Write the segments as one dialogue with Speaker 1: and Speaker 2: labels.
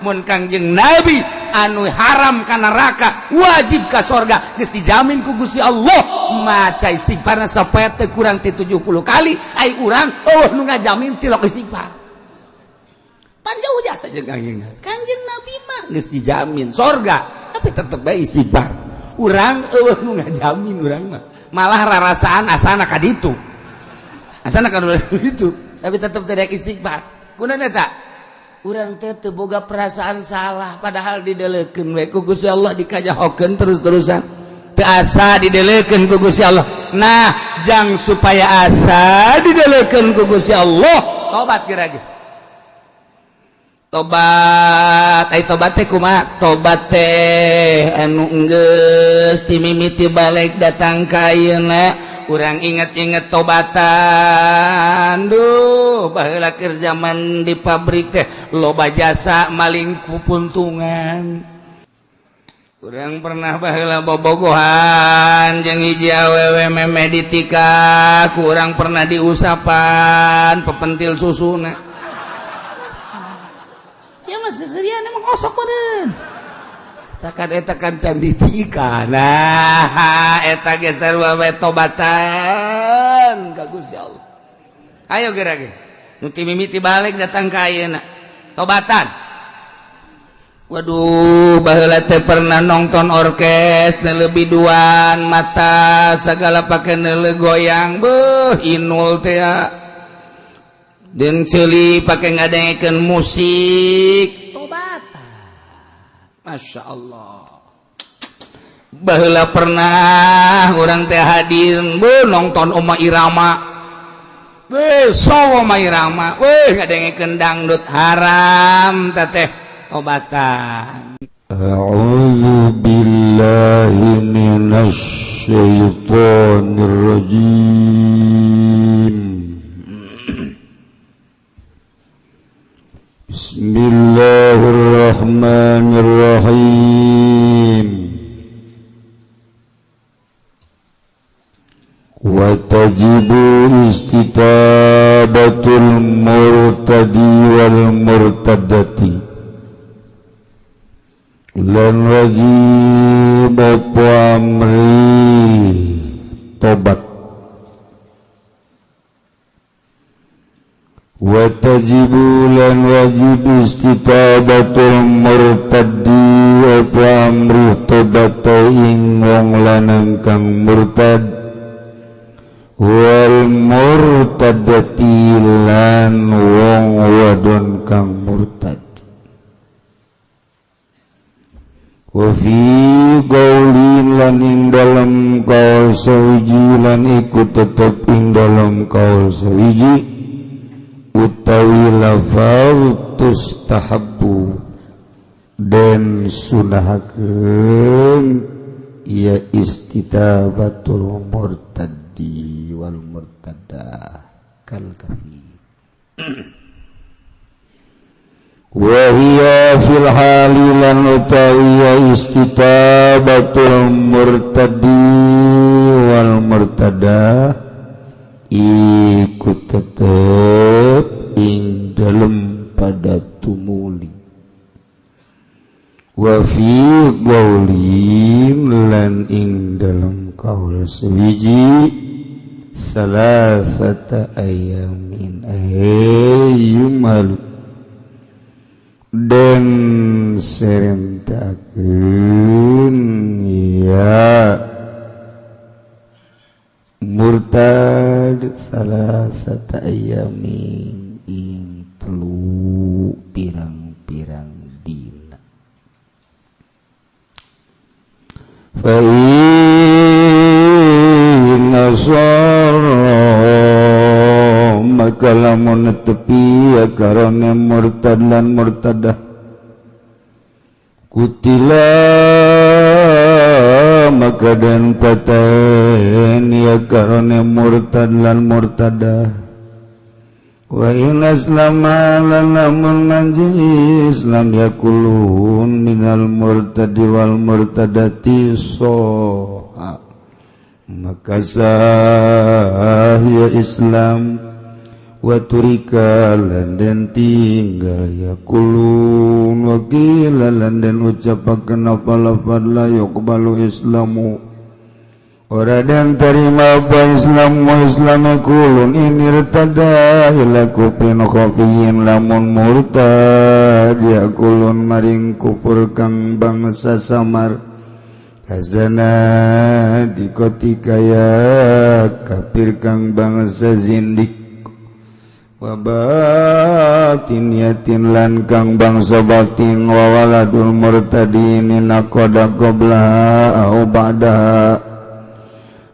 Speaker 1: Mun Kangjeng Nabi anu haram ka neraka, wajib ka sorga, geus dijamin ku Gusti Allah, maca istighfarna sapoe teu kurang ti 70 kali, ai urang oh nu ngajamin tilok istighfar. Pan jauh jasa jeung Kangjeng Nabi. Kangjeng Nabi mah geus dijamin sorga, tapi tetep bae istighfar. Urang euweuh nu ngajamin, urang mah malah rarasaan asana ka ditu, asana ka ditu, tapi tetep tidak istighfar. Kunaon eta? Urang teh teu boga perasaan salah, padahal didelekeun we ku Gusti Allah, dikajahokeun terus-terusan, teu asa didelekeun ku Gusti Allah. Nah, jang supaya asa didelekeun ku Gusti Allah, tobat kira ge, tobat. Ai tobat teh kumaha? Tobat teh anu enggeus ti mimiti balig datang ka ayeuna, urang inget-inget tobatan. Duh, baheula keur zaman di pabrik teh loba jasa maling pupuntungan. Urang pernah baheula bobogohan jeung hiji awewe, memeh ditikah, kurang pernah diusapan pepentil susuna. Siapa seserian emang osok meureun. Takkan eta kan can ditikah. Nah, eta ge sarua we, tobatan ka Gusti Allah. Ayo geura ge nu ti mimiti balig datang ka ayeuna, tobatan. Waduh, baheula teh pernah nonton orkes, lebih duan mata segala pake neuleu goyang, beuh, inul teh dan ceuli pake ngadengekeun musik, tobatan. Masya Allah, baheula pernah urang teh hadir, beuh, nonton Oma Irama. Weh, so Oma Irama, weh, ngadengekeun dangdut haram teh, tobatan.
Speaker 2: أعوذ بالله من الشيطان الرجيم. بسم الله الرحمن الرحيم. وتجب استتابة المرتد والمرتدة lan wajib apa amri tobat. Wa tajibu lan wajib istitabatul murtaddi apa amri tobat ing wong lanang kang murtad, wal murtadati lan wong wadon kang murtad. Wa fi qaulin lan ing dalem kaul sawiji, lan iku tetep ing dalem kaul sawiji utawi lafal tustahabbu den sunahakeun ya istitabatul murtaddi wal murtadah kal kafir. Wa hiya fil hali lan utawi istitabatul murtaddi wal murtadah iku tetep ing dalem pada tumuli. Wa fi qaulin lan ing dalem kaul sewiji salasata ayamin ayyumalu den serentakeun ya murtad salasata ayamin ing telu pirang-pirang dina. Fa in asarra maka lamun netepi ya karena murtad lan murtadah, kutila maka dan paten ya karena murtad lan murtadah. Wa in aslama lan lamun manjing Islam ya kulun minal murtadi wal murtadati soha maka sah ya Islam. Wa turika lan den tinggal ya kulun. Wa qila lan den ucapakeun apa lafad la yuqbalu islamu, ora den terima apa Islam wa Islam kulun in irtada ila kufrin khafiyin, lamun murtad ya kulun maring kufur kang bangsa samar, kazana dikoti kaya kafir kang bangsa zindik, wa batiniyatin lan kang bangsa batin. Wa waladul murtadin naqada qabla au ba'daha,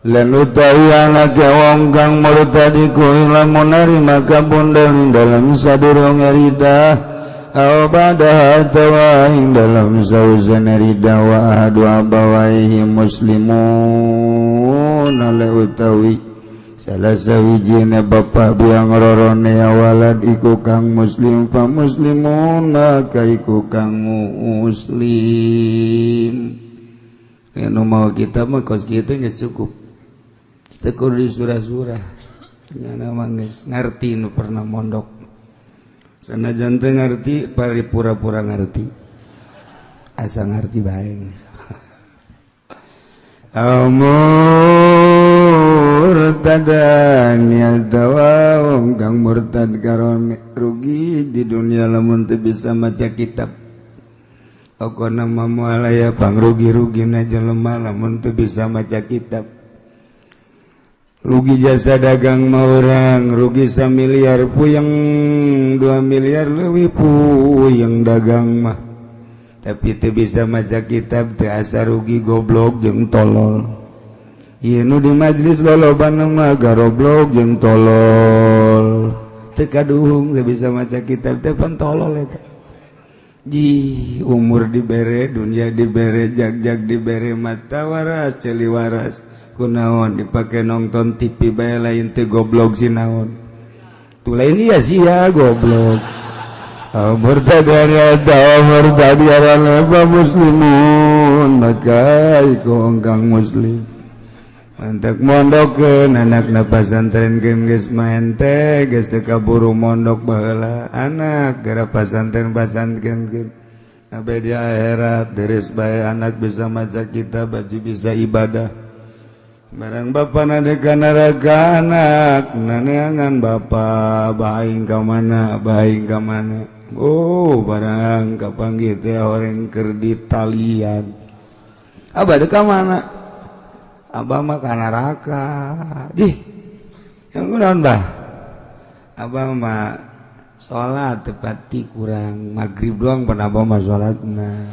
Speaker 2: lan utawi anake wong kang murtad iku lamun narima kabundel ing dalam sadurunge ridah, aw ba'daha atawa ing dalam sausane ridah. Wa ahadu abawaihi muslimun ale utawi salah sawijine bapa biang rorone walad iku kang muslim, fa muslimun maka iku kang muslim. Nu mau kita mah kos kitu geus cukup. Teu di surah-surah nyana mah geus ngarti. Nu pernah mondok sanajan teu ngarti, pari pura-pura ngarti, asa ngarti bae. Murtadan atawa wong kang murtad karone rugi di dunia lamun teu bisa maca kitab. Pokona mah moal aya pangrugi-rugina jelema lamun teu bisa maca kitab. Rugi jasa dagang mah urang, rugi samiliar puyeng, 2 miliar leuwih puyeng dagang mah, tapi teu bisa maca kitab teu asa rugi, goblok jeung tolol. Ieu nu di majlis lolobana mah garoblok jeung tolol, teu kaduhung teu bisa maca kitab teh pan tolol eta. Ji umur dibere, dunia dibere, jag-jag dibere, mata waras, ceuli waras, kunaon dipake nonton TV bae? Lain teu goblok si naon tuh? Lain iya sih ya goblok. Murtad murtad apa muslimun maka iku kang muslim. Mantak mondokkeun anakna pasantren geus main teh geus teu kaburu mondok baheula anak gara pasantren pasantren sampai di akhirat deres bae anak bisa maca kitab, baju bisa ibadah. Barang bapak nade ka neraka, anak naneangan bapak, baing ka mana, baing ka mana? Oh, barang kapanggih teh orang keur di talian. Abah ka mana? Abah mah ka neraka. Jih, yang kunaon, bah? Abah mah salat tepati kurang maghrib doang pan abah mah salatna.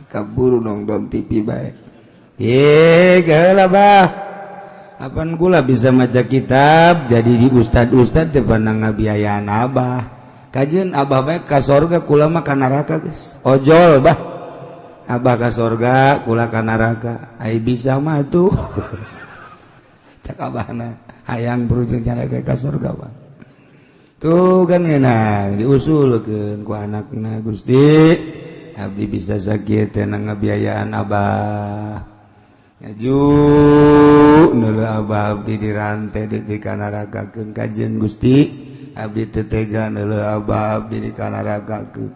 Speaker 2: Kaburu nonton TV bae. Eh, geula bah. Apan kula bisa maca kitab jadi di ustad-ustad teh pandang ngabiayaan abah. Kajeun abah bae ka sorga, kula mah ka neraka geus. Ojol bah. Abah ka sorga, kula ka neraka. Ai bisa mah tuh. Cak abahna hayang berujung ka sorga bah. Tuh kan ngeunah diusulkeun ku anakna, Gusti, abdi bisa sakit teh ngabiayaan abah. Ngaju neuleuh abah abdi dirantai di kanarakakeun. Kajeun Gusti, abdi teu tega neuleuh abah abdi di kanarakakeun.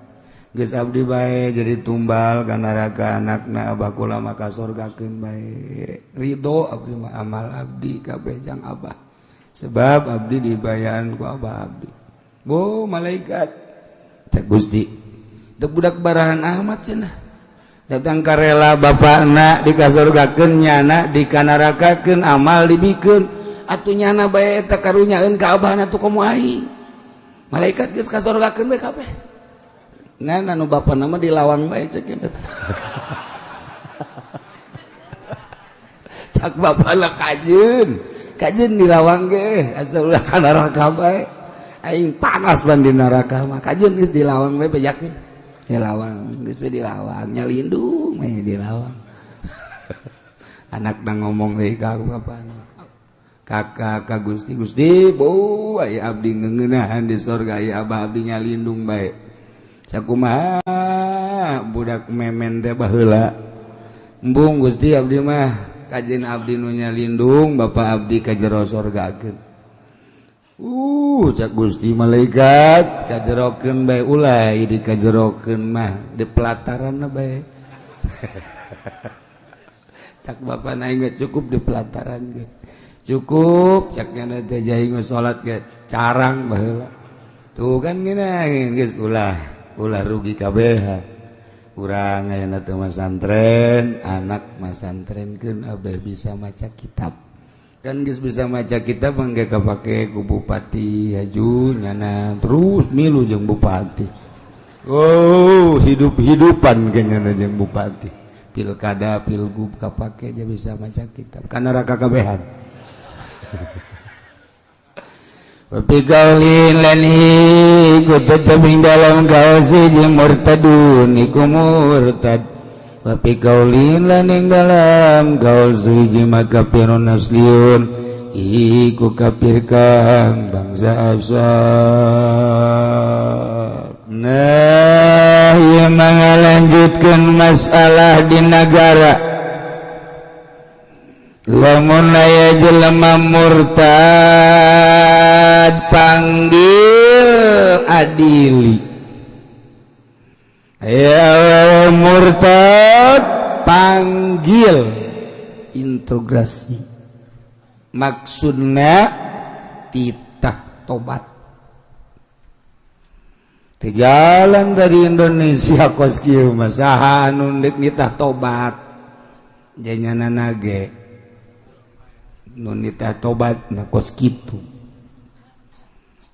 Speaker 2: Geus abdi bae jadi tumbal ka neraka anakna abah, kula mah ka sorgakeun bae. Ridho abdi mah, amal abdi kabeh jang abah, sebab abdi dibayaan ku abah abdi. Bo malaikat, cek Gusti, teu budak barahan amat cenah datang karela bapakna dikasorgakeun, nyana dikanarakakeun, amal dibikeun atuh nyana bae eta karunyaeun ka abahna tuh komo aing. Malaikat geus kasorgakeun bae kabeh, ngan anu bapana mah dilawang bae cek eta. Cak bapana, kajeun kajeun dilawang ge, asal ulah ka neraka bae, aing panas ban di neraka mah. Kajeun geus dilawang bae, bejakeun di lawang geus we, di lawang nyalindung we di lawang. Anak ngomong deui ka bapana, kakak ka Gusti, Gusti bo aya abdi ngeuneunahan di sorga, aya abah abdi nyalindung bae. Sakumaha budak memen teh baheula? Embung Gusti, abdi mah kajeun abdi nu nyalindung bapak abdi ka jero sorgakeun. Cak Gusti malaikat, kajerokeun bae, ulah di kajerokeun mah, di pelataran bae. Cak bapak naik, cukup di pelataran ge cukup. Cak nyana teh jaing salat ge carang baheula tuh kan. Gini geus, ulah ulah rugi kabeh urang. Ayeuna teh masantren, anak masantrenkeun abeh bisa maca kitab kan. Geus bisa maca kitab mangga kapake ku bupati, haju nyana terus milu jeung bupati. Oh, hidup-hidupan kayaknya jeung bupati, pilkada, pilgub kapake aja bisa maca kitab karena raka kabehan. Wa qaulin lan iku tetep ing dalam kaul siji murtadun iku murtad. Wa qaulin lan ing dalam kaul siji makafirun asliun iku kafir kang bangsa asal. Nah, ieu lanjutkan masalah di negara. Lamun aya jelema murtad, panggil, adili. Aya murtad, panggil integrasi, maksudna titah tobat. Di jalan dari Indonesia kos kieu mah, saha anu deuk nitah tobat? Janyana nage nu nitah tobat na kos kitu.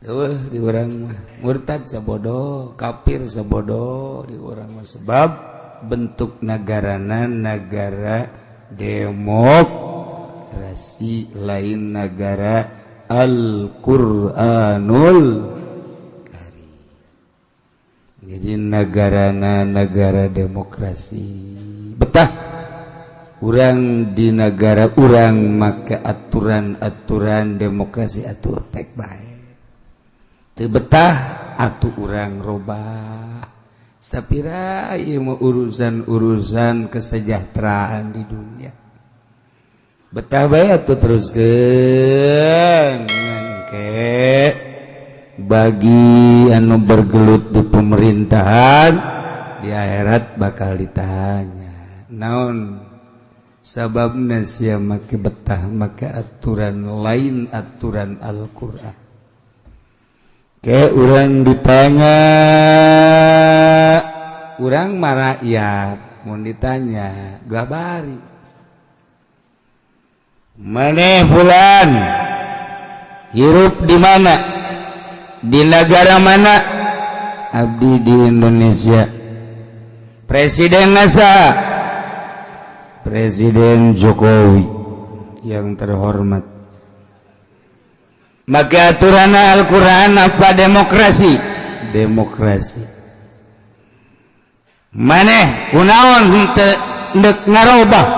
Speaker 2: Eueuh di urang mah murtad sabodo, kafir sabodo di urang mah, sebab bentuk negarana negara demokrasi, lain negara Al-Qur'anul. Jadi negara negara demokrasi. Betah urang di negara urang, maka aturan-aturan demokrasi atuh tek bae. Teu betah atuh urang robah. Sapira ieu mah urusan-urusan kesejahteraan di dunia. Betah bae atuh teruskeun ke. Bagi anu bergelut di pemerintahan, di akhirat bakal ditanya naon sababna sia make betah make aturan lain aturan Al-Qur'an. Ke urang ditanya, urang mah rakyat, mun ditanya gabari, maneh bulan hirup di mana, di negara mana? Abdi di Indonesia. Presiden NASA, Presiden Jokowi yang terhormat. Maka aturan Al-Quran apa demokrasi? Demokrasi. Maneh kunaon henteu ndek ngarobah?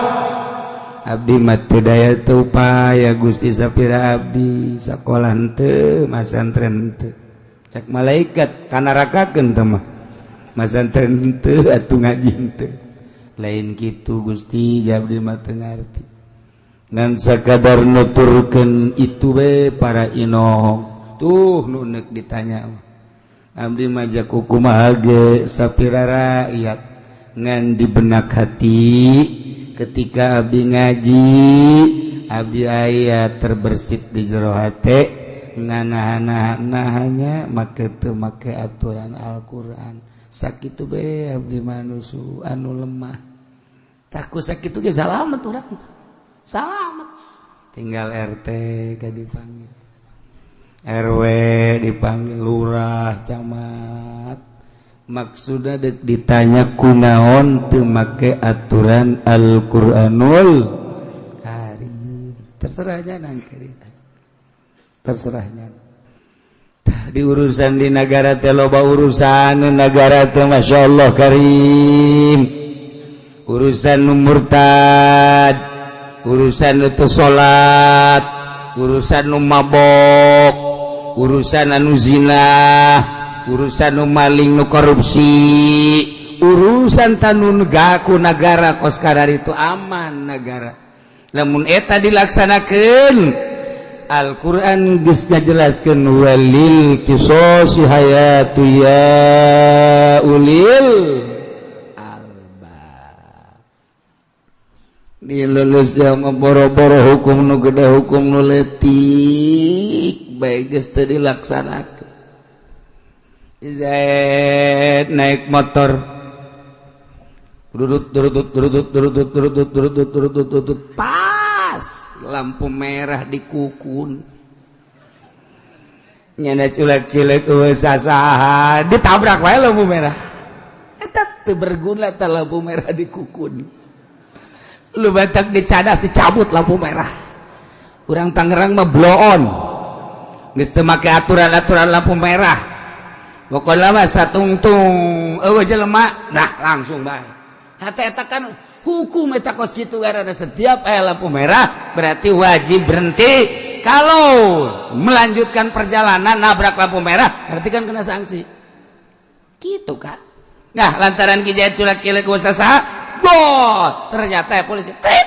Speaker 2: Abdi mah teu daya teu upaya, Gusti, sapira abdi sakolah henteu, masantren henteu. Cak malaikat, kanarakakeun teh mah, masantren henteu atuh ngaji henteu. Lain kitu, Gusti, abdi mah teu ngarti, ngan sakadar nuturkeun itu we. Para inong tuh nu neuk ditanya. Abdi mah jaku kumaha ge sapira rakyat, ngan di benak hati ketika abdi ngaji, abdi aya terbersit di jero hate nganahan-nahanya make teu make aturan Al-Qur'an. Sakitu be abdi manusia anu lemah. Takut sakitu ge salamet urang, salamet. Tinggal RT ka dipanggil, RW dipanggil, lurah, camat, maksudnya dek ditanya kunaon teu make aturan Al-Qur'anul Karim. Terserahnya nangke, terserahnya. Di urusan di negara teh loba urusan negara teh, Masya Allah Karim. Urusan nu murtad, urusan nu teu salat, urusan nu mabok, urusan anu zina, urusan nu maling, nu korupsi, urusan tanun gaku negara kos itu aman negara lamun eta dilaksanakan. Al-Quran geus ngajelaskeun walil qisosi hayatu ya ulil albab. Di Indonesia mah boro-boro hukum nu gede, hukum nu leutik bae geus teu dilaksanakeun. Zaid naik motor, durut durut durut durut durut durut durut durut, pas lampu merah di kukun, nyana culak cilek eueuh sasaha, ditabrak wae lampu merah eta. Teu berguna ta lampu merah di kukun. Lu batak dicadas, dicabut lampu merah. Urang Tangerang mah bloon, geus teu make aturan-aturan lampu merah. Pokoknya mah satungtung eueuh jelema, nah langsung bae. Hata eta kan hukum eta kos kitu, karena setiap aya lampu merah berarti wajib berhenti. Kalau melanjutkan perjalanan nabrak lampu merah, berarti kan kena sanksi gitu kan. Nah, lantaran Ki Jaya culak cilek saha, bot ternyata ya polisi tip.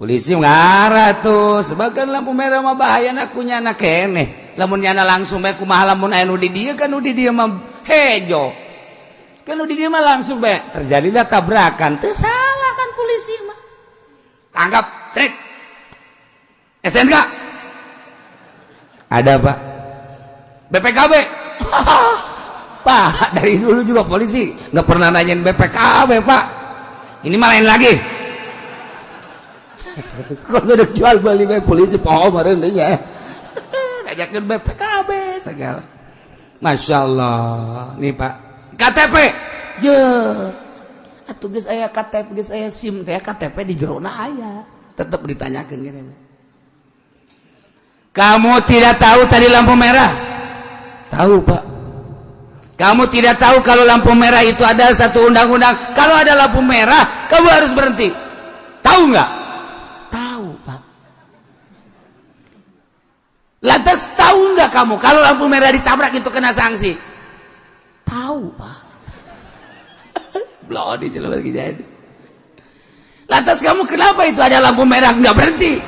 Speaker 2: Polisi ngarah tuh sebagian lampu merah mah bahaya aku nyana keneh. Lamun nyana langsung bae kumaha? Lamun aya nu di dieu kan, nu di dieu mah hejo kan, nu di dieu mah langsung bae terjadilah tabrakan. Teu salah kan polisi mah, tangkap, trik. STNK ada, Pak? BPKB, Pak? Dari dulu juga polisi nggak pernah nanyain BPKB, Pak. Ini mah lain lagi. Kok udah jual beli bae polisi poho meureun deui nya. Ajakeun BPKB segala. Masya Allah. Nih, Pak, KTP. Je. Atuh geus aya KTP, geus aya SIM teh, KTP di jerona aya. Tetep ditanyakeun gini. Kamu tidak tahu tadi lampu merah? Tahu, Pak. Kamu tidak tahu kalau lampu merah itu ada satu undang-undang. Kalau ada lampu merah, kamu harus berhenti. Tahu nggak? Tahu, Pak. Lantas tahu nggak kamu kalau lampu merah ditabrak itu kena sanksi? Tahu, Pak. Belum di lagi jadi. Lantas kamu kenapa itu ada lampu merah nggak berhenti?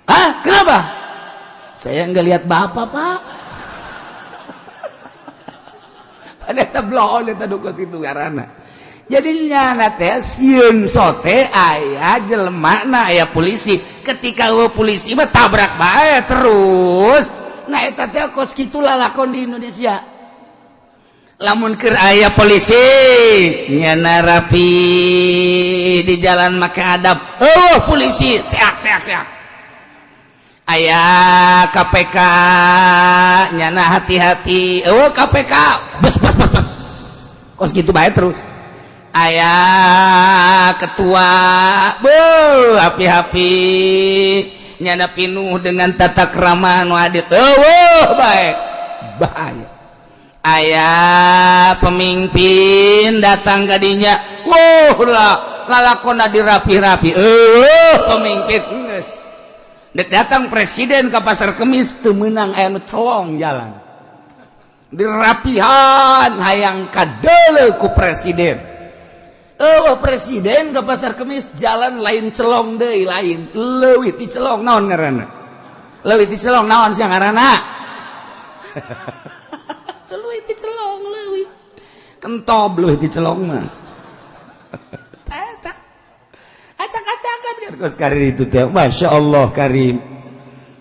Speaker 2: Hah? Kenapa? Saya nggak lihat bapak, Pak. Pada bloon eta duka situ karena. Jadi nyana teh sieun sote aya jelema na aya polisi. Ketika eueuh polisi mah tabrak bae terus. Nah, eta teh kos kitu lalakon di Indonesia. Lamun keur aya polisi nyana rapi di jalan make adab. Oh, polisi seak seak seak. Aya KPK nyana hati-hati. Oh, KPK bes bes bes bes. Kos gitu bae terus. Aya ketua be hapi-hapi, nyana pinuh dengan tata krama nu adil. Oh, baik bahaya. Aya pemimpin datang kadinya, wow lah lalakona dirapi-rapi. Eh, pemimpin geus dek datang presiden ke Pasar Kemis teu meunang, aya nu celong jalan dirapihan hayang kadeuleu ku presiden. Oh, presiden ke Pasar Kemis jalan lain celong deui, lain leuwih ti celong. Naon ngaranna leuwih ti celong? Naon sia ngaranna leuwih ti celong? Leuwih kentob leuwih ti celong mah. Eta acak-acakan kan kos karir itu teh. Masya Allah karim.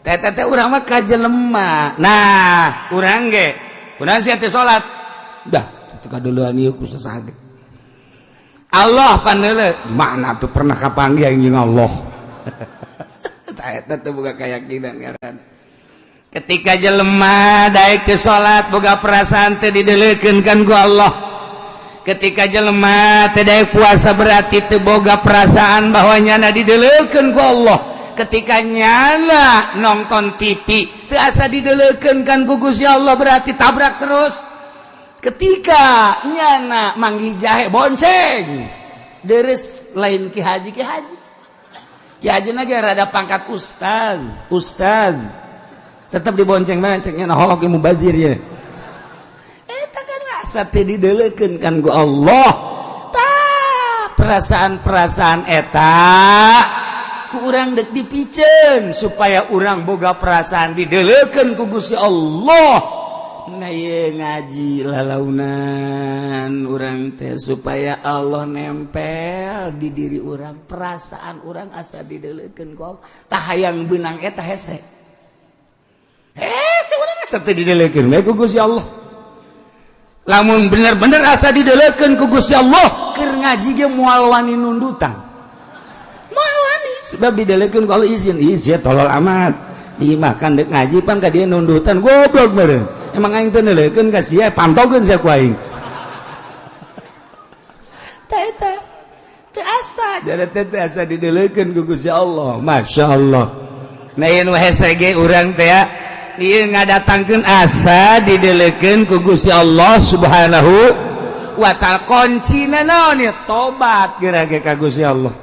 Speaker 2: Teh teh urang mah ka jelema. Nah, urang ge kunaon sia teh salat dah teu kadeulean ieu ku sasaha. Allah paneule mana tuh pernah kapanggih jeung Allah. Tah, eta teh boga keyakinan ngaran. Ketika jelema daek ke salat boga perasaan teh dideulekeun kan ku Allah. Ketika jelema teh daek puasa berarti teu boga perasaan bahwa nyana dideulekeun ku Allah. Ketika nyana nonton TV teu asa dideulekeun kan ku Gusti Allah, berarti tabrak terus. Ketika nyana manggih jahe bonceng deres, lain ki haji, ki haji, ki haji lagi rada pangkat ustaz, ustaz tetap dibonceng mana ceknya. Nah, holok mubazir ya. Eta kan asa teh dideulekeun kan ku Allah. Tah,
Speaker 1: Perasaan-perasaan eta ku urang dek dipiceun supaya urang boga perasaan dideleukeun ku Gusti Allah. Nah, ieu ngaji lalaunan urang teh supaya Allah nempel di diri urang, perasaan urang asa dideleukeun ku Allah. Tah, hayang beunang eta hese. Hese urang asa teu dideleukeun bae ku Gusti Allah. Lamun bener-bener asa dideleukeun ku Gusti Allah, keur ngaji ge moal wani nundutan. Moal wani, sebab dideleukeun ku Allah. Izin izin, tolol amat. Ieu mah kan dek ngaji pan ka dia nundutan, goblok meureun. Emang aing teu neuleukeun ka sia, pantogeun sia ku aing. Tah, eta teu asa, jadi teh teu asa dideleukeun ku Gusti Allah. Masya Allah. Nah, ieu nu hese ge urang teh ya, ieu ngadatangkeun asa dideleukeun ku Gusti Allah Subhanahu wa Ta'ala. Kuncina naon ieu? Tobat geura ge ka Gusti Allah.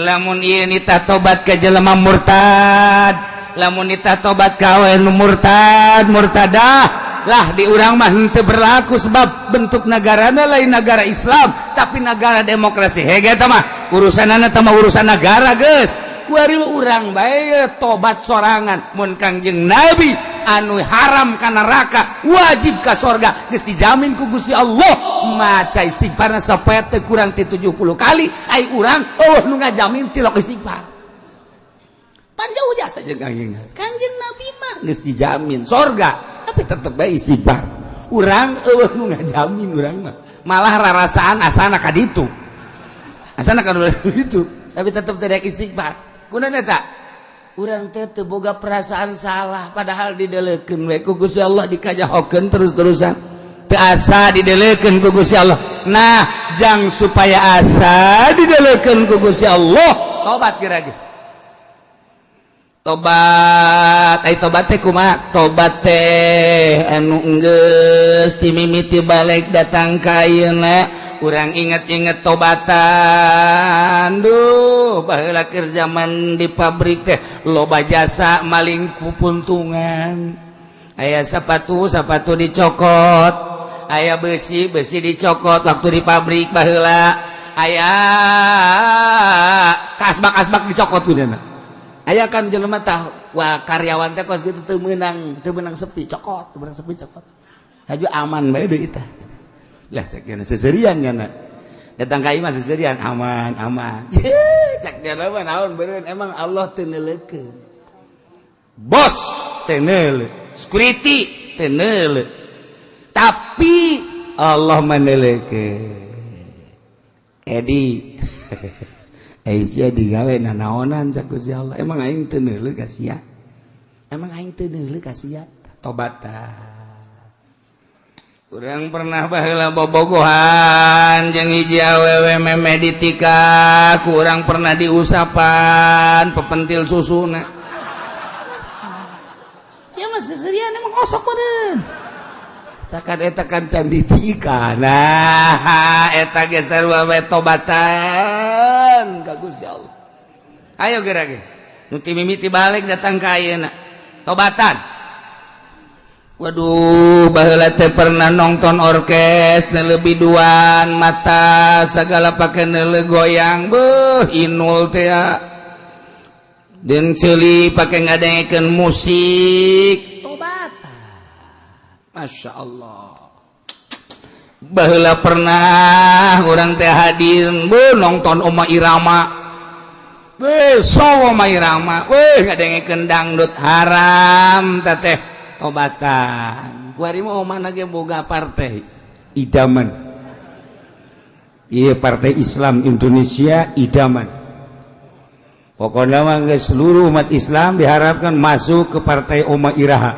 Speaker 1: Lamun ieu nitah tobat ka jelema murtad, lamun nitah tobat ka awewe nu murtad, murtadah lah, di urang mah henteu berlaku, sebab bentuk negarana lain negara Islam tapi negara demokrasi. Hege eta mah urusanana, teh mah urusan negara geus. Kuari urang bae tobat sorangan. Mun Kangjeng Nabi anu haram ka neraka, wajib ka sorga, geus dijamin ku Gusti Allah, maca istighfarna sapoe kurang ti 70 kali, ai urang oh nu ngajamin tilok istighfar. Pan jauh jasa jeung Kangjeng Nabi. Kangjeng Nabi mah geus dijamin sorga, tapi tetep bae istighfar. Urang eueuh nu ngajamin. Urang mah malah rarasaan asana ka ditu, asana ka ditu, tapi tetep tidak istighfar. Kunaon eta? Urang teh teu boga perasaan salah, padahal dideleukeun we ku Gusti Allah, dikajahokeun terus-terusan, teu asa dideleukeun ku Gusti Allah. Nah, jang supaya asa dideleukeun ku Gusti Allah, tobat geura ge. Tobat, ai tobat teh kumaha? Tobat teh anu enggeus ti mimiti balik datang ka ayeuna, urang inget-inget tobatan. Duh, baheula keur zaman di pabrik teh loba jasa maling kupuntungan. Aya sepatu, sepatu dicokot. Aya besi, besi dicokot waktu di pabrik baheula. Aya kasbak, kasbak dicokot. Udah, aya kan jelema tah, wah, karyawan teh kos gitu, teu meunang, teu meunang sepi, cokot, teu meunang sepi, cokot. Haju aman bae deui tah. Lah, cek dia seserian kan, datang ka imah seserian, aman aman. Cek dia mah naon beureun, emang Allah teu neuleukeun, bos teu neuleuh, security teu neuleuh, tapi Allah meneuleukeun. Edi, eh, sia digawe nanaonan? Cak Gusti Allah, emang aing teu neuleuh ka sia? Emang aing teu neuleuh ka sia? Tobat tah. Urang pernah baheula bobogohan jeung hiji awewe, memeh ditikah, kurang pernah diusapan pepentil susuna. Siapa seserian, emang osok meureun. Takan eta kan can ditikah. Nah, eta ge sarua we, tobatan ka Gusti Allah. Ayo geura ge. Nu ti mimiti balik datang ka ayeuna. Tobatan. Waduh, baheula teh pernah nonton orkes, lebih duan mata segala pakai neuleuh goyang, beuh, inul teh dan ceuli pakai ngadengekeun musik. Tobatan. Masya Allah. Baheula pernah urang teh hadir, beuh, nonton Oma Irama. Beuh, so Oma Irama, weh, ngadengekeun dangdut haram teh. Tobatan. Kuari mah omah ge boga partai idaman. Iya, Partai Islam Indonesia Idaman. Pokoknya mah seluruh umat Islam diharapkan masuk ke Partai Oma Iraha,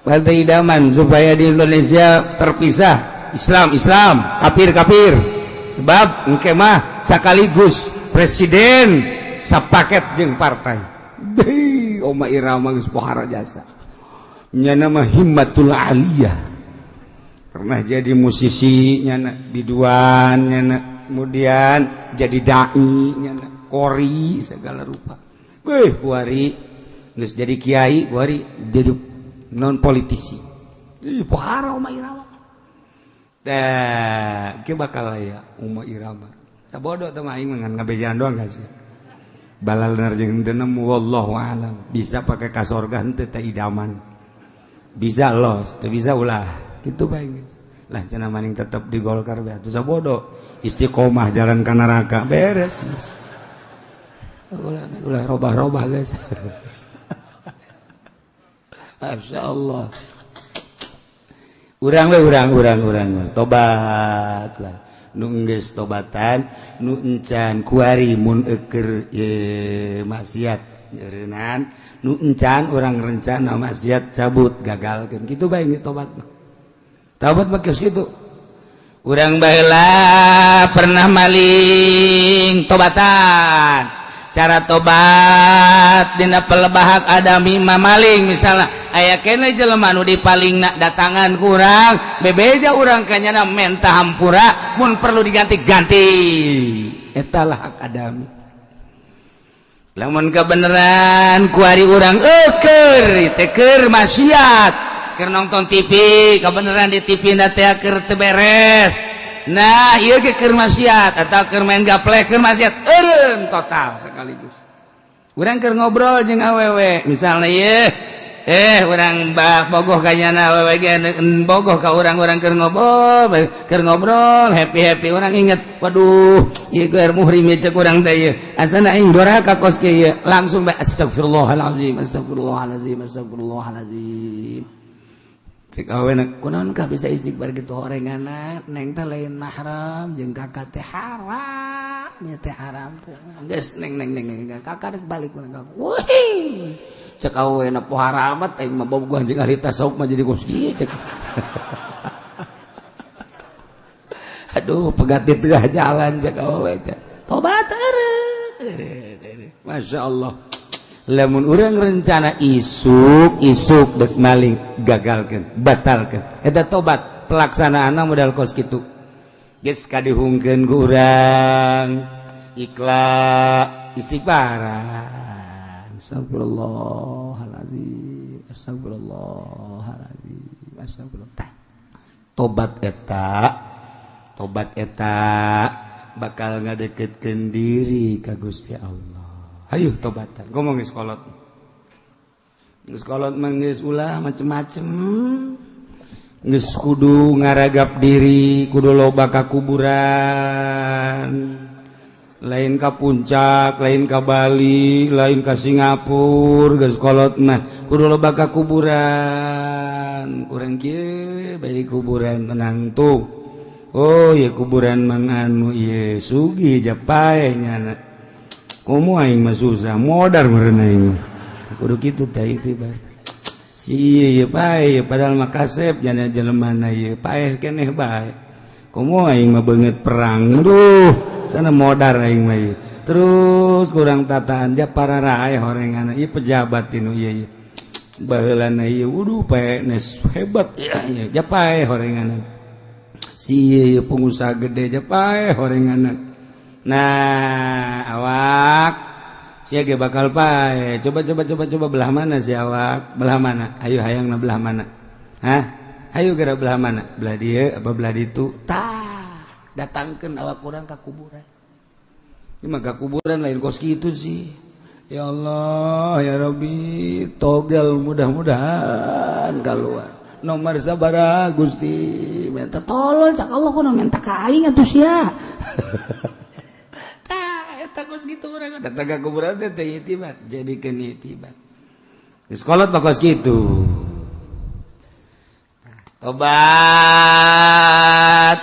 Speaker 1: Partai Idaman, supaya di Indonesia terpisah Islam Islam, kafir kafir, sebab engke mah sekaligus presiden sapaket jeung partai. Deh, Oma Irama geus pohara jasa. Nyana mah himmatul aliyah. Pernah jadi musisi nyana, biduan nyana, kemudian jadi dai nyana, kori segala rupa. Beuh, kuari geus jadi kiai, kuari jadi non politisi. Ih, pohara Oma Irama.
Speaker 2: Tah, kieu bakal aya Uma Irama. Sabodo teh mah, aing mah ngan ngabejaan doang ka sia. Balal jeung teu nemu, wallahu alam. Bisa pake ka sorga henteu teh idaman. Bisa los, teu bisa ulah. Kitu bae geus. Lah, cenah maning tetep di Golkar bae atuh, sabodo. Istiqomah jalan ka neraka beres. Ulah ulah robah-robah guys. Masya Allah. Urang we, urang urang urang tobat lah. Nu geus tobatan, nu encan kuari mun eker ye maksiat eureunnan, nu encan urang rencana maksiat cabut, gagalkeun, kitu bae geus tobat mah. Tobat mah geus kitu. Urang baheula pernah maling, tobatan. Cara tobat dina pelebah hak adami mah maling misalnya aya kene jelema nu dipaling, datangan kurang bebeja urang kanyana, menta hampura, mun perlu diganti-ganti, etalah hak adami. Lamun kebenaran kuari urang eker teh keur maksiat, keur nonton TV, kebenaran di TV na teh keur teu beres. Nah, ieu ge keur maksiat atau keur main gaplek, keur maksiat eureun total sekaligus. Urang keur ngobrol jeung awewe misalnya, ieu urang bogoh kanyana, awewe ge bogoh ka urang, urang keur ngobrol happy happy, urang inget, "Waduh, ieu keur muhrim ieu," cek urang teh, "ieu asana aing doraka kos kieu." Langsung bae, "Astagfirullahalazim, astagfirullahalazim, astagfirullahalazim." Cek awena, "Kunaon ka bisa istighfar gitu horenganna? Neng teh lain mahram jeung kakak teh, haram nya teh, haram teh. Geus, neng neng neng, kakak rek balik." "Wih," cek awena, "pohara amat aing mah bogohan jeung ahli tasawuf mah jadi kos kieu," cek. "Aduh, pegat di tengah jalan," cek awewe teh. Tobat eureun. Masya Allah, lamun urang rencana isuk isuk dek maling, gagalkan, batalkan, eta tobat. Pelaksanaan modal kos kitu geus kadihungkeun ku urang, ikhlas, istighfaran, astagfirullahalazim, astagfirullahalazim, astagfirullah. Tobat eta, tobat eta bakal ngadeketkeun diri ka Gusti Allah. Ayo tobatan, ngomong geus kolot, geus kolot mah geus ulah macem-macem, geus kudu ngaragap diri, kudu loba ka kuburan, lain ka Puncak, lain ka Bali, lain ka Singapura. Geus kolot mah kudu loba ka kuburan. Urang kieu bae di kuburan tenang tuh. Oh ya, kuburan mang anu ieu sugih japae nyana, komo aing mah susah modar meureun aing mah, kudu kitu teh itu si ieu paeh, padahal mah kasep jana jelema na ieu paeh keneh bae, komo aing mah beungeut perang, duh sana modar aing mah ieu. Terus kurang tataan ja para rae horengan ieu pejabat tinu ieu, ieu baheulana ieu wuduh PNS hebat ya, ja paeh horengan si ieu pengusaha gede, ja paeh horengan. Nah, awak sia ge bakal pae. Coba coba coba coba, belah mana si awak, belah mana? Ayo, hayang na belah mana? Hah, ayo geura, belah mana? Belah dieu apa belah ditu?
Speaker 1: Tah, datangkeun awak urang ka kuburan.
Speaker 2: Ini mah ka kuburan lain kos kitu sih. Ya Allah, ya Rabbi, togel mudah-mudahan keluar nomor sabaraha, Gusti.
Speaker 1: Minta tolong cak Allah, kudu minta ka aing atuh sia. Tah, eta kos kitu urang
Speaker 2: datang ka kuburan teh teh itibar, jadikeun itibar. Geus kolot mah kos kitu.
Speaker 1: Tobat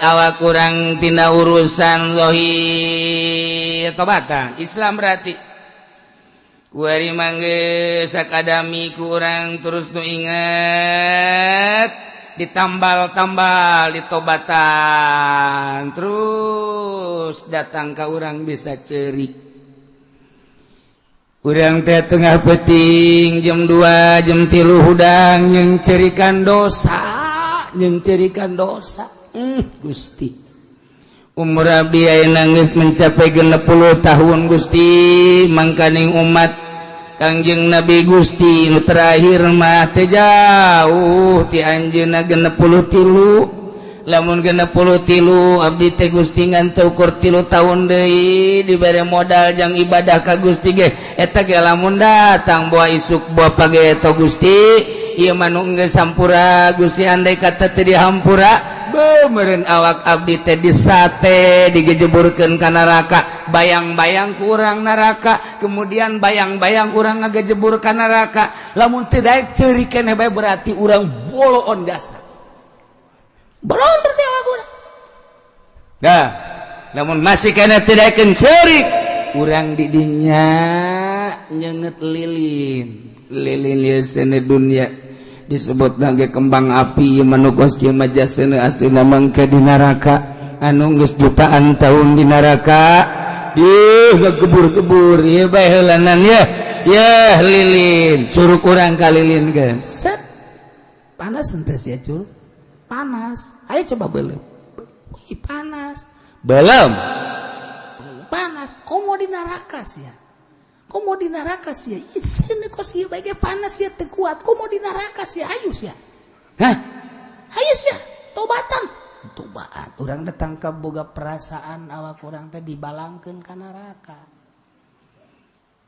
Speaker 1: awak kurang tina urusan zahir, tobatan Islam berarti kuari mangge sakadami kurang terus nu inget, ditambal-tambal, ditobatan terus, datang ke urang bisa cerik.
Speaker 2: Urang teh tengah peting jam 2, jam 3 hudang yang cerikan dosa,
Speaker 1: yang cerikan dosa. Gusti,
Speaker 2: umur abdi ayeuna geus mencapai 60 tahun, Gusti, mangkaning umat Kangjeng Nabi Gusti nu terakhir mah teh jauh ti anjeunna 63. Lamun 63 abdi teh Gusti ngan teu ukur 3 tahun deui dibere modal jang ibadah ka Gusti ge eta ge lamun datang boa isuk boa pageto Gusti ieu mah nu geus hampura Gusti andai kata teu dihampura beuh meureun awak abdi teh disate digejeburkeun ka neraka, bayang-bayang ku urang neraka, kemudian bayang-bayang urang ngagejebur ka neraka. Lamun teu daek ceurik keneh bae, berarti urang boloon dasar belum berarti awak urang. Dah, lamun masih keneh teu daekeun ceurik, urang di dinya nyenget lilin. Lilin ieu seuneu dunya disebut nage kembang api manu kos kieu mah jasena aslina mangke di neraka anu geus jutaan tahun di neraka ih ngegebur-gebur ieu bae heulanan ye ye lilin curug urang ka lilin kan set panas henteu sia curug panas, ayo coba belum. Wih, panas belum
Speaker 1: Panas, komo di neraka sia, komo di neraka sia. Ih, seuneu kos ieu bae ge panas sia teu kuat, komo di neraka sia. Ayo sia.
Speaker 2: Hah?
Speaker 1: Ayo sia tobatan tobat. Urang datang ke boga perasaan awak urang teh dibalangkeun ka neraka.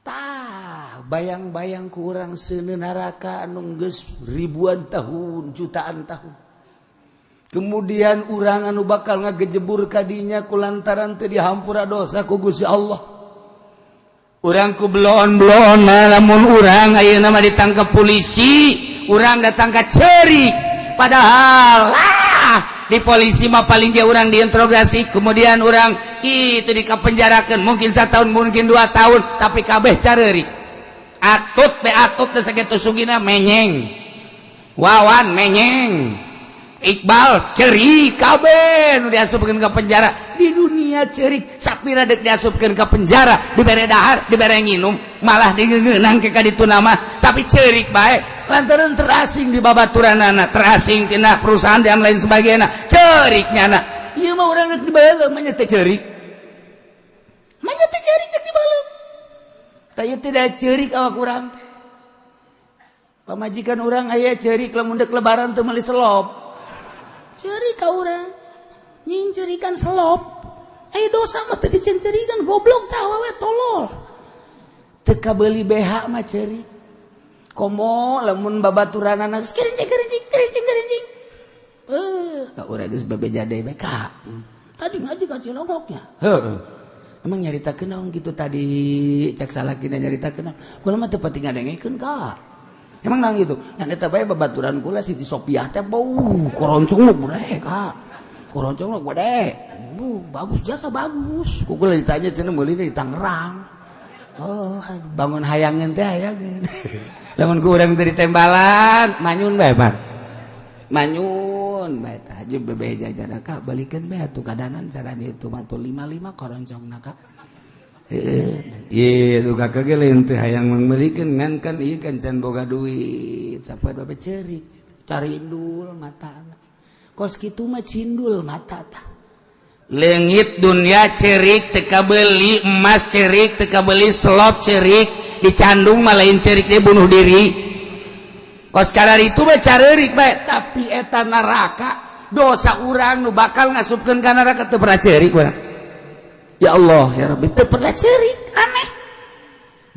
Speaker 1: Tah, bayang-bayang ku urang seuneu neraka anu geus
Speaker 2: ribuan tahun, jutaan tahun, kemudian urang anu bakal ngagejebur kadinya kulantaran teu dihampura dosa ku Gusti Allah. Urang ku bloon-bloon. Lamun urang ayeuna mah ditangkap polisi, urang datang ka ceurik, padahal lah di polisi mah paling dia urang diinterogasi, kemudian urang kitu dikapenjarakeun mungkin 1 tahun, mungkin 2 tahun, tapi kabeh careurik. Atut teh, atut teh sakitu sugina menyeng, Wawan menyeng, Iqbal cerik, kabeh nu diasupkeun ke penjara di dunia cerik. Sapira dek diasupkeun ke penjara, dibere dahar, dibere nginum, malah digeungeunang ke kaditu nama, tapi cerik bae lantaran terasing di babaturanana, terasing tina perusahaan dan lain sebagainya, cerik nyana. Ieu mah urang dek dibayar mah nya teh cerik,
Speaker 1: mah nya teh cerik dek dibalem.
Speaker 2: Tah, ieu tidak cerik awak urang teh. Pamajikan urang aya cerik lamun dek lebaran teu meuli selop.
Speaker 1: Cerik ka urang nyingcerikan selop. Ayo dosa mah teu dicencerikan, goblok tah awewe tolol.
Speaker 2: Teu kabeuli BH mah cerik. Komo lamun babaturanana geus
Speaker 1: kerincing kerincing kerincing kerincing.
Speaker 2: Eh, ka urang geus bebeja deui bae ka.
Speaker 1: Tadi ngaji ka Cilongoknya.
Speaker 2: Heeh. Emang nyaritakeun naon kitu tadi? Cek salakina nyaritakeun naon? Kula mah teu pati ngadengekeun ka. Emang naon gitu? Ngan eta bae babaturan kula Siti Sopiah teh bau koroncong nu gede ka. Koroncong nu gede.
Speaker 1: Bu, bagus jasa bagus.
Speaker 2: Ku kula ditanya cenah meuli di Tangerang. Oh, bangun hayangeun teh hayangeun. Lamun ku urang teh ditembalan, manyun bae, Pan. Manyun bae tah jeung bebeja jana ka balikeun bae atuh kadanan cara ditu mah tuh 55 koroncongna ka. Heeh, ieu kakak ge lain teh hayang meulikeun ngan kan ieu kan can boga duit, sapoe bae ceurik,
Speaker 1: carindul mata. Kos kitu mah cindul mata tah.
Speaker 2: Leungit dunia cerik teu kabeli, emas cerik teu kabeli, selop cerik, dicandung mah lain cerik dia bunuh diri. Kos kadar itu mah careurik bae, tapi eta neraka dosa urang nu bakal ngasupkeun ka neraka teu pernah cerik urang. Ya Allah ya Rabbi, teu pernah cerik, aneh.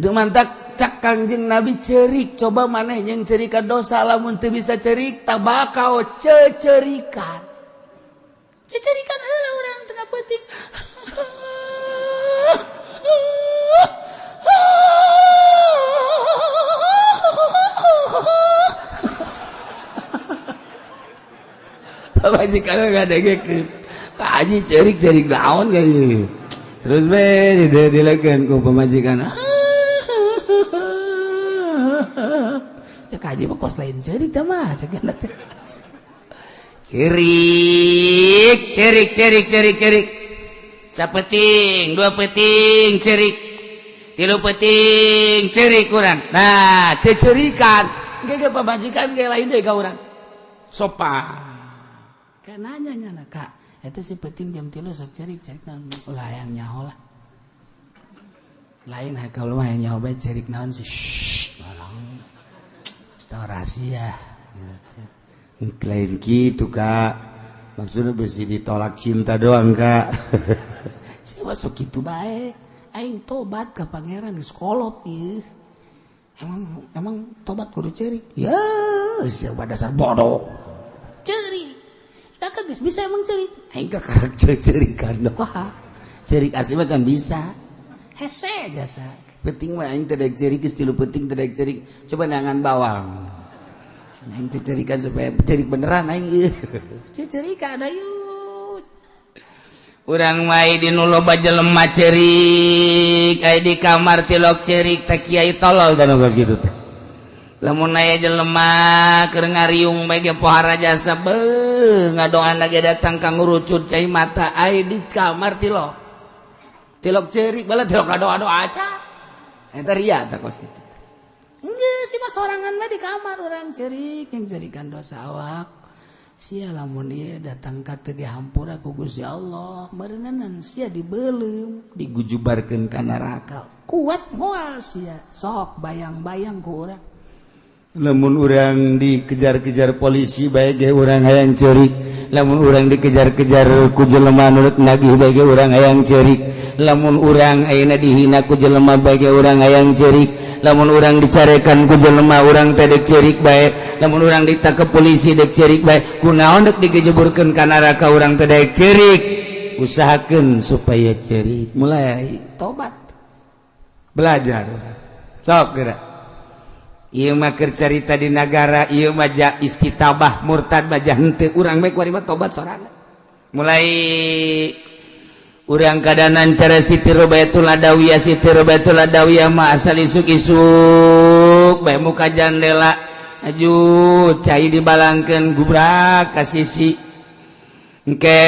Speaker 2: Teu mantak cak Kangjeng Nabi cerik, coba maneh jeung cerikan dosa lamun teu bisa cerik tabakau cecerikan.
Speaker 1: Cecerikan heula urang tengah peuting.
Speaker 2: Pamajikan ngadengekeun. Ka haji cerik-cerik naon ka. Terus be dilekeun ku pamajikan.
Speaker 1: Cek haji mah kos lain cerik tah mah cek teh.
Speaker 2: Cerik, cerik, cerik, cerik, cerik. Sapeting, dua peting, cerik. Tilu peting, cerik kurang. Nah, cecerikan.
Speaker 1: Ge pamajikan ge lain deui ka urang. Sopan. Kayak nanya nyana kak, eta si peting jam 3 sok cerik cerik naon, ulah hayang nyaho lah. Lain kalau mah hayang nyaho bae cerik naon sih. Shh, tolong. Tahu rahasia.
Speaker 2: Lain gitu kak. Maksudnya besi ditolak cinta doang, Kak.
Speaker 1: Sia masuk kitu bae. Aing tobat ka Pangeran, geus kolot ieu. Emang emang tobat kudu ceurik? Ya, sia dasar bodoh. Ceurik. Kakak geus bisa emang ceurik.
Speaker 2: Aing kakarak ceurikan doang. Ceurik asli mah kan bisa.
Speaker 1: Hese jasa.
Speaker 2: Penting mah aing teh daek ceurik, geus 3 penting teh daek ceurik. Coba nangan bawang. Aing teh ceurikan supaya ceurik beneran aing ieu.
Speaker 1: Ceurik ada yuk.
Speaker 2: Urang mah di nu loba jelema ceurik, aya di kamar tilok ceurik teh, kiai tolol dan geus kitu teh. Lamun aya jelema keur ngariung bae ge pohara jasa beuh ngadoana ge datang ka ngurucut cai mata, aya di kamar tilok. Tilok ceurik bala tilok ngadoa-doa aja. Eta ria tah kos kitu.
Speaker 1: Enggak sih mah, sorangan mah di kamar urang ceurik yang cerikan dosa awak. Sia lamun ieu datang ka teu dihampura ku Gusti Allah, meureunan sia dibeuleum,
Speaker 2: digujubarkeun ka neraka.
Speaker 1: Kuat moal sia? Sok bayang-bayang ku urang.
Speaker 2: Lamun urang dikejar-kejar polisi bae ge urang hayang ceurik. Lamun urang dikejar-kejar ku jelema nu nagih bae ge urang hayang ceurik. Lamun urang ayeuna dihina ku jelema bae ge urang hayang ceurik. Lamun urang dicarekan ku jelema, urang teh dek ceurik bae. Lamun urang ditangkep polisi dek ceurik bae. Kunaon dek digejeburkeun ka neraka urang teh dek ceurik? Usahakeun supaya ceurik, mulai
Speaker 1: tobat.
Speaker 2: Belajar sok geura. Ieu mah keur carita di nagara ieu mah, ja istitabah murtad mah jah henteu. Urang bae kuari mah tobat sorangan. Mulai urang kadanan cara Siti Robatul Adawiyah. Siti Robatul Adawiyah mah asal isuk-isuk bae muka jandela, aju cai dibalangkeun, gubrak ka sisi. Engke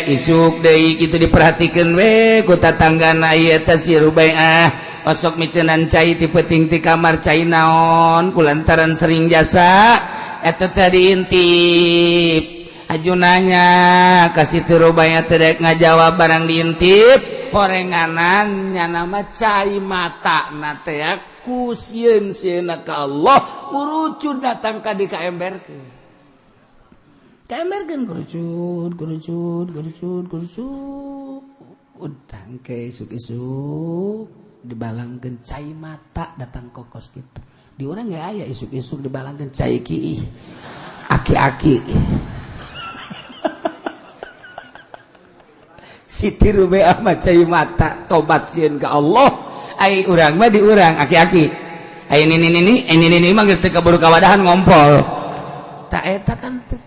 Speaker 2: isuk deui kitu diperhatikeun we ku tatanggana, ieu teh si Rubaiah osok micenan cai ti peuting ti kamar, cai naon? Kulantaran sering jasa eta teh diintip. Aju nanya ka Siti Rubaiah, teu daek ngajawab. Barang diintip horenganan nyana mah cai mata na teh ku sieun sieunna ka Allah ngurucud datang ka di ka emberkeun,
Speaker 1: ka emberkeun, kerucut kerucut kerucut kerucut. Utang ke isuk-isuk dibalangkeun cai mata datang kokos gitu. Di urang nggak aya isuk-isuk dibalangkeun cai ki aki-aki.
Speaker 2: Siti Rubeah mah cai mata tobat sieun ka Allah. Ai urang mah di urang aki-aki, ai ini ini ini ini ini mah geus teu kaburu kawadahan ngompol.
Speaker 1: Tak eta kan teu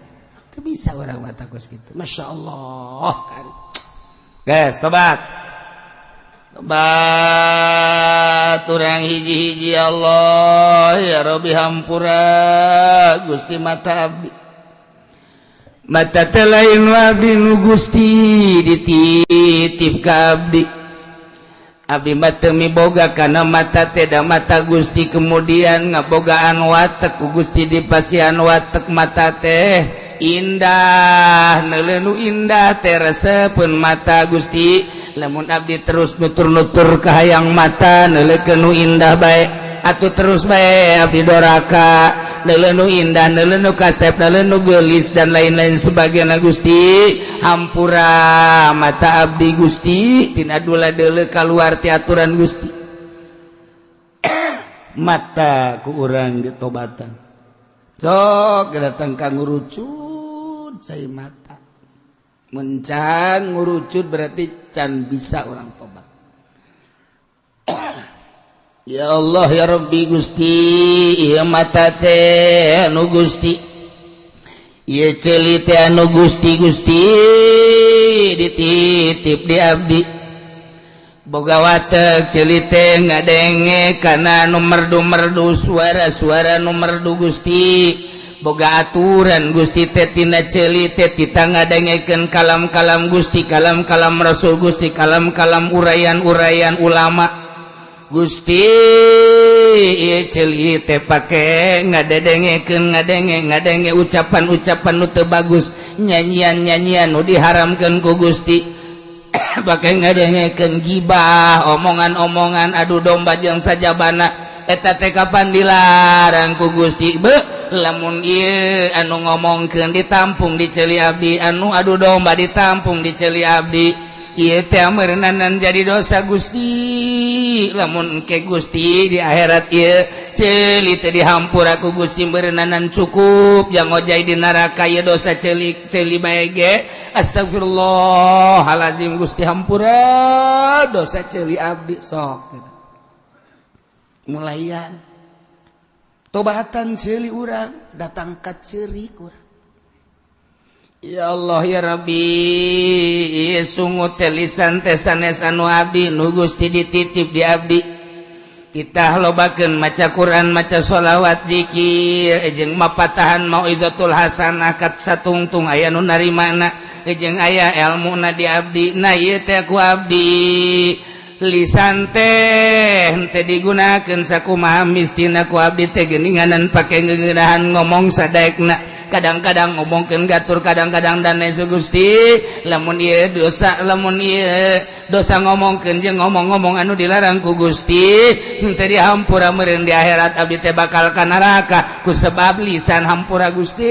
Speaker 1: bisa urang mah kos kitu. Masya Allah.
Speaker 2: Guys, tobat. Tobat urang hiji-hiji. Allah ya Rabbi, hampura Gusti mata abdi. Mata teh lain abdi nu Gusti dititip ka abdi. Abdi mah teu miboga kana mata teh, da mata Gusti kemudian ngabogaan watek, ku Gusti dipasihan watek mata teh indah, neuleuh nu indah teh resepeun mata. Gusti, lamun abdi terus nutur-nutur kahayang mata neuleukeun nu indah bae, atuh terus bae abdi doraka, neuleuh nu indah, neuleuh nu kasep, neuleuh nu geulis, dan lain-lain sebagainya. Gusti, hampura mata abdi. Gusti, tina dula deuleu kaluar ti aturan Gusti. Mata ku urang ditobatan. Sok datang ka ngurucut cai mata. Mencan ngurucut berarti can bisa orang tobat. Ya Allah ya Rabbi, Gusti, ieu mata teh anu Gusti, ieu ceuli teh anu Gusti. Gusti dititip di abdi, boga watek ceuli teh ngadenge kana nu merdu-merdu, suara-suara nu merdu. Gusti, boga aturan Gusti teh tina ceuli teh tita ngadengekeun kalam-kalam Gusti, kalam-kalam Rasul Gusti, kalam-kalam uraian-uraian ulama. Gusti, ieu ceuli teh pake ngadedengekeun, ngadenge ngadenge ucapan-ucapan nu teu bagus, nyanyian-nyanyian nu diharamkeun ku Gusti, pake ngadengekeun gibah, omongan-omongan adu domba jeung sajabana. Eta teh kapan dilarang ku Gusti? Be
Speaker 1: Lamun ieu anu ngomongkeun ditampung di ceuli abdi, anu adu domba ditampung di ceuli abdi, ieu teh meureunanan jadi dosa, Gusti. Lamun ke Gusti di akhirat ieu ceuli teh dihampura ku Gusti, meureunanan cukup yang ngojay di neraka ieu dosa ceuli ceuli bae ge. Astagfirullahaladzim, Gusti, hampura dosa ceuli abdi. Sok mulayan tobatan ceuli urang, datang ka ceurik urang. Ya Allah, ya Rabbi, sungut teh lisan teh sanes anu abdi nu Gusti dititip di abdi. Kita lobakeun maca Quran, maca sholawat, zikir, jeung mapatahan mauizatul hasanah kat satungtung aya nu narimana jeung aya elmuna di abdi. Nah, ieu teh ku abdi lisan teh henteu digunakeun sakumaha mistina ku abdi teh, geuninganan pake ngeunahan ngomong sadaekna, kadang-kadang ngomongkeun gatur, kadang-kadang dan lain. Gusti, lamun ieu dosa, lamun ieu dosa ngomongkeun jeung ngomong-ngomong anu dilarang ku Gusti henteu dihampura, meureun di akhirat abdi teh bakal ka neraka ku sebab lisan. Hampura, Gusti,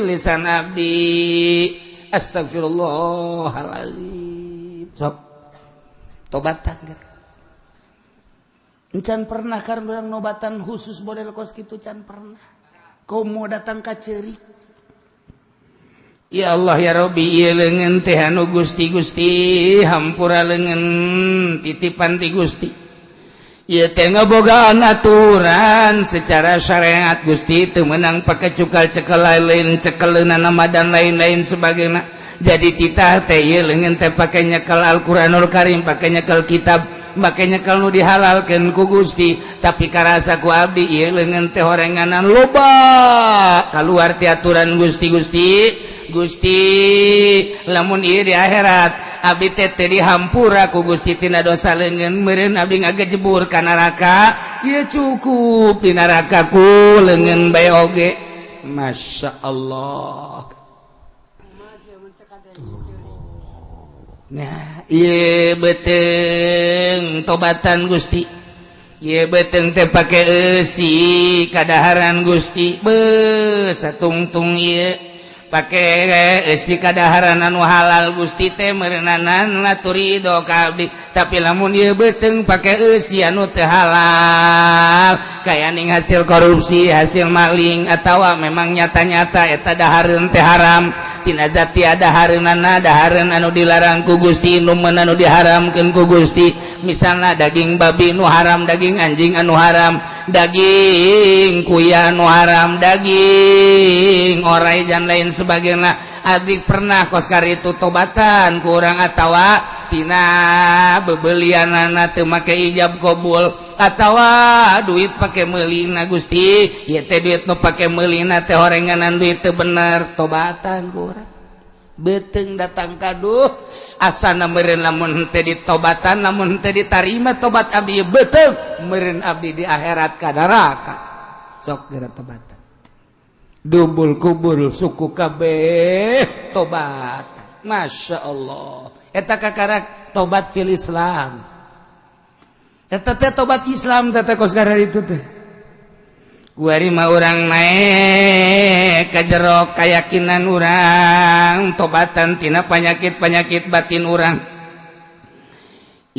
Speaker 1: lisan abdi. Astagfirullahaladzim. Sok tobatan. Encan pernah kan urang nobatan khusus model kos kitu? Can pernah. Komo datang ka ceurik. Ya Allah, ya Robbi, ieu leungeun teh anu Gusti, Gusti, hampura, leungeun titipan ti Gusti. Ieu teh ngabogaan aturan secara syariat, Gusti, teu meunang pake cukal cekel lain, cekeleunana nama dan lain-lain sebagainya. Jadi titah teh ieu leungeun teh pake nyekel Al-Qur'anul Karim, pake nyekel kitab, makanya kalau dihalalkan ku Gusti, tapi karasa ku abdi ieu leungeun teh horenganan loba keluar ti aturan Gusti. Gusti, Gusti, lamun ieu di akhirat abdi teh teu dihampura ku Gusti tina dosa leungeun, meureun abdi ngagejebur ka neraka. Ieu cukup di neraka ku leungeun bae oge. Masya Allah. Tuh. Nah, ieu beuteung tobatan, Gusti. Ieu beuteung teh pake eusi kadaharan, Gusti. Beuh, satungtung ieu pake eusi kadaharan anu halal, Gusti, teh meureunanan laturido ka abdi. Tapi lamun ieu beuteung pake eusi anu teu halal, kaya ning hasil korupsi, hasil maling, atawa memang nyata-nyata eta dahareun teh haram tina zat dahareunana, dahareun anu dilarang ku Gusti, nu anu diharamkeun ku Gusti, misalnya daging babi nu haram, daging anjing anu haram, daging kuya anu haram, daging orai dan lain sebagainya. Adik pernah koskar itu tobatan kurang atawa tina bebelianana teu make ijab kabul atawa duit pake meulina. Gusti, ieu teh duit nu pake meulina teh horenganan duit teu bener. Tobatan kurang beuteung datang kaduh asana meureun lamun teu ditobatan, lamun teu ditarima tobat abdi, beuteung meureun abdi di akhirat ka neraka. Sok geura tobatan, dubul kubul suku kabeh tobat. Masya Allah, eta kakarak tobat fil Islam. Eta teh tobat Islam teh kos itu teh. Kuari mah urang naik ka jero keyakinan urang, tobatan tina penyakit-penyakit batin urang.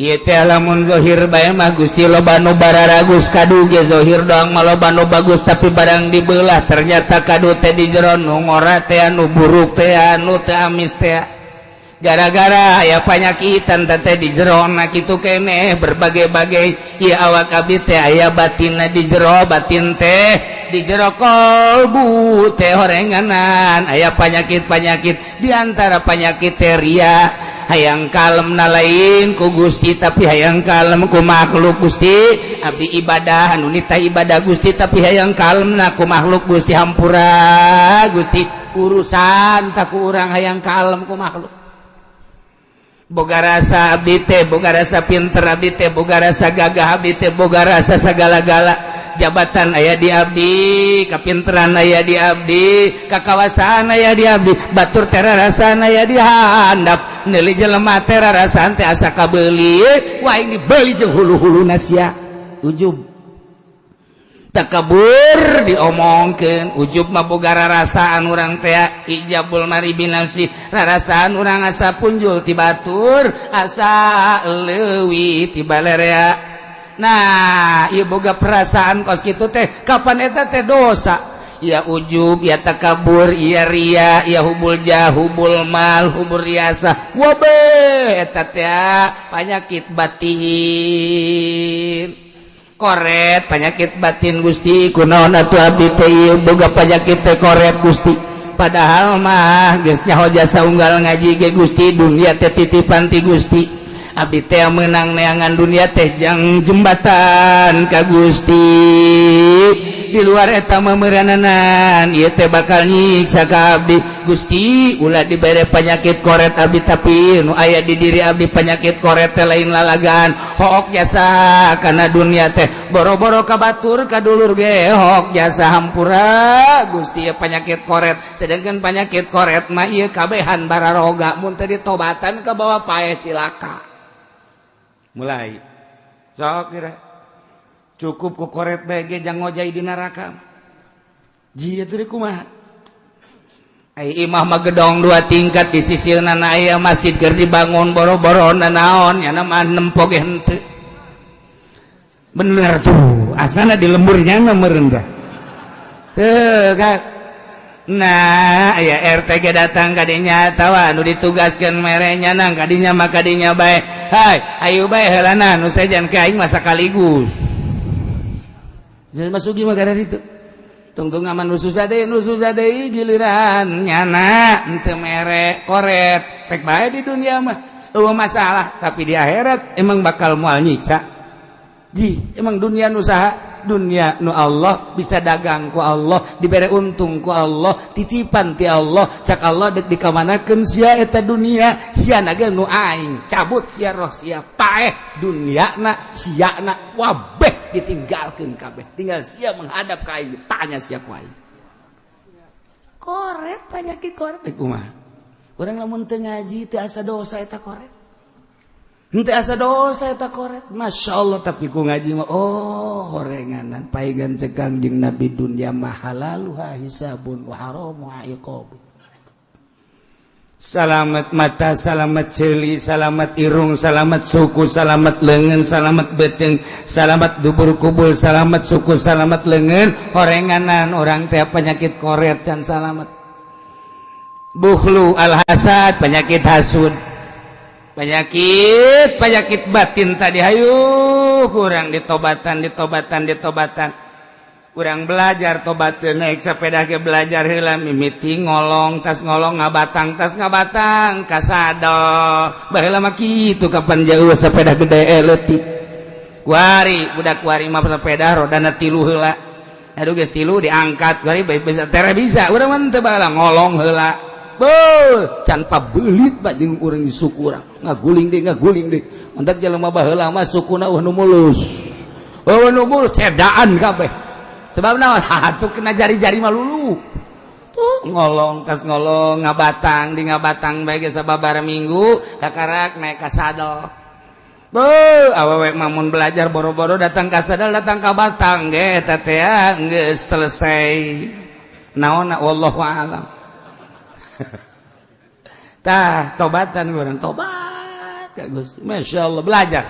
Speaker 1: Ieu teh lamun zahir bae mah, Gusti, loba nu bararagus kadu ge. Zahir doang mah loba nu bagus, tapi barang dibelah ternyata kadu teh di jero nu ngora teh, nu buruk teh, anu teh amis teh, gara-gara aya panyakitan teh di jero na kitu keneh berbagai-bagai. Ieu awak abdi teh aya batinna di jero, batin teh di jero kolbu teh horenganan aya penyakit-penyakit. Di antara penyakit teh ria, hayang kalem na lain ku Gusti tapi hayang kalem ku makhluk. Gusti, abdi ibadah anu nita ibadah, Gusti, tapi hayang kalem na ku makhluk. Gusti, hampura, Gusti, urusan tak ku urang hayang kalem ku makhluk. Boga rasa abdi teh, boga rasa pinter abdi teh, boga rasa gagah abdi teh, boga rasa segala-gala, jabatan aya di abdi, kapinteran aya di abdi, kakawasaan aya di abdi, batur tera rasana aya di handap, neuli jelema tera rasaan teh asa kabeuli. Wah, ini beli jeung hulu-hulu nasia ujub. Takabur diomongkeun, ujub mah boga rarasaan urang teh, ijabul mar'i binafsi, rarasaan urang asa punjul ti batur, asa leuwih ti balerea. Nah, ieu boga perasaan kos kitu teh, kapan eta teh dosa? Ya ujub, ya takabur, ya ria, ya hubbul jah, hubbul mal, hubbur riasa, wabe eta teh penyakit batin. Koret, penyakit batin. Gusti, kunaon atuh abdi teh ieu boga penyakit teh koret, Gusti? Padahal mah geus nyaho jasa unggal ngaji ge, Gusti, dunia teh titipan ti Gusti, abdi teh menang neangan dunia teh jang jembatan ka Gusti. Di luar eta memerananan ieu teh bakal nyiksa ka abdi. Gusti, ulah dibere penyakit koret abdi. Tapi nu aya di diri abdi penyakit koret teh lain lalagan, hook jasa karena dunia teh, boro-boro ka batur, ka dulur ge hook jasa. Hampura, Gusti, ya penyakit koret. Sedangkan penyakit koret mah ieu kabehan bararoga, mun teu ditobatan ka bawah paeh, cilaka. Mulai sok kira cukup ku koret bae ge jang ngojay di neraka. Jia teh kumaha? Ai imah mah gedong dua tingkat, di sisi nana aya masjid keur dibangun, boro-boro nanaon nya mah nempo ge henteu. Bener tuh, asana di lemburnya mah merendah tuh kan. Nah, aya RT ge datang kadinya tawa nu ditugaskeun merenya nang kadinya mah kadinya bae. Hai, ayo bae heulana nu sejan ke aing mah sakaligus. Jadi masuki mah gara itu. Tungtung aman nu susah deui, nu susah deui, giliran nyana henteu mere koret. Pek bae di dunia mah. Eueuh masalah, tapi di akhirat emang bakal moal nyiksa. Ji, emang dunia nu saha? Dunia nu Allah, bisa dagang ku Allah, dibere untung ku Allah, titipan ti Allah. Cak Allah, dek dikamanakeun sia eta dunia? Sia na ge nu aing, cabut sia roh sia, paeh dunia na, sia na wabeh ditinggalkeun kabeh, tinggal sia menghadap ka aing, tanya sia ku aing. Koret, penyakit koret teh kumaha? Urang lamun teu ngaji teu asa dosa eta koret. Henteu asa dosa eta koret. Masya Allah, tapi ku ngaji mah oh horenganan paigan cekang jeung Nabi, dunya mah halaluha hisabun wa haramuha iqab. Salamet mata, salamet ceuli, salamet irung, salamet suku, salamet leungeun, salamet beuteung, salamet dubur kubul, salamet suku, salamet leungeun. Horenganan orang teh penyakit koret can salamet. Bukhlu, al hasad, penyakit hasud, penyakit penyakit batin tadi. Hayu kurang ditobatan, ditobatan, ditobatan. Kurang belajar tobat, naik sepeda ke belajar heula, mimiti ngolong, tas ngolong ngabatang, tas ngabatang kasadol. Baheula mah kitu, kapan jauh sepeda gede leutik. Kuari budak kuari mah sepeda rodana tilu heula. Aduh, geus tilu diangkat kuari bisa tere bisa. Urang mah teu, baheula ngolong heula. Beuh, can pabelit ba jeung urang di suku urang. Ngaguling deui, ngaguling deui. Mantak jelema baheula mah sukuna eueuh nu mulus. Eueuh nu mulus cedaan kabeh. Sebab naon? Atuh kena jari-jari mah lulu. Tuh ngolong, tas ngolong ngabatang, di ngabatang bae geus sababaraha minggu kakarak naik ka sadel. Beuh, awewe mah mun belajar boro-boro datang ka sadel, datang ka batang ge eta teh geus selesai. Naonna, wallahu a'lam. Tah, tobatan urang, tobat ka Gusti. Masya Allah, belajar.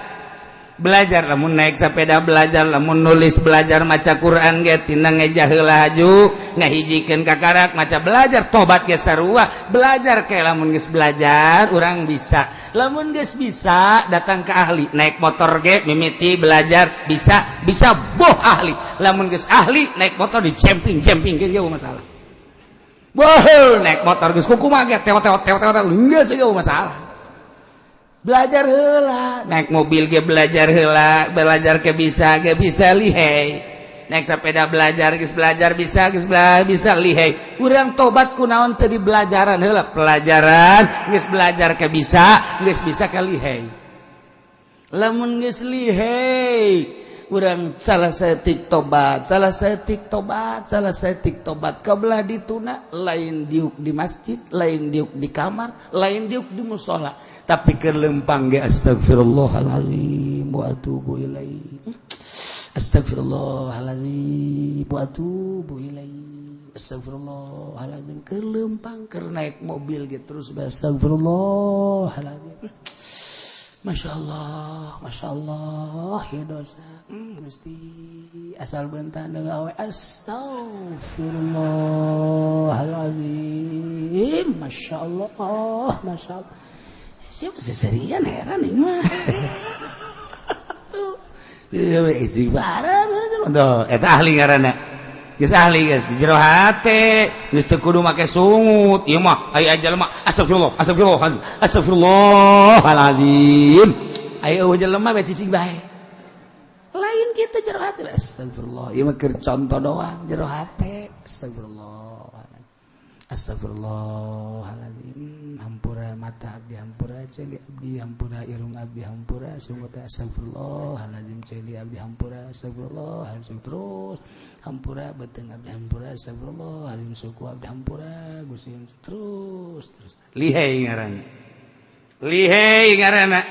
Speaker 1: Belajar lamun naik sepeda, belajar lamun nulis, belajar maca Quran ge tina ngeja heula haju ngahijikeun kakarak maca, belajar tobat ge sarua belajar. Kayak lamun geus belajar urang bisa, lamun geus bisa datang ke ahli. Naik motor ge mimiti belajar, bisa bisa boh ahli. Lamun geus ahli naik motor di camping camping ge masalah. Boh, naik motor geus kumaha ge tewat tewat tewat tewat geus ge masalah. Belajar heula. Naik mobil ge belajar heula, belajar ke bisa ge bisa lihai. Naik sepeda belajar, geus belajar bisa, geus belajar bisa lihai. Urang tobat kunaon teu di belajaran heula? Pelajaran geus belajar ke bisa, geus bisa ke lihai. Lamun geus lihai urang salah saeutik tobat, salah saeutik tobat, salah saeutik tobat kabelah dituna, lain diuk di masjid, lain diuk di kamar, lain diuk di musola, tapi keur lempang ge astagfirullahalazim wa atubu ilaih. Astagfirullahaladzim wa atubu ilaih, astagfirullahaladzim. Keur lempang, keur naik mobil gitu, terus astagfirullahaladzim. Masya Allah, Masya Allah ya dosa. Gusti, asal bentar dengan awe, astagfirullahaladzim. Masya Allah, Masya Allah. Siapa seserian, heran ini mah. Tuh istighfar tuh, eta ahli ngaranna. Geus ahli, geus di jero hate, geus teu kudu make sungut. Ieu mah aya jelema astagfirullah, astagfirullah, astagfirullahalazim. Aya eueuh jelema we cicing bae. Lain kitu, jero hate astagfirullah. Ieu mah keur contoh doang, jero hate astagfirullah. Astagfirullahaladzim, hampura mata abdi, hampura ceuli abdi, hampura irung abdi, hampura sungut, astagfirullahaladzim, ceuli abdi hampura, astagfirullahaladzim, terus hampura beuteung abdi, hampura, astagfirullahaladzim, suku abdi hampura, Gusti, terus terus. Lihai ngaranna, lihai ngaranna.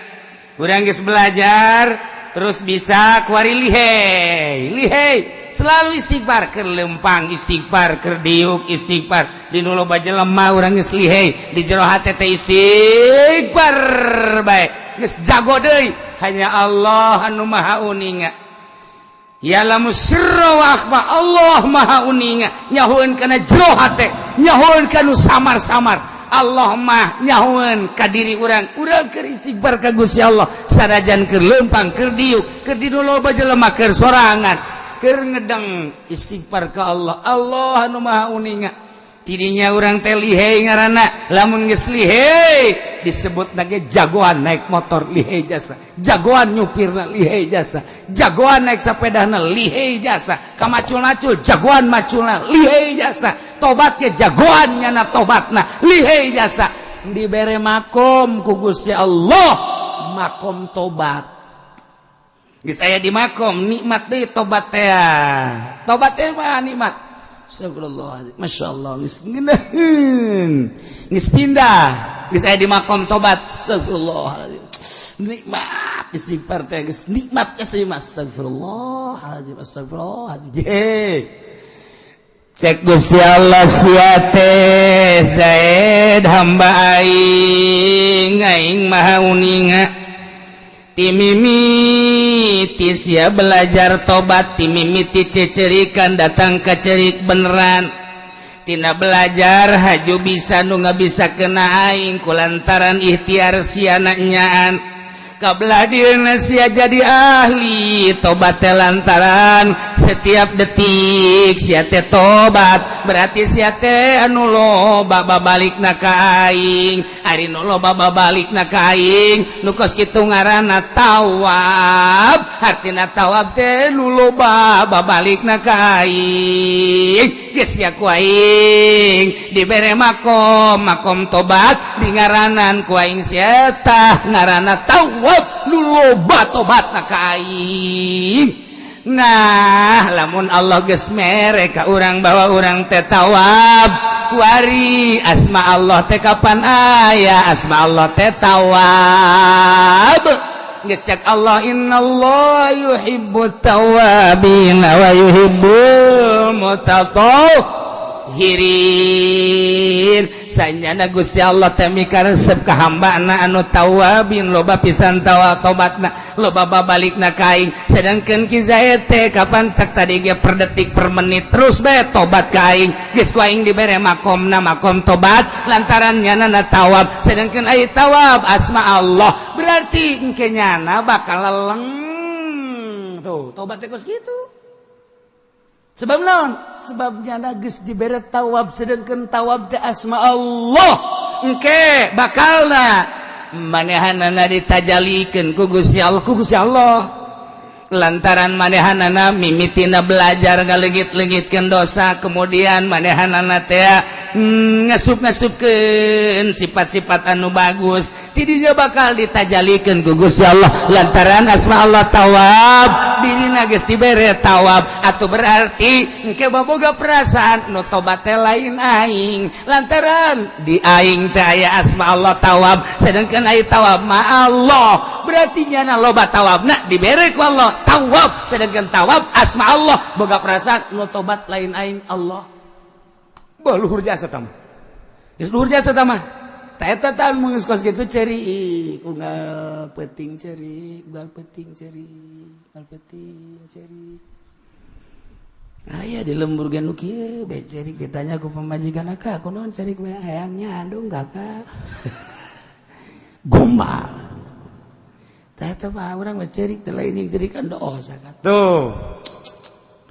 Speaker 1: Urang geus belajar terus bisa kuari lihai, lihai selalu istighfar. Keur lempang istighfar, keur diuk istighfar, di nu loba jelema urang geus lihai, di jero hate teh istighfar bae, geus jago deui. Hanya Allah anu maha uninga, ya'lamu sirra wa akhfa. Allah maha uninga, nyahoeun kana jero hate, nyahoeun kana samar-samar. Allah mah nyahoeun ka diri urang. Urang keur istighfar ka Gusti Allah, sanajan keur lempang, keur diuk, keur di nu loba jelema, keur sorangan, keur ngedeng, istighfar ka Allah. Allah anu maha uninga. Tidinya urang teh lihai ngaranna. Lamun geus lihai disebut nage jagoan naik motor lihai jasa, jagoan nyupirna lihai jasa, jagoan naik sepedana lihai jasa, kamacul-macul jagoan maculna lihai jasa, tobatnya jagoan nyana tobatna lihai jasa. Dibere makom ku Gusti Allah, makom tobat. Geus aya di makom nikmat deui tobat teh, tobat teh mah nikmat. Astagfirullahaladzim, Masya Allah, geus ngeunaheun, geus pindah, geus aya di makom tobat. Astagfirullahaladzim, nikmat istighfar teh, geus nikmat sih. Astagfirullahaladzim, astagfirullahaladzim. Cek Gusti Allah, sia teh Zaid, hamba aing, aing maha uninga. Timimiti sia belajar tobat, timimiti cecerikan datang ke cerik beneran, tina belajar haju bisa nu nggak bisa kena aing kulantaran ikhtiar sia nyaan kabelah dieuna sia jadi ahli tobat teh lantaran setiap detik sia teh tobat, berarti sia teh anu loba babalikna ka aing. Ari nu loba babalikna ka aing nu kos kitu ngaranna tawab. Hartina tawab teh nu loba babalikna ka aing. Geus sia ku aing dibere makom, makom tobat, di ngaranan ku aing sia tah ngaranna tawab, nu loba tobatna ka aing. Nah, lamun Allah geus mere ka urang bahwa urang teh tawab, kuari asma Allah teh kapan aya asma Allah teh tawab. Geus cek Allah, innallaha yuhibbut tawabin wa yuhibbul mutatahhirin. Sanyana Gusti Allah teh mikaresep ka hambana anu tawabin, loba pisan tawa tobatna, loba babalikna ka aing. Sedangkan Ki Zaid teh kapan cek tadi ge per detik, per menit terus bae tobat ka aing. Geus ku aing dibere makomna makom tobat lantaran nyana tawab. Sedangkan ai tawab asma Allah, berarti engke nyana bakal leleng tuh tobat teh kos kitu. Sebab naon? Sebab nyana geus dibere tawab, sedangkan tawab teh asma Allah. Engke bakalna manehanana ditajalikeun ku Gusti Allah, ku Gusti Allah lantaran manehanana mimitina belajar ngaleungit-leungitkeun dosa, kemudian manehanana teh ngasup-ngasupkeun sifat-sifat anu bagus. Tidinya bakal ditajalikeun ku Gusti Allah lantaran asma Allah tawab, dirina geus dibere tawab. Atau berarti engke boga perasaan nu tobat teh lain aing, lantaran di aing teh aya asma Allah tawab, sedangkan aya tawab ma Allah, berarti nyana loba tawabna dibere ku Allah tawab, sedangkan tawab asma Allah, boga perasaan nu tobat lain aing, Allah. Bah, luhur jasa tah mah, geus luhur jasa tah mah. Eta tah mun geus kos kitu ceurik unggal peuting, ceurik unggal peuting, ceurik unggal peuting, ceurik. Aya di lembur ge nu kieu bae, ceurik. Ditanya ku pamajikan, "Akak, kunaon ceurik we?" "Hayang nyandung, Kakak." Gombal. Tah, eta mah urang mah ceurik teh lain yang cerikan dosa kan. Tuh.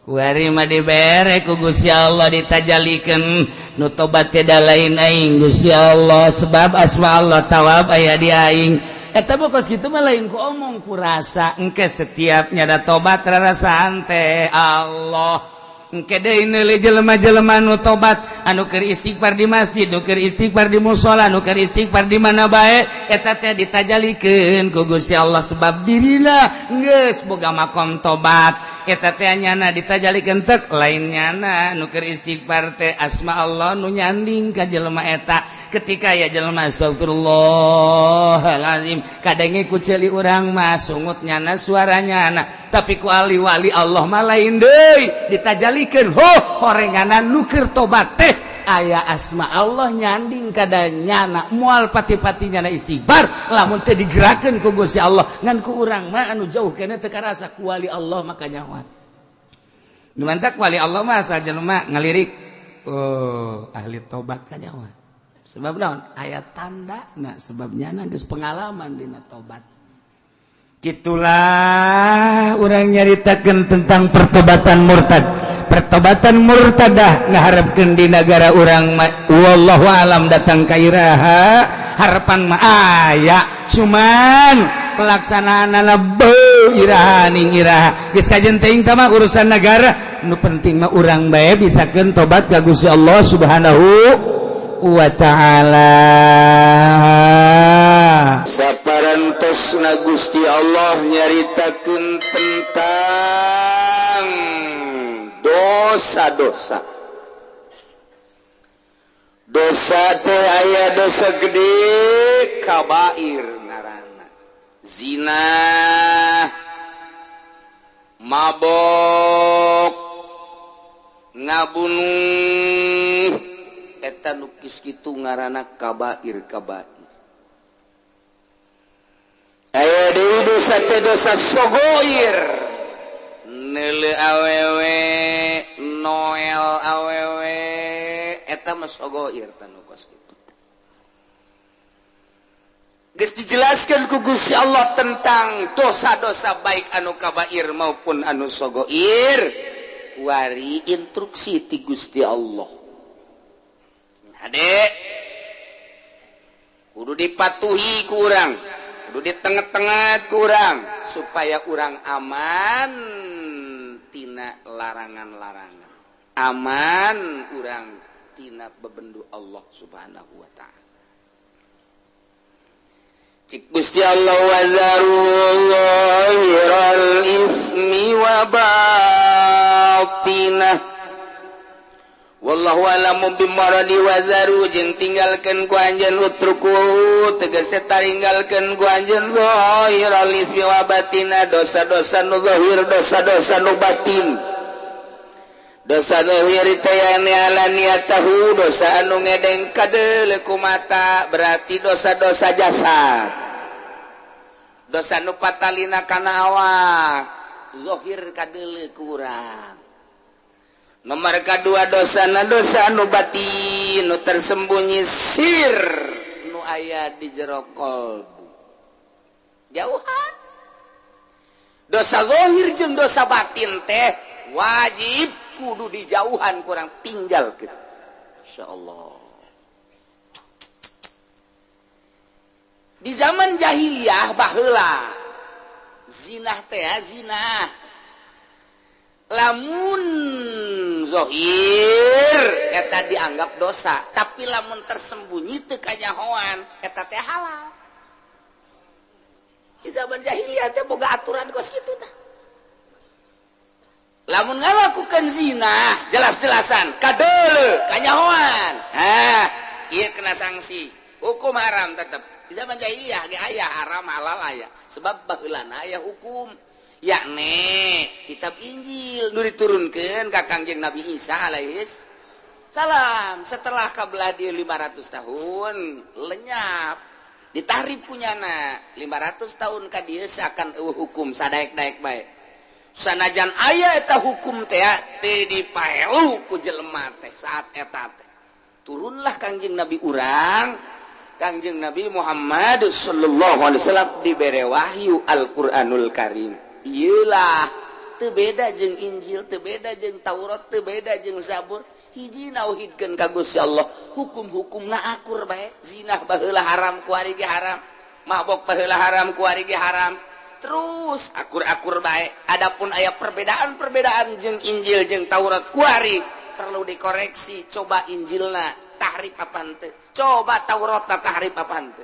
Speaker 1: Kuari mah dibere ku Gusti Allah, ditajalikeun nu tobat teh lain aing, Gusti Allah, sebab asma Allah tawab aya di aing. Eta mah kos kitu mah lain ku omong, ku rasa. Engke setiap nyada tobat rarasaan teh Allah. Engke deui neuleuh jelema-jelema nu tobat, anu keur istighfar di masjid, nu keur istighfar di musala, nu keur istighfar di mana bae, eta teh ditajalikeun ku Gusti Allah sebab dirina geus boga makom tobat. Eta teh nyana ditajalikeun tek lain nyana nu keur istighfar teh, asma Allah nu nyanding ka jelema eta. Ketika ya jelema astagfirullahalazim, kadenge ku ceuli urang mah sungut nyana, suaranya nyana, tapi ku ahli wali Allah mah lain deui, ditajalikeun ho horenganan nu keur tobat teh aya asma Allah nyanding kada nyana. Moal pati-pati nyana istighfar lamun teh digerakkeun ku Gusti Allah. Ngan ku urang mah anu jauh keneh teu karasa, ku wali Allah maka nyawa. Nu mantak wali Allah mah asal jelema ngalirik, oh, ahli tobat, kanyawa. Sebab naon? Aya tanda. Nah, sebabnya geus pengalaman dina tobat. Gitulah urang nyaritakeun tentang pertobatan murtad. Pertobatan murtadah ngaharapkeun di negara urang, wallahu alam datang ka iraha. Harapan mah aya, cuman pelaksanaan beuh iraha ning iraha, geus kajen teuing mah urusan negara. Nu penting mah urang bae bisakeun tobat ka Gusti Allah Subhanahu wa ta'ala.
Speaker 2: Saparantosna Gusti Allah nyaritakeun tentang dosa-dosa. Dosa teh aya dosa gede, kabair ngaranna, zina, mabok, ngabunuh, eta nu kos kitu ngaranna kabair. Kabair aya deui dosa teh dosa sogoir, neuleu awewe, noel awewe, eta mah sogoir. Tanu kos kitu geus dijelaskan ku Gusti Allah tentang dosa-dosa, baik anu kabair maupun anu sogoir. Wari instruksi ti Gusti Allah, Adek, kudu dipatuhi kurang, kudu di tengah-tengah kurang, supaya urang aman tina larangan-larangan, aman urang tina bebendu Allah Subhanahu wa ta'ala. Cik Gusti Allah, wazaru zahiral ismi wa batinah wallahu alamu bimuradi. Wazaru jeung tinggalkeun ku anjeun, utruku tegese taringgalkeun ku anjeun, zahiral ismi wa batina, dosa-dosa nu zahir, dosa-dosa nu batin. Dosa zahir teh alaniyatahu, dosa anu ngedeng kadeuleu ku mata, berarti dosa-dosa jasad, dosa nu patalina kana awak, zahir kadeuleu ku urang. Nomor kedua, dosa na dosa nu batin, nu tersembunyi, sir nu aya di jero kolbu. Jauhan dosa zahir jeung dosa batin teh wajib kudu dijauhan, kurang tinggal gitu. Insyaallah di zaman jahiliyah baheula, zina teh zina lamun zohir eta dianggap dosa, tapi lamun tersembunyi teu kanyahoan, eta teh halal.
Speaker 1: Di zaman jahiliyah teh boga aturan kos kitu tah. Lamun ngalakukan zina jelas-jelasan kadeuleu kanyahoan, ah ieu kena sanksi hukum haram tetep. Di zaman jahiliyah ge aya haram halal aya, sebab baheulana aya hukum, yakni kitab Injil nu diturunkeun ka Kangjeng Nabi Isa alaihis salam. Setelah kabelah dia 500 tahun lenyap, ditahrif punyana 500 tahun ka dieu seakan eueuh hukum sadaek-daek bae. Sanajan aya eta hukum teh teu dipaelu ku jelema teh saat eta teh. Turunlah Kangjeng Nabi urang, Kangjeng Nabi Muhammad sallallahu alaihi wasallam dibere wahyu Al-Qur'anul Karim. Ieulah teu beda jeung Injil, teu beda jeung Taurat, teu beda jeung Zabur. Hiji nauhidkeun ka Gusti Allah, hukum-hukumna akur bae. Zina baheula haram, kuari ge haram. Mabok baheula haram, kuari ge haram. Terus akur-akur bae. Adapun aya perbedaan-perbedaan jeung Injil jeung Taurat kuari perlu dikoreksi. Coba Injilna tahrif apa henteu, coba Tauratna tahrif apa henteu.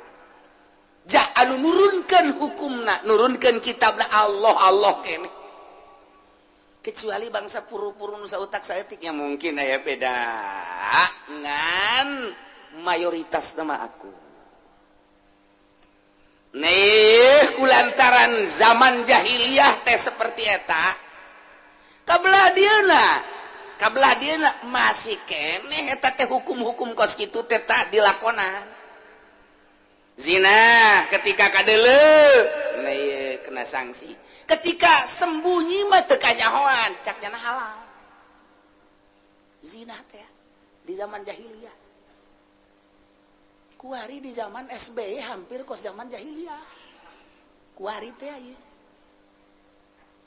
Speaker 1: Ja anu nurunkeun hukumna, nurunkeun kitabna Allah Allah keneh. Kecuali bangsa puru-puru nu sautak saeutik ya mungkin aya beda, ngan mayoritas nama aku. Nih kulantaran zaman jahiliyah teh seperti eta, kabelah dieuna masih keneh eta teh hukum-hukum kos kitu teh tak dilakonan. Zina ketika kadeuleu nih kena sanksi. Ketika sembunyi mah teu kanyahoan, cak nyana halal. Zina teh di zaman jahiliyah. Kuari di zaman SBY hampir kos zaman jahiliyah. Kuari teh ieu.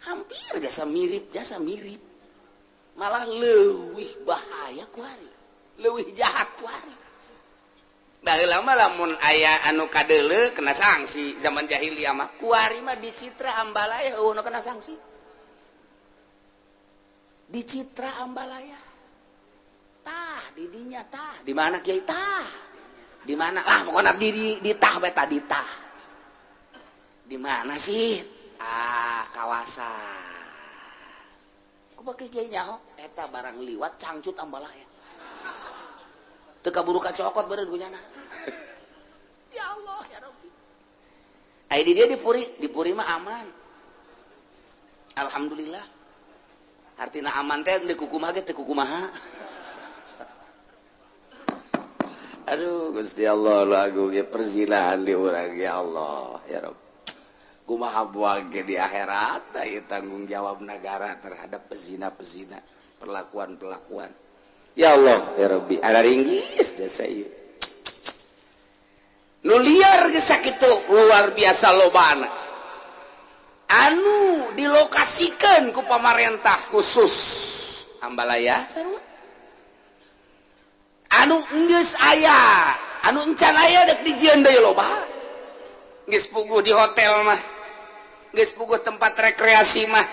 Speaker 1: Hampir jasa mirip. Malah leuwih bahaya kuari. Leuwih jahat kuari. Baheula mah lamun aya anu kadeuleu kena sanksi zaman jahiliyah mah. Kuari mah dicitra ambalaya eueuh nu kena sanksi. Dicitra ambalaya. Tah di dinya tah, di mana kiai tah? Di mana lah pokoknya di tah beta di tah. Di mana sih? Ah, kawasan. Ku pake kiai nyaho eta barang liwat cangcut ambalaya. Teu kaburu kacokot beureun ku nyana. Ya Allah ya Rabbi. Ai di dia di Puri mah aman. Alhamdulillah. Artina aman teh deuk kumaha ge teu kumaha. Aduh Gusti Allah lagu ge perzinahan di urang ya Allah ya Rabb. Kumaha buang ge di akhirat ieu tanggung jawab negara terhadap pezina-pezina, perlakuan-perlakuan. Ya Allah ya Rabbi, ada ringgis jasa ieu. Nu liar geus sakitu luar biasa lobana. Anu dilokasikeun ku pamarentah khusus Ambalaya sarua. Anu geus aya, anu encan aya dek dijieun deui loba. Geus puguh di hotel mah, geus puguh tempat rekreasi mah.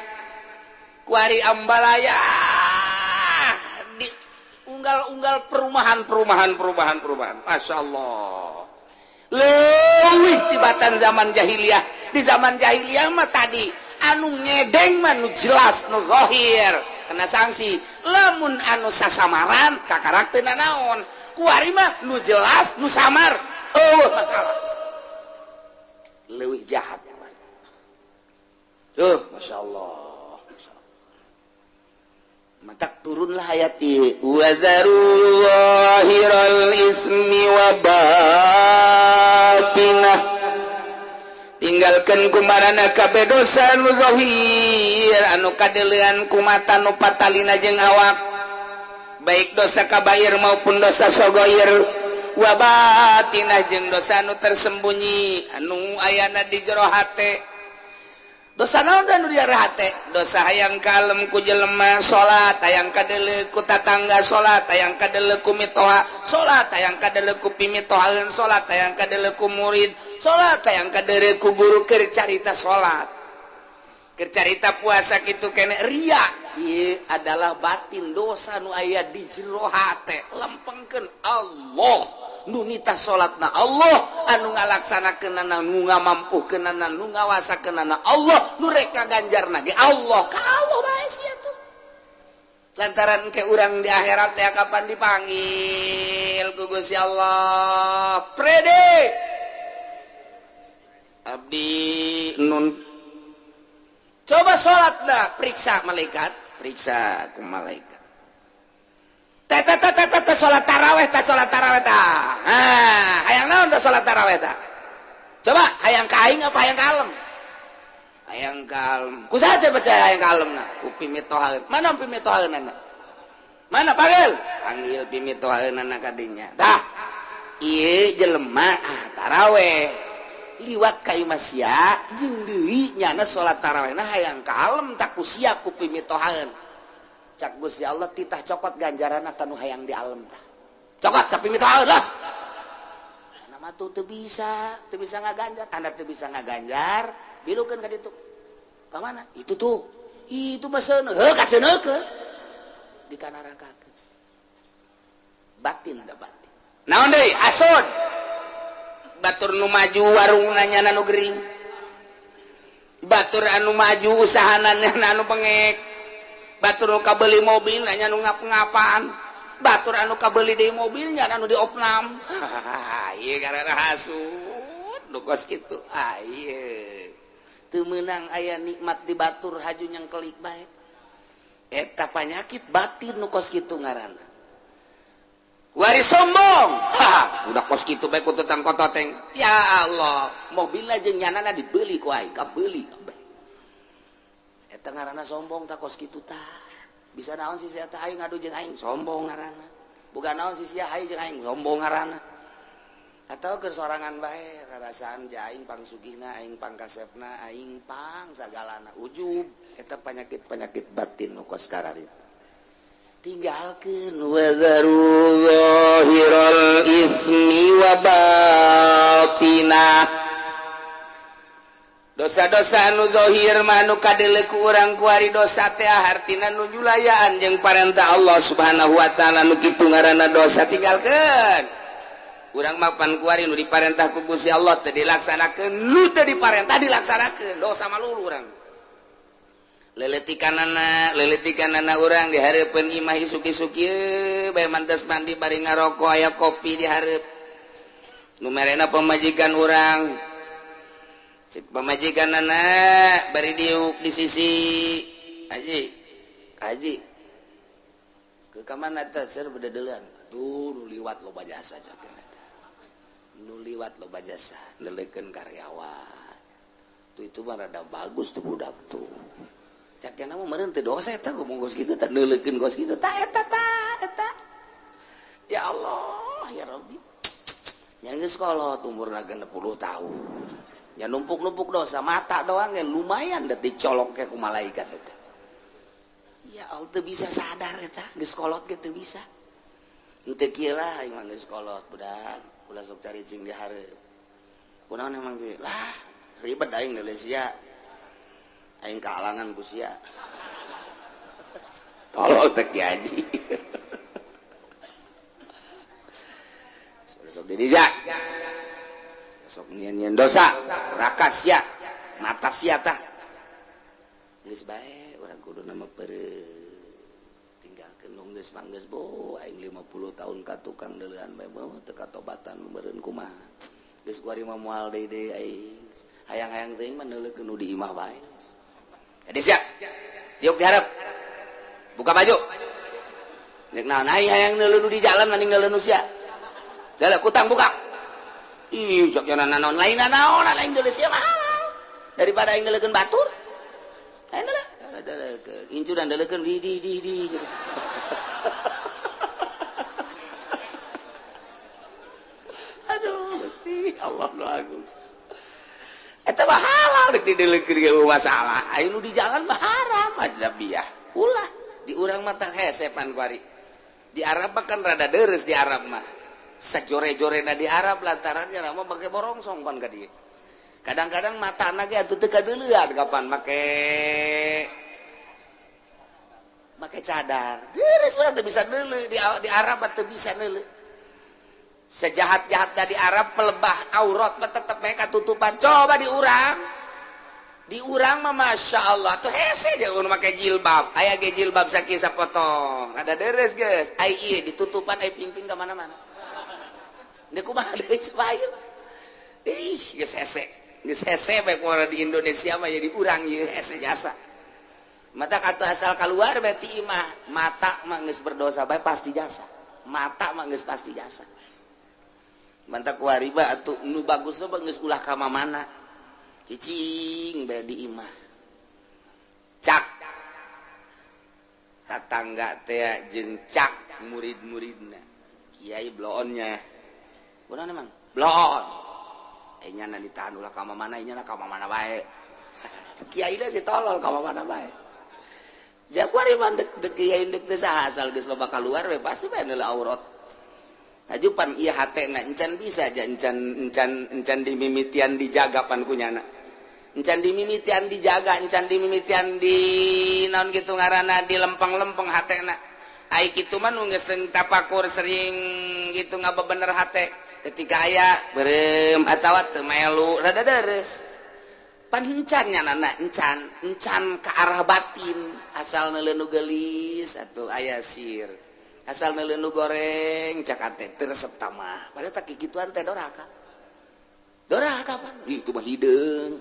Speaker 1: Kuari Ambalaya di unggal-unggal perumahan. Masya Allah. Leuwih tibatan zaman jahiliyah. Di zaman jahiliyah mah tadi anu ngedeng mah nu jelas nu zahir kena sanksi. Lamun anu sasamaran kakarak teu nanaon. Kuari mah nu jelas nu samar eueuh masalah. Leuwih jahat. Tuh, Masya Allah. Matak turunlah ayat ieu wa zarul zahiral ismi wa batinah. Tinggalkeun kumarana kabeh dosa nu zahir anu kadeulean ku mata nu patalina jeung awak, baik dosa kabair maupun dosa sogoir, wa batinah jeung dosa anu tersembunyi anu ayana di jero hate. Dosa naon da nu di jero hate? Dosa hayang kalem ku jelema salat, hayang kadeuleu ku tatangga salat, hayang kadeuleu ku mitoha salat, hayang kadeuleu ku pimitohaeun salat, hayang kadeuleu ku murid salat, hayang kadeuleu ku guru keur carita salat, keur carita puasa kitu kene ria. Ieu adalah batin dosa nu aya di jero hate. Lempengkeun Allah, Nu nitah salatna Allah, anu ngalaksanakeunana, nu ngamampuhkeunana, nu ngawasakeunana Allah, nu rek ngaganjarna ge Allah. Ka Allah bae sia tuh. Lantaran ke urang di akhirat teh kapan dipanggil ku Gusti Allah. Prede abdi nun. Coba salat dah, periksa malaikat, periksa ku malaikat. Teh salat taraweh teh, salat taraweh tah. Ah, hayang naon teh salat taraweh tah? Coba hayang ka aing apa hayang kalem? Hayang kalem. Ku saha percaya hayang kalemna? Ku pimitohaeun. Mana pimitohaeunana? Mana panggil? Panggil pimitohaeunana ka dinya. Tah, ieu jelema taraweh. Liwat ka imah sia jeung deui nyana salat tarawehna hayang kalem tak ku sia ku pimitohaeun. Cak Gusti Allah titah cokot ganjaranna kanu hayang di alam tah. Cokot ka pimitohaeun lah. Kana mah tuh teu bisa ngaganjar. Anda teu bisa ngaganjar, bilukeun ka ditu. Ka mana? Itu tuh. Itu mah seuneu. Heuh kaseuneukeun. Di kanarakakeun. Batin da batin. Naon deui? Hasud. Batur nu maju warungna nyana nu gering. Batur anu maju usahana nyana anu pengek. Batur nu kabeli mobil nanya nu ngap-ngapan. Batur anu kabeli deui mobilnya anu diopnam. Ieu karena hasud nu kos kitu. Ah ieu teu meunang aya nikmat di batur haju nyang kelik bae. Eta panyakit batin nu kos kitu ngaranna. Wari sombong. Ha, udah kos kitu bae ku tutang kototeng. Ya Allah, mobilna jeung nyanana dibeli ku aing, kabeli kabeh. Eta ngaranna sombong tak kos kitu tah. Bisa naon sih sia teh aing ngadu jeung aing sombong ngaranna. Bukan naon sih sia aing jeung aing sombong ngaranna. Atau keur sorangan bae rarasaan ja aing pangsugihna, aing pangkasepna, aing pang sagalana ujub. Eta penyakit-penyakit batin nu kos kararitu. Tinggalkeun wazaru zahiral ismi wa batinah. Dosa-dosa anu zahir mah nu kadeuleu ku urang kuari dosa teh hartina nu nyulayaan jeung parentah Allah Subhanahu wa taala nu kitu ngaranna dosa tinggalkeun. Urang mah pan kuari nu diparentah ku Gusti Allah teu dilaksanakeun, nu teu diparentah dilaksanakeun, dosa malulu urang. Leletikanana urang di hareupeun imah isuk-isuk ieu bae mantes mandi bari ngaroko aya kopi di hareup. Nu merena pamajikan urang. Cek pamajikan anak bari diuk di sisi haji haji ke kamana teh ser bededeulan aduh nu liwat loba jasa cek eta nu liwat loba jasa leleukeun karyawan tuh itu mah rada bagus tuh budak tuh cek mah meureun teu dosa eta ngomong kos kitu teh neuleukeun kos kitu tah eta tah eta ya Allah ya Rabbi nya geus kolot umurna 60 tahun ya numpuk-numpuk dosa mata doang ya lumayan deh dicolok ke ku malaikat eta. Ya Allah teu bisa sadar eta geus kolot ge teu bisa. Henteu kieu lah aing mah geus kolot budak ulah sok caricing di hareup. Kunaon emang ge lah ribet aing deuleu sia. Aing kahalangan ku sia. Tolol teh Ki Haji. Sok di dinya. Sok nyian-nyian dosa rakas sia mata sia tah geus bae urang kudu nama peureuh tinggalkeun nu geus mah geus bo aing 50 tahun ka tukang deuleuan bae mah teu katobatan meureun kumaha geus kuari mah moal deui deui aing hayang-hayang teuing mah neuleukeun nu di imah bae jadi sia diuk dihareup buka baju rek naon aing hayang neuleuh nu di jalan mending neuleuh nu sia dalah kutang buka. Ih, sok naon lain naon lain deuleu sia mah halal daripada aing deuleukeun batur. Aing deuleukeun incudan deuleukeun di. Aduh, Gusti Allah nu agung. Eta mah halal rek dideuleukeun ge masalah. Aing nu di jalan mah haram azabiyah. Ulah di urang mah tah hesepan kuari. Di Arab mah kan rada deres di Arab mah. Sajore-jorena di Arab lantarannya lama pakai borongsong kan ka dieu. Kadang-kadang matana ge atuh teu kadeuleuan kapan make cadar. Deres urang teu bisa neuleuh di Arab teu bisa neuleuh. Sejahat-jahat dari Arab pelebah aurat mah tetep mereka tutupan. Coba di urang. Di urang mah Masya Allah tuh hese aja nu make jilbab. Aya ge jilbab sakieu sapotong. Rada deres geus. Ai ieu ditutupan ai pingping ka mana-mana. Deuk kumaha deui coba ayo. Ih, geus hese. Geus hese bae kumaha di Indonesia mah jadi urang ieu hese jasa. Mata kata asal keluar berarti imah mata mah geus berdosa bae pasti jasa. Mata mah geus pasti jasa. Mantap kuari ba atuh nu bagus mah geus ulah ka mana. Cicing bae di imah. Cak tatangga teh jeung cak murid-muridna. Kiai bloonnya. Kunaon emang? Bloon. Nya ditahan ulah ka mana nya ka mana bae. Kiai si tolol ka mana bae. Jaguar mah dek dek kiai dek teh saha asal geus loba kaluar we pasti bae neula aurat. Hajupan ieu hatena encan bisa aja encan encan encan dimimitian dijaga pan kunyana. Encan dimimitian dijaga, encan dimimitian di naon kitu ngaranna di lempeng-lempeng hatena. Ai kitu mah nu geus sering tapakur sering gitu ngabebener hate. Ketika aya beureum atawa teu melu rada deres. Pan encan nya nana encan, encan ke arah batin asal neuleuh nu geulis atuh aya sir. Asal neuleuh nu goreng cak teh teu resep tamah. Padahal tak kikituan teh doraka. Doraka pan. Ih, itu mah hideung.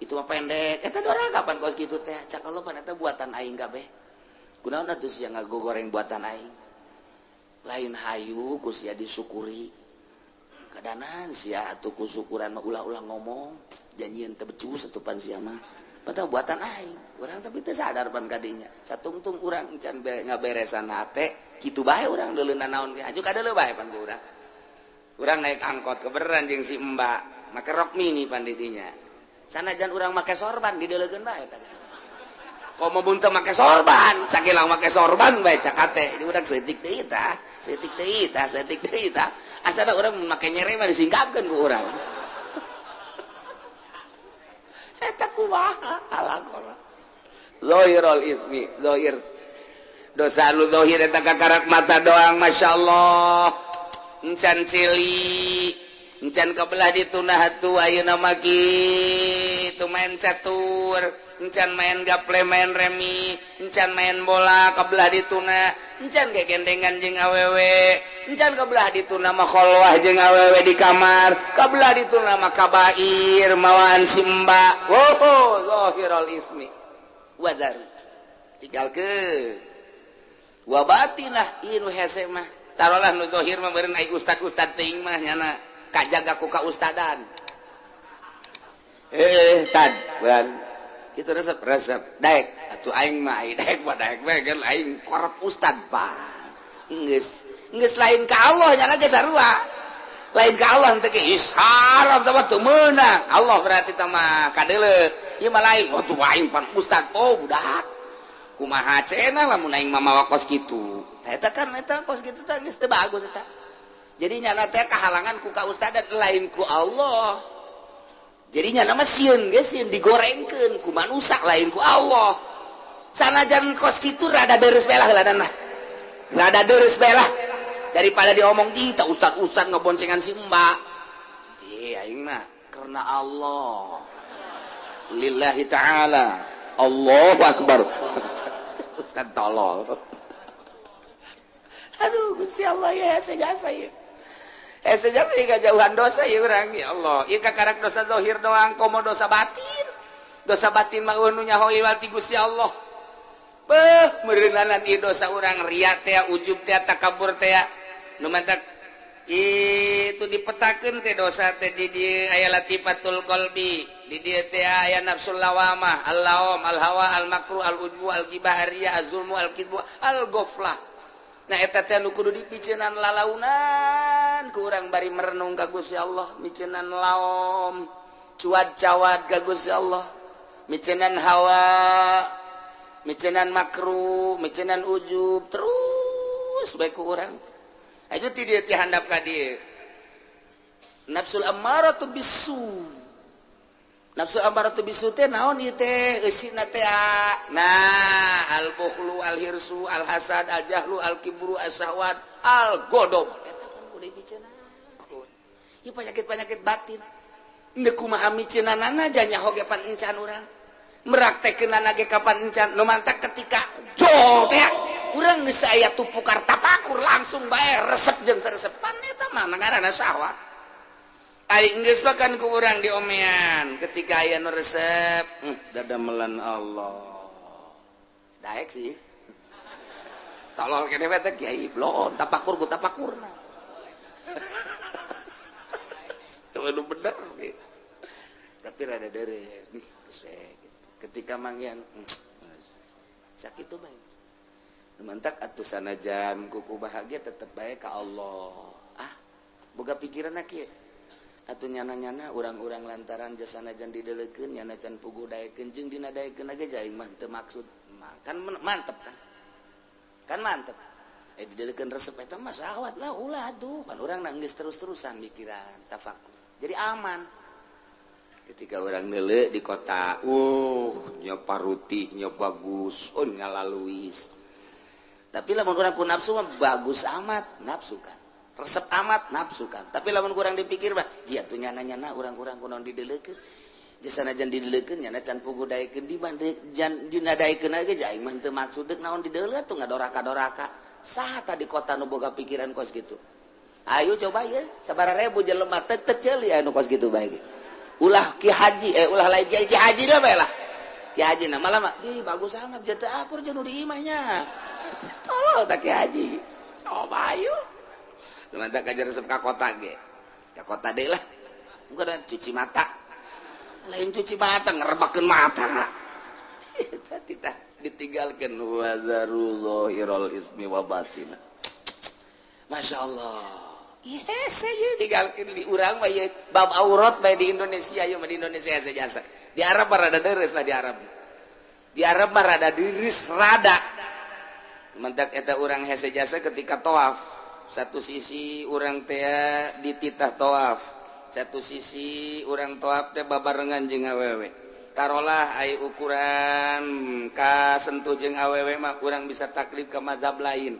Speaker 1: Itu mah pendek. Eta doraka pan kos kitu teh. Cak Allah pan eta buatan aing kabeh. Kunaon atuh sia ngagogoreng buatan aing. Lain hayu ku sia disyukuri. Kadanan sia atuh ku syukuran mah ulah-ulah ngomong. Janjian teu becus atuh pan sia mah. Padahal buatan aing. Urang tapi teu sadar pan kadinya. Satungtung urang encan ngaberesan hate, kitu bae urang deuleuna naon ge. Aju kadeuleu bae pan ku urang. Urang naik angkot keberan jeung si Mbak, make rok mini pan di dinya. Sanajan urang make sorban dideulekeun bae tadi. Komo mun teu make sorban, sakilang make sorban bae cak hate. Di urang seutik deui tah, seutik deui tah, seutik deui tah. Asana urang make nyere mah disingkapkeun ku urang. Eta kumaha alakona. Zahirul ismi, zahir. Dosa lu zahir eta kakarak mata doang, masyaallah. Encan cili, encan kebelah ditunah atuh ayeuna mah kitu main catur, encan main gaple, main remi, encan main bola kebelah dituna, encan gegendengan jeung awewe, encan kebelah dituna mah kholwah jeung awewe di kamar, kebelah dituna mah kabair mawaan simba. Oh, zahirul ismi. Wadar. Tinggalkeun. Wa batinah ieu nu hese mah. Tarolah nu zahir mah meureun ai ustad-ustad teuing mah nyana kajaga ku kaustadan. Tad, bulan. Itu resep resep daek atuh aing mah ai daek mah daek we kan aing korep ustad pak. Geus geus lain ka Allah nyana ge sarua. Lain ka Allah teh ge haram teh mah teu meunang. Allah berarti teh mah kadeuleu. Ieu mah lain oh tuh aing pan ustad oh budak. Kumaha cenah lamun aing mah mawa kos kitu. Tah eta kan eta kos kitu teh geus teu bagus eta. Jadi nyana teh kahalangan ku kaustadan lain ku Allah. Jadi nyana mah sieun ge sieun digorengkeun ku manusa lain ku Allah. Sanajan kos kitu rada deres bae lah heulanan lah. Rada deres bae lah daripada diomong di tah ustad-ustad ngeboncengan si mbak. Aing mah karena Allah. Lillahi ta'ala. Allahu akbar. Ustad tolol. Aduh Gusti Allah ya sejasa ya. Sejasa ya jauhan dosa ya urang ya Allah. Ieu kakarak dosa zahir doang komo dosa batin. Dosa batin mah nu nyaho ieu ti Gusti Allah. Beuh meureunanan ieu dosa urang riya teh ujub teh takabur teh. Nu mantak itu dipetakeun teh dosa teh di dieu aya latifatul qalbi, di dieu teh aya nafsul lawamah, al-lawam, al-hawa, al-makru, al-ujbu, al-ghibah, ar-riya, az-zulmu, al-kidbu, al-ghaflah. Nah eta teh nu kudu dipiceunan lalaunan ku urang bari merenung ka Gusti Allah, miceunan laom, cuad-cawad ka Gusti Allah, miceunan hawa, miceunan makru, miceunan ujub, terus bae ku urang. Aja ti dieu ti handap ka dieu. Nafsul ammaratu bisu. Nafsu ammaratu bisu teh naon ieu teh eusina teh? Nah, al-bukhlu, al-hirsu, al-hasad, al-jahlu, al-kibru, as-syahwat, al-ghadab. Eta kan Kudu dipiceunaan. Ieu penyakit-penyakit batin. Ndek kumaha miceunanana nyaho ge pan encan urang. Meraktekeunana ge kapan encan. Nu mantak ketika jol teh urang geus aya tupukar tapakur langsung bae resep jeung teu resep pan eta mah ngaranna syahwat. Ari geus bahkan ku urang diomean ketika aya nu resep, dadamelan Allah. Daek sih. Tolol kene we teh kiai blon tapakur ku tapakurna. Itu bener gitu. Tapi rada dere gitu. Ketika manggihan sakit tuh baik. Mantak atuh sanajan kuku bahagia tetep baik ka Allah. Ah, boga pikiran kieu. Atuh nyana-nyana urang-urang lantaran jasa sanajan didelekeun nyana can puguh daekeun jeung dina daekeun ge aing mah teu maksud. Kan mantep kan? Kan mantep. Didelekeun resep eta mah syahwat lah ulah atuh. Pan urang geus terus-terusan mikiran tafakur. Jadi aman.
Speaker 2: Ketika orang nele di kota, nyoba rutih, nyoba bagus, oh ngalaluis.
Speaker 1: Tapi lamun kurang ku nafsu mah bagus amat, nafsu kan. Resep amat, nafsu kan. Tapi lamun kurang dipikir mah, jia tuh nyana-nyana urang-urang kunaon didelekeun. Jasa najan didelekeun nyana can puguh daekeun di jan dina daekeun ge aing mah teu maksud deuk naon dideleut tuh ngadoraka-doraka. Saha tah di kota nu boga pikiran kos kitu? Ayo coba ye, sabaraha ribu jelema teu teu ceuli anu kos kitu bae ge. Ulah ki haji, ulah lain ki haji dah bae lah. Ki haji na malah mah, ih bagus amat jatuh akur jeung nu di imahnya. Tolol tak ki haji. Coba ayo.
Speaker 2: Lu mantak aja resep ka kota ge. Ka kota deui lah.
Speaker 1: Bukan cuci mata. Lain cuci mata ngerebakeun mata. Eta titah ditinggalkeun wazaru zahirul ismi wa batina. Masya Allah. Yes, saya digalkeun di urang mah ieu bab aurat bae di Indonesia, ieu mah di Indonesia jasa. Di Arab mah rada deres lah di Arab. Di Arab mah rada deres rada.
Speaker 2: Mentak eta urang hese jasa ketika tawaf. Satu sisi urang teh dititah tawaf. Satu sisi urang tawaf teh babarengan jeung awewe. Tarolah ai ukuran kasentuh jeung awewe mah urang bisa taklid ke mazhab lain.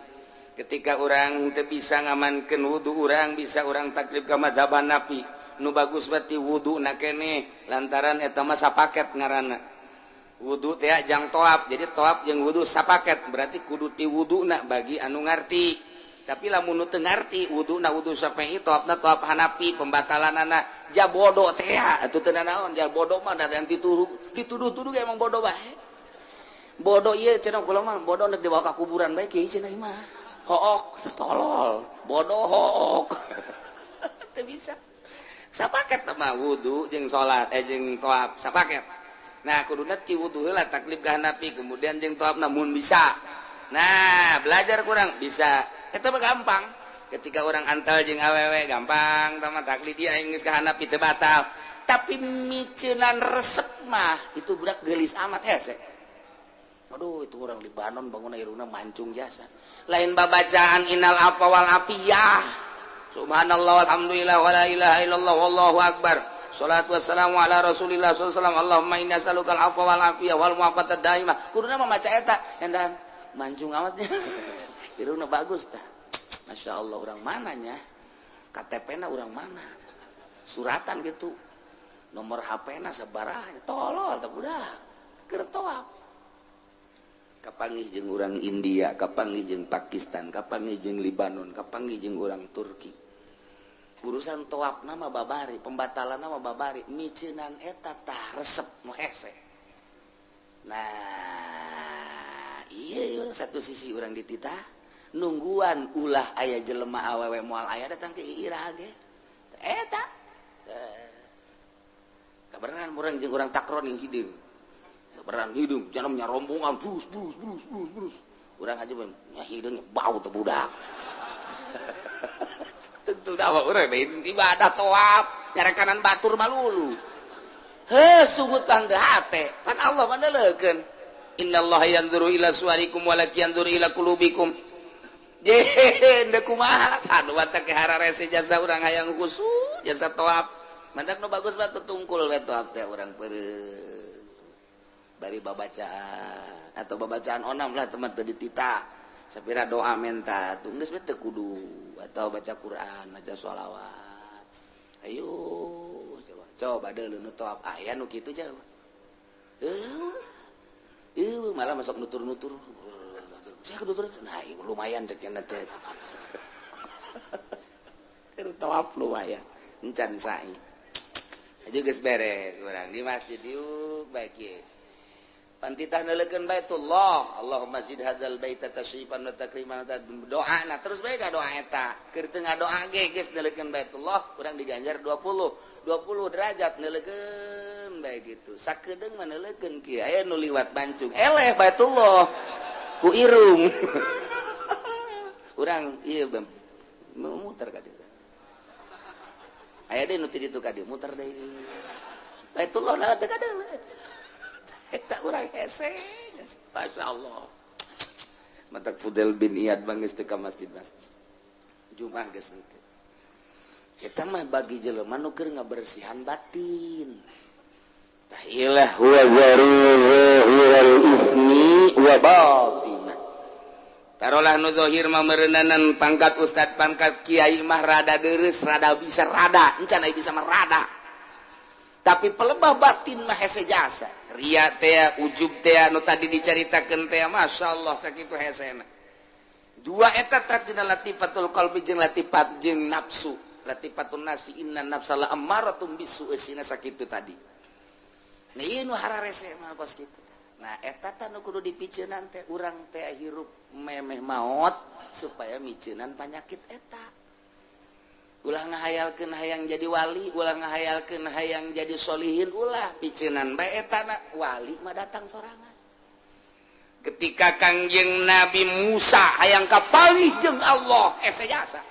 Speaker 2: Ketika orang teu bisa ngamankeun wudu urang bisa urang taklid ka mazhab Hanafi. Nu bagus berarti wudu na keneh lantaran eta mah sapaket ngaranna. Wudu teh jang tawaf, jadi tawaf jeung wudu sapaket berarti kudu ti wuduna bagi anu ngarti. Tapi lamun nu teu ngarti wuduna wudu Syafi'i tawafna tawaf Hanafi pembatalanana ja bodoh teh atuh teu nanaon ja bodoh mah da dituduh-tuduh ge emang bodoh bae. Bodoh ieu cenah kula mah bodoh nek dibawa ka kuburan bae kieu cenah mah. Hook tolol bodoh hook teu bisa
Speaker 1: Sapaket mah wudu jeung salat jeung tawaf sapaket. Nah kuduna ti wudu heula taklid ka Hanafi kemudian jeung tawafna mun bisa. Nah belajar kurang bisa eta mah gampang. Ketika orang antal jeung awewe gampang tama taklid ieu aing geus ka Hanafi teu batal. Tapi miceunan resep mah itu budak geulis amat hese. Aduh itu orang Libanon bangun irungna mancung jasa. Lain babacaan innal afwa wal afiyah. Subhanallah walhamdulillah wala ilaha illallah wallahu akbar. Salatu wassalamu ala Rasulillah sallallahu alaihi wasallam. Allahumma inna as'aluka al-afwa wal afiyah wal mu'afatad daimah. Kuduna mah maca eta endan mancung amatnya. Irungna bagus tah. Masya Allah orang mananya? KTP-na orang mana? Suratan gitu. Nomor HP-na sabaraha? Tolol tah budak. Keur tawaf. Kapanggih jeung urang India, kapanggih jeung Pakistan, kapanggih jeung Libanon, kapanggih jeung urang Turki. Urusan tawaf nama babari, pembatalan nama babari, miceunan eta tah resep nu hese. Nah, iya satu sisi urang dititah nungguan ulah aya jelema awewe moal aya datang ke ira ge. Eta. Kabarenan urang jeung urang takron yang hideung. Berang hidung, jangan rombongan, brus, brus, brus, brus, brus. Urang aja nya hidung bau teu budak. Tentu dah urang ibadah tawaf, nyarekanan batur malulu. Heuh, sugut teh hate, pan Allah mah neuleukeun. Innallaha yanzuru ila suwarikum walakin yanzuru ila qulubikum. Je, deuk kumaha? Tah nu teh hararese jasa urang hayang khusus, jasa tawaf. Mantak nu bagus mah tungkul we tawaf teh urang peureum. Bari babacaan atau babacaan onam lah teman teu ditita sapira doa menta tuh geus we teu kudu Atau baca Quran, baca sholawat. Ayo coba coba deuleu nu tawaf, aya nu kitu jauh. Malah masuk nutur-nutur. Saya nutur, nah lumayan cek teh. Tawaf lumayan. Encan sa'i. Aja geus beres urang di masjid yuk baik ye. Pantitah neuleukeun Baitullah, Allahumma zid hadzal baita tasyrifan wa takriman, doa nah terus bae ka doa eta. Keur teu ngadoa ge geus neuleukeun Baitullah, urang diganjar 20 20 derajat neuleukeun bae gitu. Sakedeung mah neuleukeun kieu aya nu liwat bancung. Eleh Baitullah ku irung. Urang ieu muter ka dieu. Aya deui nu ti ditu ka dieu muter deui. Baitullah na teu kadeuleu. Eta urang hese. Masya Allah. Matak Fudel bin Iyad bang geus teu ka masjid-masjid. Jumat geus henteu. Eta mah bagi jelema nu keur ngabersihan batin. Tah ilah
Speaker 2: wa zahiral ismi wa batinah.
Speaker 1: Tarolah nu zahir mah meureunanan pangkat ustad, pangkat kiai mah rada deureuss, rada bisa rada, encan aya bisa mah rada. Tapi pelebah batin mah hese jasa. Ria teh, ujub teh nu tadi dicaritakeun teh, masyaallah sakitu hesena. Dua eta tadina latifatul qalbi jeung latifat jeung nafsu. Latifatun nafsi inna nafsa la ammaratum bisu eusina sakitu tadi. Nah ieu nu hararese mah kos kitu. Nah eta tah nu kudu dipiceunan teh urang teh hirup memeh maot supaya miceunan panyakit eta. Ulah ngahayalkeun hayang jadi wali, ulah ngahayalkeun hayang jadi solihin, ulah piceunan bae eta na wali mah datang sorangan. Ketika Kangjeng Nabi Musa hayang kapanggih jeung Allah, hese jasa.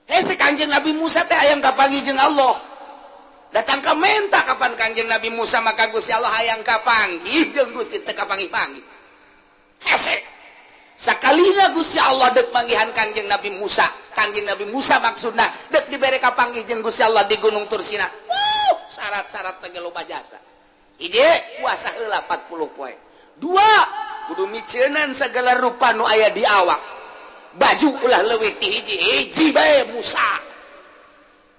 Speaker 1: Hese Kangjeng Nabi Musa teh hayang kapanggih jeung Allah. Datang ka menta kapan Kangjeng Nabi Musa maka Gusti Allah hayang kapanggih jeung Gusti teu kapanggih-panggih. Hese. Sakalina Gusti Allah dek manggihan Kangjeng Nabi Musa. Kangjeng Nabi Musa maksudna dek dibere kapanggih jeung Gusti Allah di Gunung Tursina. Wuh, syarat-syarat teh loba jasa. Hiji, puasa heula 40 poe. Dua, kudu miceunan segala rupa nu aya di awak. Baju ulah leuwih ti hiji, hiji bae Musa.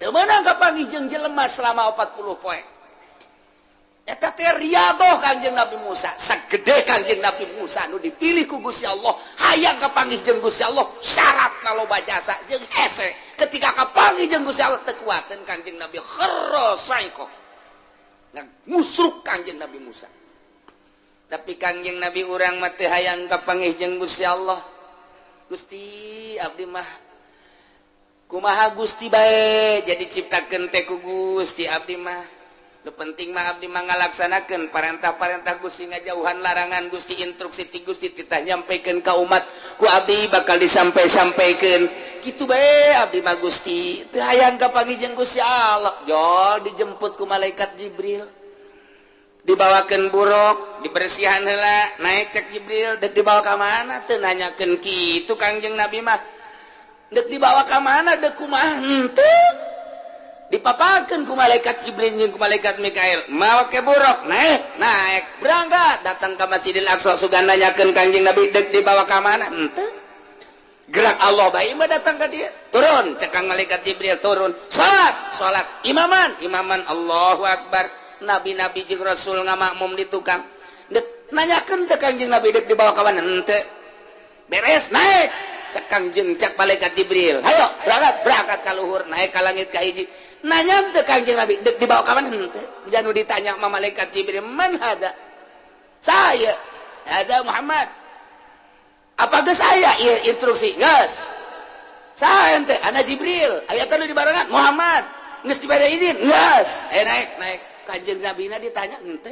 Speaker 1: Teu meunang kapanggih jeung jelema selama 40 poe. Eta teh riyadhah Kangjeng Nabi Musa. Sagede Kangjeng Nabi Musa nu dipilih ku Gusti Allah, hayang kapanggih jeung Gusti Allah, syaratna loba jasa jeung hese. Ketika kapanggih jeung Gusti Allah teu kuateun Kangjeng Nabi kharra saiko. Ngusruk Kangjeng Nabi Musa. Tapi Kangjeng Nabi urang mah teu hayang kapanggih jeung Gusti Allah. Gusti abdi mah kumaha Gusti bae jadi ciptakeun teh ku Gusti abdi mah. Nu penting mah abdi mah ngalaksanakeun parentah-parentah Gusti, ngajauhan larangan Gusti, instruksi ti Gusti titah nyampikeun ka umat ku abdi bakal disampai-sampaikeun. Kitu bae abdi mah Gusti, teu hayang kapanggih jeung Gusti Allah. Jol dijemput ku malaikat Jibril. Dibawakeun buruk, dibersihan heula, naik cek Jibril, dek dibawa ka mana teu nanyakeun kitu Kangjeng Nabi mah. Dek dibawa ka mana dek kumaha henteu. Dipapakeun ku malaikat Jibril jeung ku malaikat Mikail, mawa ke buruk, naik, naik, berangkat, datang ka Masjidil Aqsa sugan nanyakeun Kangjeng Nabi dek dibawa ka mana henteu. Gerak Allah bae mah datang ka dia. Turun cek kang malaikat Jibril turun, salat, salat, imaman, imaman, Allahu Akbar. Nabi-nabi jeung rasul ngamakmum di tukang. Dek nanyakeun teh Kangjeng Nabi dek dibawa ka mana henteu. Beres naik cek Kangjeng cek malaikat Jibril. Hayo berangkat, berangkat ka luhur, naik ka langit ka hiji. Nanya teh Kangjeng Nabi dek dibawa ka mana henteu. Janu ditanya sama malaikat Jibril, "Man hada?" Saya, hada Muhammad. Apa geus aya ieu instruksi? Geus. Saya ente, ana Jibril, aya teh nu dibarengan Muhammad. Geus dibere izin? Geus. Naik, naik. Kangjeng Nabi na ditanya henteu.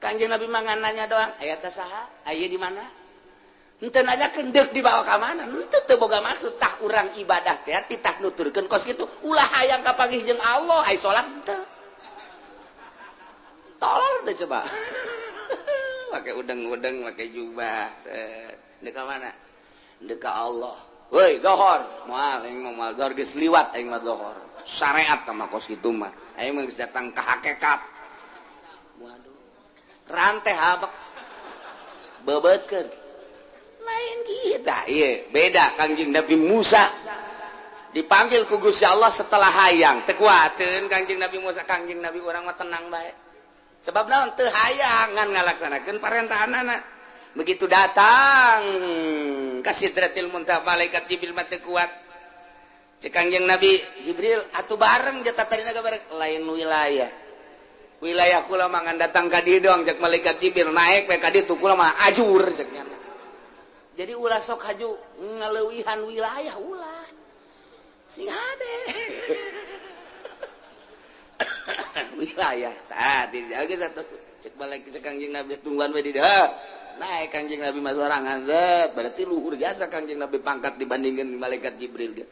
Speaker 1: Kangjeng Nabi mah nanya doang, aya teh saha? Aya di mana? Henteu nanyakeun deuk dibawa ka mana? Henteu teu boga maksud tah urang ibadah teh titah nuturkeun kos kitu. Ulah hayang kapanggih jeung Allah, ai salat henteu. Tolol teh coba. Pakai udeng-udeng, pakai jubah. Set. Deuk ka mana? Deuk ka Allah. Woi, zohor. Moal aing mah moal zohor geus liwat aing mah zohor. Syariat mah kos kitu mah. Aing mah geus datang ka hakikat. Waduh. Rantai habak. Bebeutkeun. Lain kita, iya beda. Kangjeng Nabi Musa dipanggil ku Gusti Allah setelah hayang, teu kuateun Kangjeng Nabi Musa. Kangjeng Nabi urang mah tenang bae. Sebab naon? Teu hayang, ngan ngalaksanakeun parentahanana. Begitu datang ka Sidratil Muntaha, malaikat Jibril mah teu kuat. Cek Kangjeng Nabi Jibril, atuh bareng jatah tadina bareng, lain wilayah. Wilayah kula mah ngan datang ka dieu doang, cek malaikat Jibril, naek we ka ditu kula mah ajur, cek nya. Jadi ulah sok haju ngaleuwihan wilayah, ulah. Sing hade. Wilayah tah dijaga satu cek balik cek Kangjeng Nabi tungguan we di dieu. Naik Kangjeng Nabi mah sorangan zet, berarti luhur jasa Kangjeng Nabi pangkat dibandingkan malaikat Jibril ge.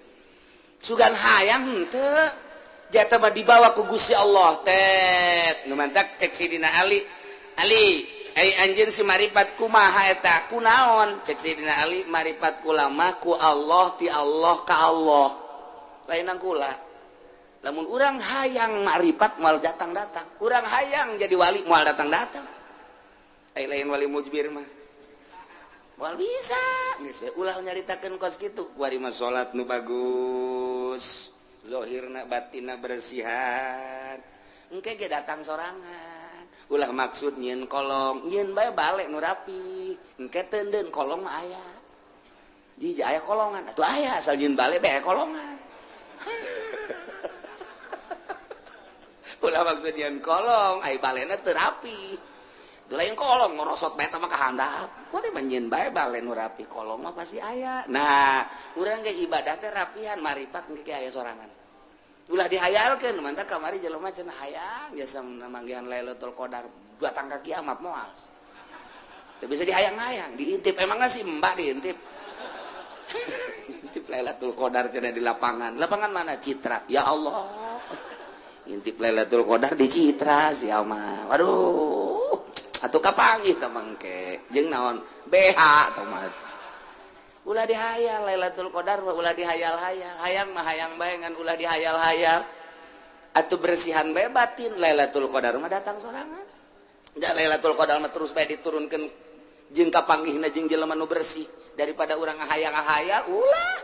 Speaker 1: Sugan hayang henteu. Jata mah dibawa ku Gusti Allah tet. Nu mantak cek Sidina Ali. Ali, ai anjeun si maripat kumaha eta? Kunaon? Cek Sidina Ali, maripat kula mah ku Allah ti Allah ka Allah. Lainan kula. Lamun urang hayang maripat moal datang-datang. Urang hayang jadi wali moal datang-datang. Ai lain wali mujbir mah. Moal bisa. Geus ulah nyaritakeun kos kitu. Kuari mah salat nu bagus. Zahirna batinna bersihan. Engke ge datang sorangan. Ulah maksud nyieun kolong, nyieun bae balik nu rapi. Engke teundeun kolong mah aya. Di aya kolongan, atuh aya asal nyieun balik bae kolongan. Ulah maksud nyieun kolong, ai balena teu rapi. Teu lain kolong ngorosot bae mah ka handap. Kuari mah nyieun bae bale nu rapi, kolong mah pasti aya. Nah, urang ge ibadah teh rapihan, maripat engke ge aya sorangan. Ulah dihayalkeun, mantak kamari jelema cenah hayang jasa manggihan Lailatul Qadar batang ka kiamat moal. Teu bisa dihayang-hayang, diintip emangna si Mbak diintip. Intip Lailatul Qadar cenah di lapangan. Lapangan mana? Citra. Ya Allah. Intip Lailatul Qadar di Citra sia mah. Waduh. Atuh kapanggih teh mangke. Jeung naon? BH teh mah. Ulah dihayal Lailatul Qadar mah ulah dihayal-hayal. Hayang mah hayang bae ngan ulah dihayal-hayal. Atuh bersihan bae batin, Lailatul Qadar mah datang sorangan. Ja Lailatul Qadar mah terus bae diturunkeun jeung kapanggihna jeung jelema nu bersih daripada urang ngahayang-ngahayal ulah.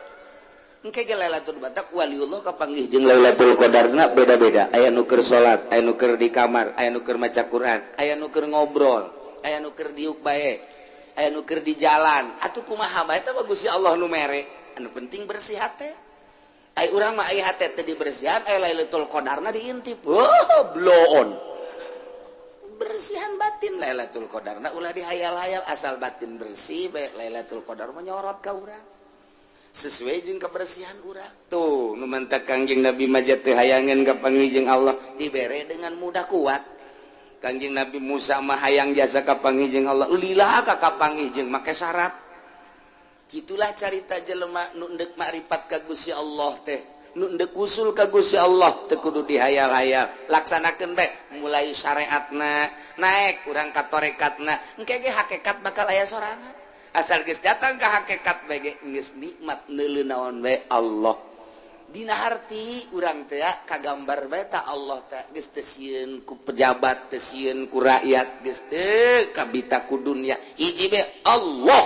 Speaker 1: Engke ge Lailatul Batak waliullah kapanggih jeung Lailatul Qadarna beda-beda. Aya nu keur salat, aya nu keur di kamar, aya nu keur maca Quran, aya nu keur ngobrol, aya nu keur diuk bae, aya nu keur di jalan. Atuh kumaha bae teh Gusti Allah nu mere. Anu penting bersih hate. Ai urang mah ai hate teh dibersihan, ai Lailatul Qadarna diintip. Oh, bloon. Bersihan batin Lailatul Qadarna ulah dihayal-hayal, asal batin bersih bae Lailatul Qadar mah nyorot ka urang. Sesuai jeung kebersihan urang. Tuh, nu mantak Kangjeng Nabi mah teu hayangeun ka panggih jeung Allah dibere dengan mudah kuat. Kangjeng Nabi Musa mah hayang jasa ka panggih jeung Allah, lila ka kapanggih jeung make syarat. Kitulah carita jelema nu endek makrifat ka Gusti Allah teh, nu endek usul ka Gusti Allah teu kudu dihayal-hayal. Laksanakeun bae mulai syariatna, naek urang ka tarekatna, engke ge hakikat bakal aya sorangan. Asal geus datang ka hakikat bae ge geus nikmat neuleu naon bae Allah. Dina harti urang teh kagambar bae ta Allah teh geus teu sieun ku pejabat, teu sieun ku rakyat, geus teu kabita ku dunya. Hiji bae Allah.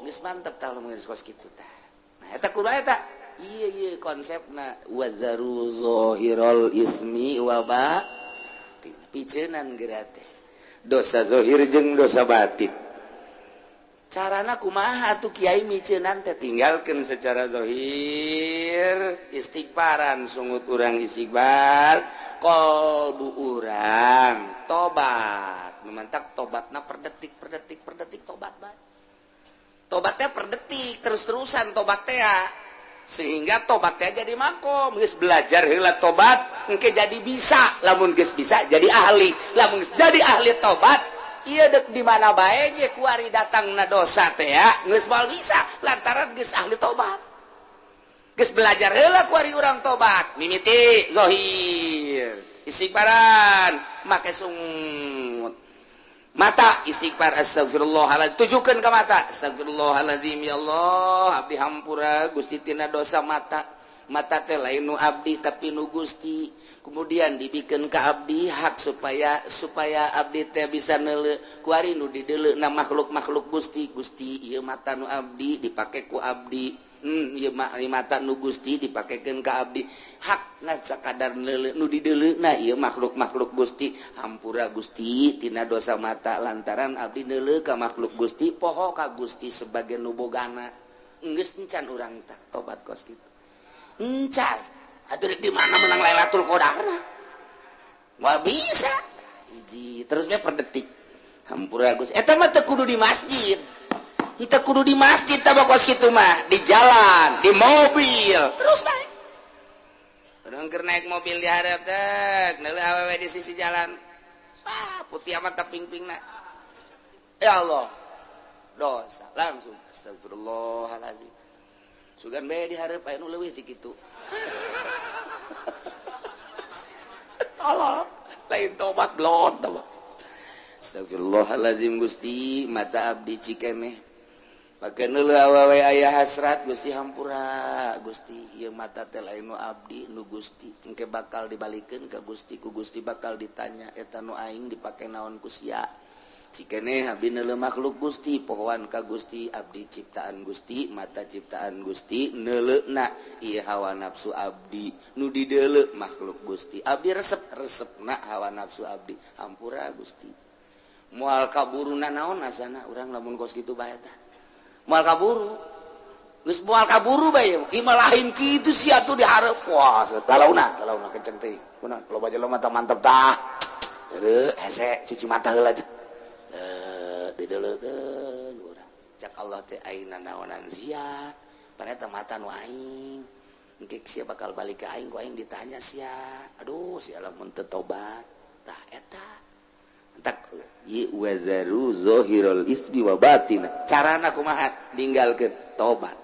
Speaker 1: Geus mantep tah lamun geus kos kitu tah. Nah eta kudu eta. Ieu ieu konsepna wazaru zahirul ismi wa batin. Piceunan geura teh. Dosa zahir jeung dosa batin. Carana kumaha atuh kiai miceunan teh tinggalkeun secara zahir, istighfaran sungut urang istighfar, qalbu urang tobat. Memantak tobatna per detik per detik per detik tobat bae. Tobatnya per detik terus-terusan tobat teh sehingga tobatnya jadi makom. Geus belajar heula tobat engke jadi bisa, lamun geus bisa jadi ahli, lamun geus jadi ahli tobat ieu dek di mana bae ge kuari datangna dosa teh ya geus moal bisa lantaran geus ahli tobat. Geus belajar heula kuari urang tobat mimiti zahir istighfaran make sungut mata istighfar astagfirullahaladzim, tujukeun ka mata astagfirullahaladzim, ya Allah abdi hampura Gusti tina dosa mata, Mata teh lain nu abdi tapi nu Gusti. Kemudian dibikin ke abdi hak supaya supaya abdi teh bisa neuleu kuari nu dideuleu na makhluk-makhluk Gusti. Gusti ieu mata nu abdi dipake ku abdi. Ieu mata nu Gusti dipakekeun ka abdi. Hak na sakadar neuleu nu dideuleu na ieu makhluk-makhluk Gusti. Hampura Gusti tina dosa mata lantaran abdi neuleu ka makhluk Gusti, poho ka Gusti sebagai nu bogana. Geus encan urang tah tobat kos kitu. Encan. Atuh di mana menang Lailatul Qadarna? Moal bisa. Hiji terusnya per detik. Hampura Gusti. Eta mah teu kudu di masjid. Teu kudu di masjid tah kos kitu mah, di jalan, di mobil, terus bae. Urang keur naik mobil di hareup teh, neuleuh awewe di sisi jalan. Ah, putih amat tah ping-pingna. Ya Allah. Dosa langsung astagfirullahalazim. Sugan bae di hareup aya nu leuwih ti kitu. Tolol, lain tobat blon tah. Astagfirullahalazim Gusti, mata abdi cikeneh. Pake neuleuh awewe aya hasrat Gusti hampura Gusti, ieu mata teh lain nu abdi nu Gusti. Engke bakal dibalikeun ka Gusti, ku Gusti bakal ditanya eta nu aing dipake naon ku sia. Cikeneh abdi neuleuh makhluk Gusti, pohoan ka Gusti, abdi ciptaan Gusti, mata ciptaan Gusti, neuleuhna ieu hawa nafsu abdi, nu dideuleu makhluk Gusti. Abdi resep-resepna hawa nafsu abdi, hampura Gusti. Moal kaburuna naon asana urang lamun kos kitu bae tah. Moal kaburu. Geus moal kaburu bae, ieu mah lain kitu sia atuh dihareup. Wah, galauna, galauna kenceng teh. Kunaon loba jelema tah mantep tah. Heureut hese cuci mata heula aja. Dideuleukeun urang. Cak Allah teh ayeuna naonan sia, paneta mata nu aing. Engke sia bakal balik ka aing, ku aing ditanya sia. Aduh, sia lamun teu tobat. Tah eta. Entak ye wazaru zahirul ismi wa batina. Carana kumaha? Ninggalkeun tobat.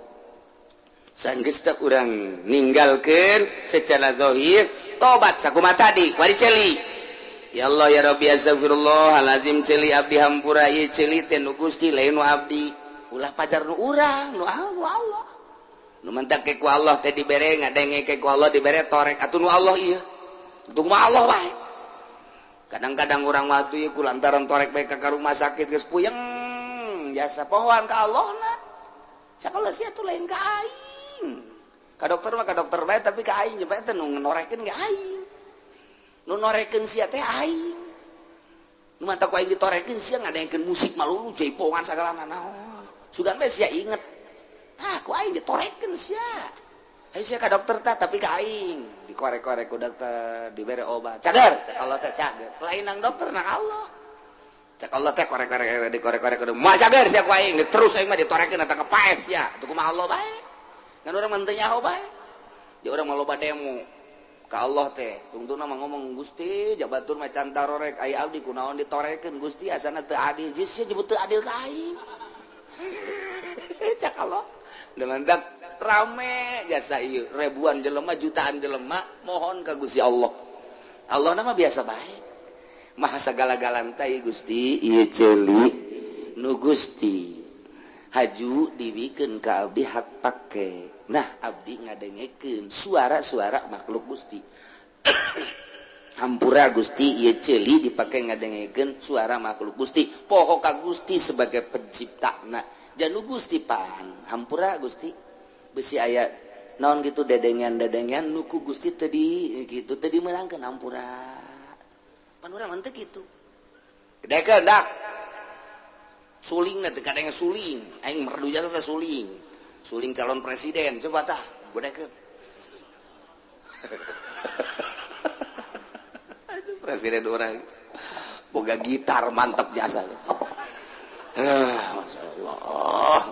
Speaker 1: Sanggeus teh urang ninggalkeun secara zahir, tobat sakumaha tadi, wari ceuli. Ya Allah ya Rabbi astagfirullahalazim ceuli abdi hampura ieu ceuli teh nu Gusti lain nu abdi. Ulah pajar nu urang, nu Allah. Nu mentak ke ku Allah teh dibere ngadenge ke ku Allah dibere torek atuh nu Allah ieu. Untung mah Allah bae. Kadang-kadang urang mah atuh ieu ku lantaran torek bae ka rumah sakit geus puyeng jasa pohoan ka Allah na. Sakola sia tuh lain ka aing. Ka dokter mah ka dokter bae tapi ka aing bae teh nu norekeun ge aing. Nu norekeun sia teh aing. Nu mata ku aing ditorekeun sia ngadengkeun musik malulu jaipongan sagala nanaon. Sugan bae sia inget. Tah ku aing ditorekeun sia. Hayu sia ka dokter tah tapi ka aing dikorek-korek ku dokter dibere obat. Cager, cak Allah teh cager. Lain nang dokter nang Allah. Cak Allah teh korek-korek dikorek-korek kudu moal cager sia ku aing. Terus aing mah ditorekeun eta kepaeh sia. Atuh kumaha Allah bae. Ngan urang mah teu nyaho bae. Jeung urang mah loba demo. Ka Allah teh tungtungna mah ngomong Gusti jabatur mah can tarorek aya abdi kunaon ditorekeun Gusti asana teu adil geus sia jebut teu adil ka aing. Cak Allah dengan rame jasa ieu ribuan jelema jutaan jelema mohon ka Gusti Allah. Allah mah biasa bae. Maha sagala-galana teh Gusti ieu ceuli nu Gusti haju dibikeun ka abdi hak pake. Nah abdi ngadengekeun suara-suara makhluk Gusti. Hampura Gusti ieu ceuli dipake ngadengekeun suara makhluk Gusti. Poho ka Gusti sebagai penciptana. Janu Gusti pan hampura Gusti besi aya naon gitu dedengan-dedengan nu ku Gusti teu di gitu teu dimeulangkeun hampura. Pan urang mah teu kitu. Gedekeun dak. Suling na teu kadenge suling, aing merdu jasa teh suling. Suling calon presiden coba tah godekeun. Presiden orang boga gitar mantap jasa. Masya Allah.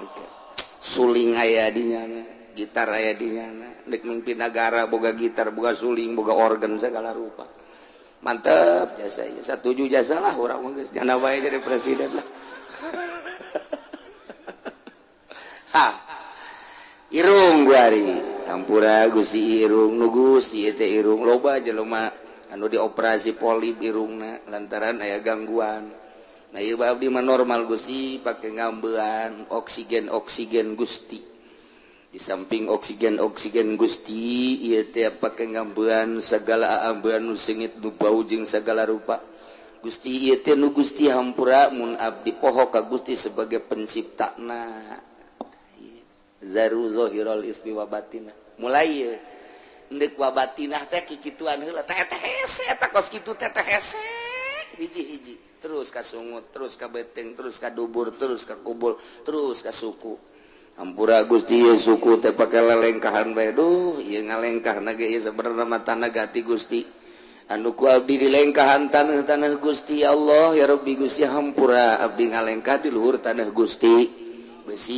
Speaker 1: Suling aya di nyana, gitar aya di nyana, dek mimpin negara boga gitar, boga suling, boga organ segala rupa. Mantap jasa ieu. Satuju jasa lah urang mah geus jana bae jadi presiden lah. Ha. Irung guari, hampura Gusti irung nu Gusti teh irung loba jelema anu dioperasi polip irungna lantaran aya gangguan. Nah ieu abdi mah normal Gusti pake ngambean oksigen Gusti.
Speaker 2: Di samping oksigen-oksigen Gusti ieu teh pake ngambean segala aambean nu seungit nu bau jeung segala rupa. Gusti ieu teh nu Gusti hampura mun abdi poho ka Gusti sebagai penciptana. Zaru zahiral ismi wa batinah. Mulai ieu endek wa batinah teh kikituan heula teh teh hese eta kos kitu teh teh hese hiji-hiji terus ka sungut, terus ka beuteung, terus ka dubur, terus ka kubul, terus ka suku. Hampura Gusti ieu suku teh pake lelengkahan bae duh ieu ngalengkahna ge ieu sabenerna mah tanah gati Gusti. Anu ku abdi dilengkahan tanah-tanah Gusti ya Allah ya Rabbi Gusti hampura abdi ngalengkah di luhur tanah Gusti. Besi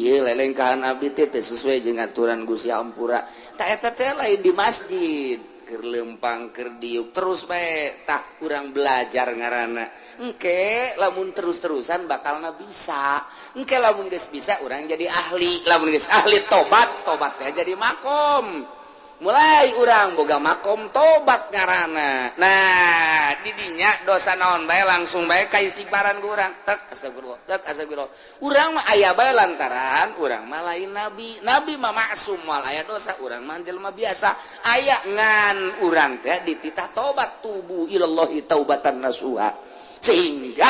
Speaker 2: ieu lelengkahan abdi teh teu sesuai jeung aturan Gusti hampura. Tah eta teh lain di masjid keur lempang keur diuk terus bae tah urang belajar ngaranna. Engke lamun terus-terusan bakalna bisa. Engke lamun geus bisa urang jadi ahli, lamun geus ahli tobat, tobatnya jadi makom. Mulai urang boga makom tobat ngaranna. Nah, didinya dosa naon bae langsung bae ka istighfaran ku urang. Tek astagfirullah, tek astagfirullah. Urang mah aya bae lantaran urang mah lain nabi. Nabi mah maksum moal aya dosa, urang mah jelema biasa. Aya ngan urang teh dititah tobat tubu ilallahi taubatan nasuha. Sehingga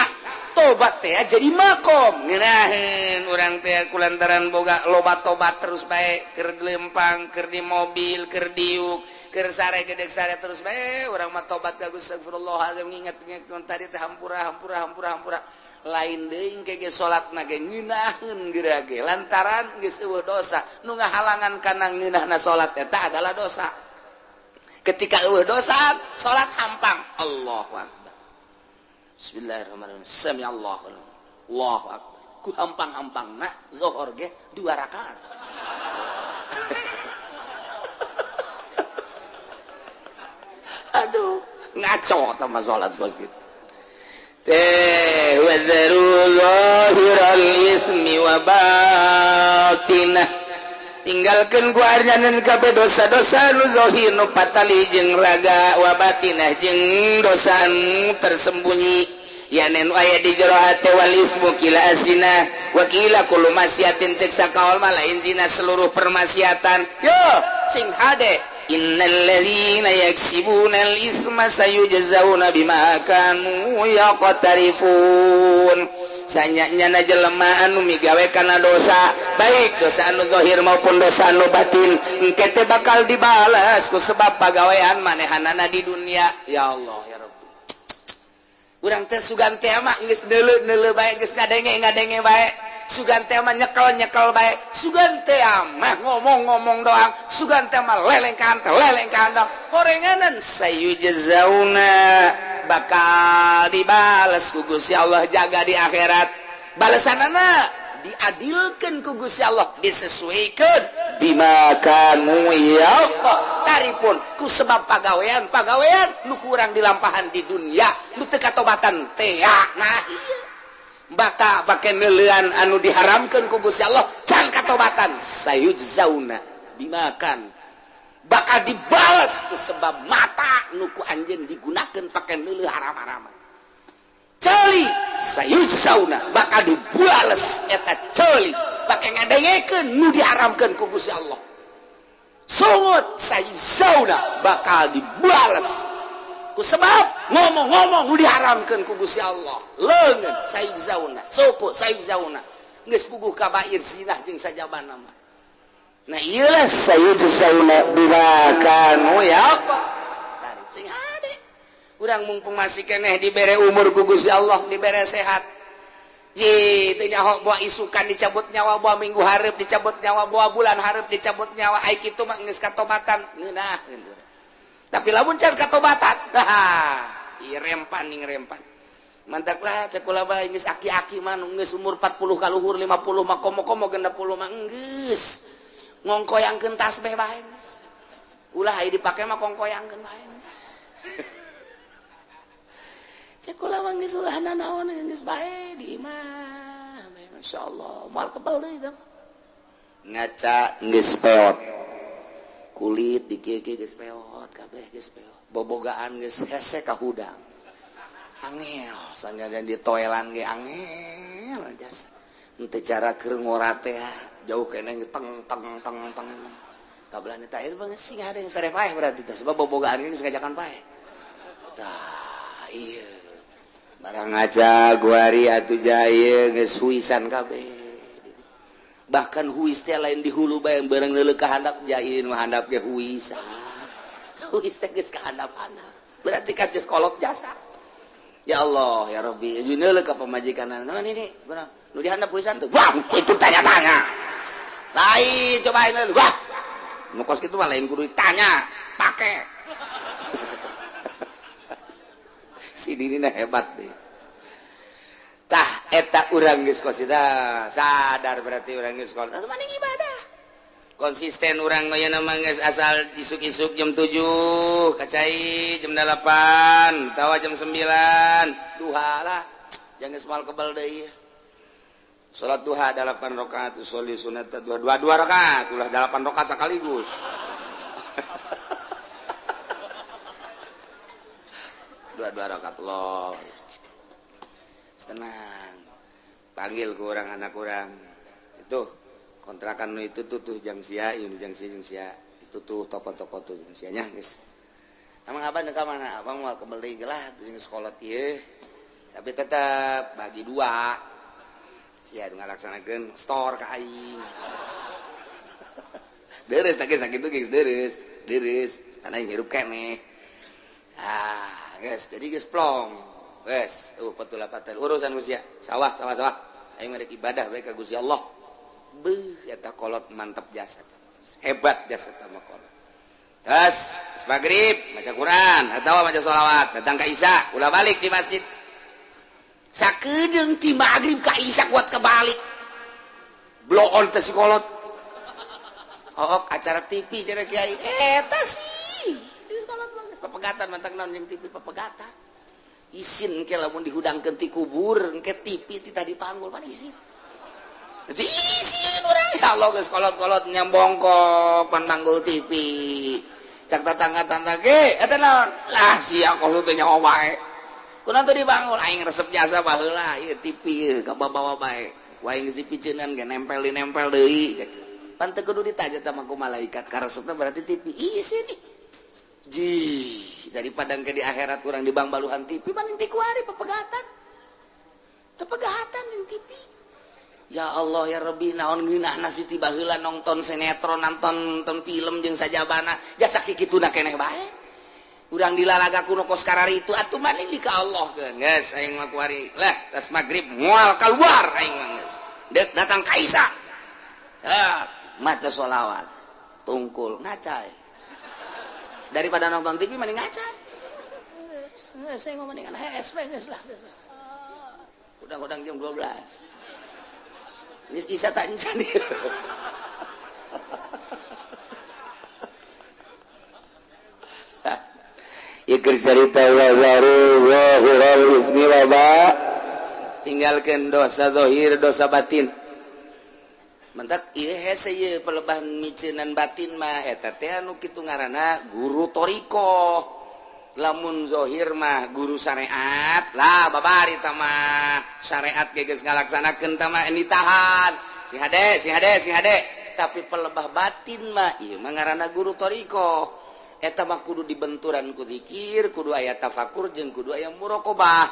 Speaker 2: tobat teh jadi makom ngeunaheun urang teh kulantaran boga loba tobat terus bae keur lempang keur di mobil keur diuk keur sare gedeg sare terus bae urang mah tobat ka Gusti astagfirullahalazim nginget-nginget tadi teh hampura hampura hampura hampura lain deui engke ge salatna ge ngeunaheun geura ge lantaran geus eueuh dosa nu ngahalangan kana ngeunahna salat eta adalah dosa. Ketika eueuh dosa salat hampang Allahu akbar. Bismillahirrahmanirrahim. Sami Allahu Allahu akbar. Ku hampang-hampangna zuhur ge 2 rakaat. Aduh, ngaco tah mah salat bos gitu. Teh wazaru zahiral ismi wa batinah. Tinggalkeun ku arjanan kabeh dosa-dosa nu zahir nu patali jeung raga wa batinah jeung dosa nu tersembunyi yanen aya di jero hate wal ismu kila azina wa kila kullu maksiatin cek sakaol mah lain zina seluruh permaksiatan yo sing hade innal ladzina yaksibuna al isma sayujzauna bima kanu yaqtarifun. Sanyanya jelema anu migawe kana dosa baik dosa anu zahir maupun dosa anu batin engke teh bakal dibalas ku sebab pagawean manehanana di dunia. Ya Allah ya Rabbi, urang teh sugan teh mah geus neuleu-neuleu bae geus ngadenge-ngadenge bae sugan teh mah nyekel-nyekel bae sugan teh mah ngomong-ngomong doang sugan teh mah lelengkahan teh lelengkahan doang horenganan sayujzauna bakal dibales ku Gusti Allah jaga di akhirat balesanana diadilkeun ku Gusti Allah disesuaikan bima kanu yaqtarifun ku sebab pagawean-pagawean nu kurang dilampahan di dunia nu teu katobatan teh. Nah ieu bata pake neuleuan anu diharamkeun ku Gusti Allah can katobatan sayujzauna bima kan bakal dibales ku sebab mata nu ku anjeun digunakeun pake neuleuh haram-haraman. Ceuli sayujzauna bakal dibales eta ceuli pake ngadengekeun nu diharamkeun ku Gusti Allah. Sungut sayujzauna bakal dibales ku sebab ngomong-ngomong nu diharamkeun ku Gusti Allah. Leungeun sayujzauna, suku sayujzauna geus puguh kabair zinah jeung sajabana mah. Nah iyalah sayujzauna bima kanu yaqtarifun. Sing hade urang mumpung masih keneh dibere umur ku Gusti Allah, dibere sehat. Ji teu nyaho boa isukan dicabut nyawa, boa minggu hareup dicabut nyawa, boa bulan hareup dicabut nyawa, ai kitu mah geus katobatan ngeunaheun urang. Tapi lamun can katobatan, ieu rempan ning rempan. Mantaklah cek kula bae geus aki-aki mah nu geus umur 40 ka luhur 50 mah komo-komo 60 mah geus. Ngongkoyangkeun tasbih bae geus. Ulah aya dipake mah kongkoyangkeun bae. Cek kula mah geus ulah nanaon geus bae di imah. Masyaallah, moal kebal deui tah. Ngaca geus peot. Kulit di kieu-kieu geus peot, kabeh geus peot. Bobogaan geus hese ka hudang. Angel, sanajan di toelan ge angel jasa. Henteu cara keur ngora teh
Speaker 1: Jauh keneh teng teng teng teng. Kabelah teh itu bang sing ada yang sare paeh berarti teh sebab bobogaan ini sengajakan paeh. Tah iya.
Speaker 2: Barang aja guari atuh jaya geus huisan kabeh.
Speaker 1: Bahkan huis teh lain di hulu bae barang neuleuh ka handap jaya nu handap ge huisan. Huis teh geus ka handap-handap. Berarti kan geus kolot jasa. Ya Allah ya Rabbi, neuleuh ka pamajikan naon ini? Kunaon? Nu di handap huisan tuh. Wah, itu tanya-tanya. Lain cobain wah. Nu kos kitu mah lain kudu ditanya, pake.
Speaker 2: Si Dini hebat deh. Tah eta urang geus kos sadar berarti urang geus kos.
Speaker 1: Mending ibadah.
Speaker 2: Konsisten urang ayeuna mah geus asal isuk-isuk jam 7, kacai jam 8, tawa jam 9,
Speaker 1: duha lah. Jangan geus moal kebal deui.
Speaker 2: Salat duha 8 rakaat, usolli sunat 2 rakaat, ulah 8 rakaat sekaligus.
Speaker 1: 2 rakaat loh. Tenang.
Speaker 2: Panggil ke orang anak orang. Itu kontrakan itu tuh jang sia, ini jang sia, jang sia. Itu tuh toko-toko tuh jang sianya, guys.
Speaker 1: Emang abang ka mana? Abang mau kembali lah jeung sekolah ieu. Tapi tetap bagi dua.
Speaker 2: Sia ngalaksanakeun store ka aing. Deres teh sakitu geus deres, deres.
Speaker 1: Karena aing hirup keneh. Ah, guys, jadi geus plong. Guys, petul patel urusan usia. Sawah, sawah, sawah. Aing merek ibadah bae ka Gusti Allah. Beuh, eta kolot mantap jasa.
Speaker 2: Hebat jasa tama kolot. Geus, maghrib maca Quran atawa maca sholawat, datang ka Isya, ulah balik di masjid.
Speaker 1: Sakedeung ti maghrib ka Isya kuat kebalik. Blow on teh si kolot. Hook acara TV cenah kiai. Eta sih. Di kolot mah geus papegatan mantang naon jeung TV papegatan. Isin engke lamun dihudangkeun ti kubur, engke TV ti tadi panggul pan isin. Jadi isin urang. Ya Allah geus kolot-kolot nyambongkok pan manggul TV. Cak tetangga-tetangga ge eta naon? Lah sia kolot teh nyaho wae. Kunaon teu dibangun aing resep jasa baheula ieu TV ieu kabawa bae. Ku aing geus dipiceunan ge nempel dinempel deui cek. Pan teu kudu ditanya tah ku malaikat karesepna berarti TV. Isin nih. Jih, daripada engke di akhirat urang dibangbaluhan TV paling ti kuari pepegatan. Tepegatan jeung TV. Ya Allah ya Rabbi naon ngeunahna si ti baheula nonton sinetron nonton film jeung sajabana jasa kikituna keneh bae. Urang dilalaga kuno kos karari itu atuh maning di ka Allah keun.
Speaker 2: Geus aing mah kuari. Lah tas magrib moal keluar aing mah geus. Deuk datang ka Isa.
Speaker 1: Ah, maca sholawat. Tungkul ngacai. Daripada nonton TV mending ngacai. Geus aing mah mendingan HSP geus lah. Udang-udang jam 12. Geus Isa tak encan ieu.
Speaker 2: Iker cerita wazaru ismi waba tinggalkan dosa zahir dosa batin.
Speaker 1: Mentak ieu hese ieu pelebahan miceunan batin mah eta teh anu kitu ngaranna guru thariqah. Lamun zahir mah guru syariat lah babari tah mah syariat ge geus ngalaksanakeun tah mah ditahan. Si hade si hade si hade. Tapi pelebah batin mah ieu mah ngaranna guru thariqah. Eta mah kudu dibenturan ku zikir, kudu aya tafakur jeung kudu aya muraqabah.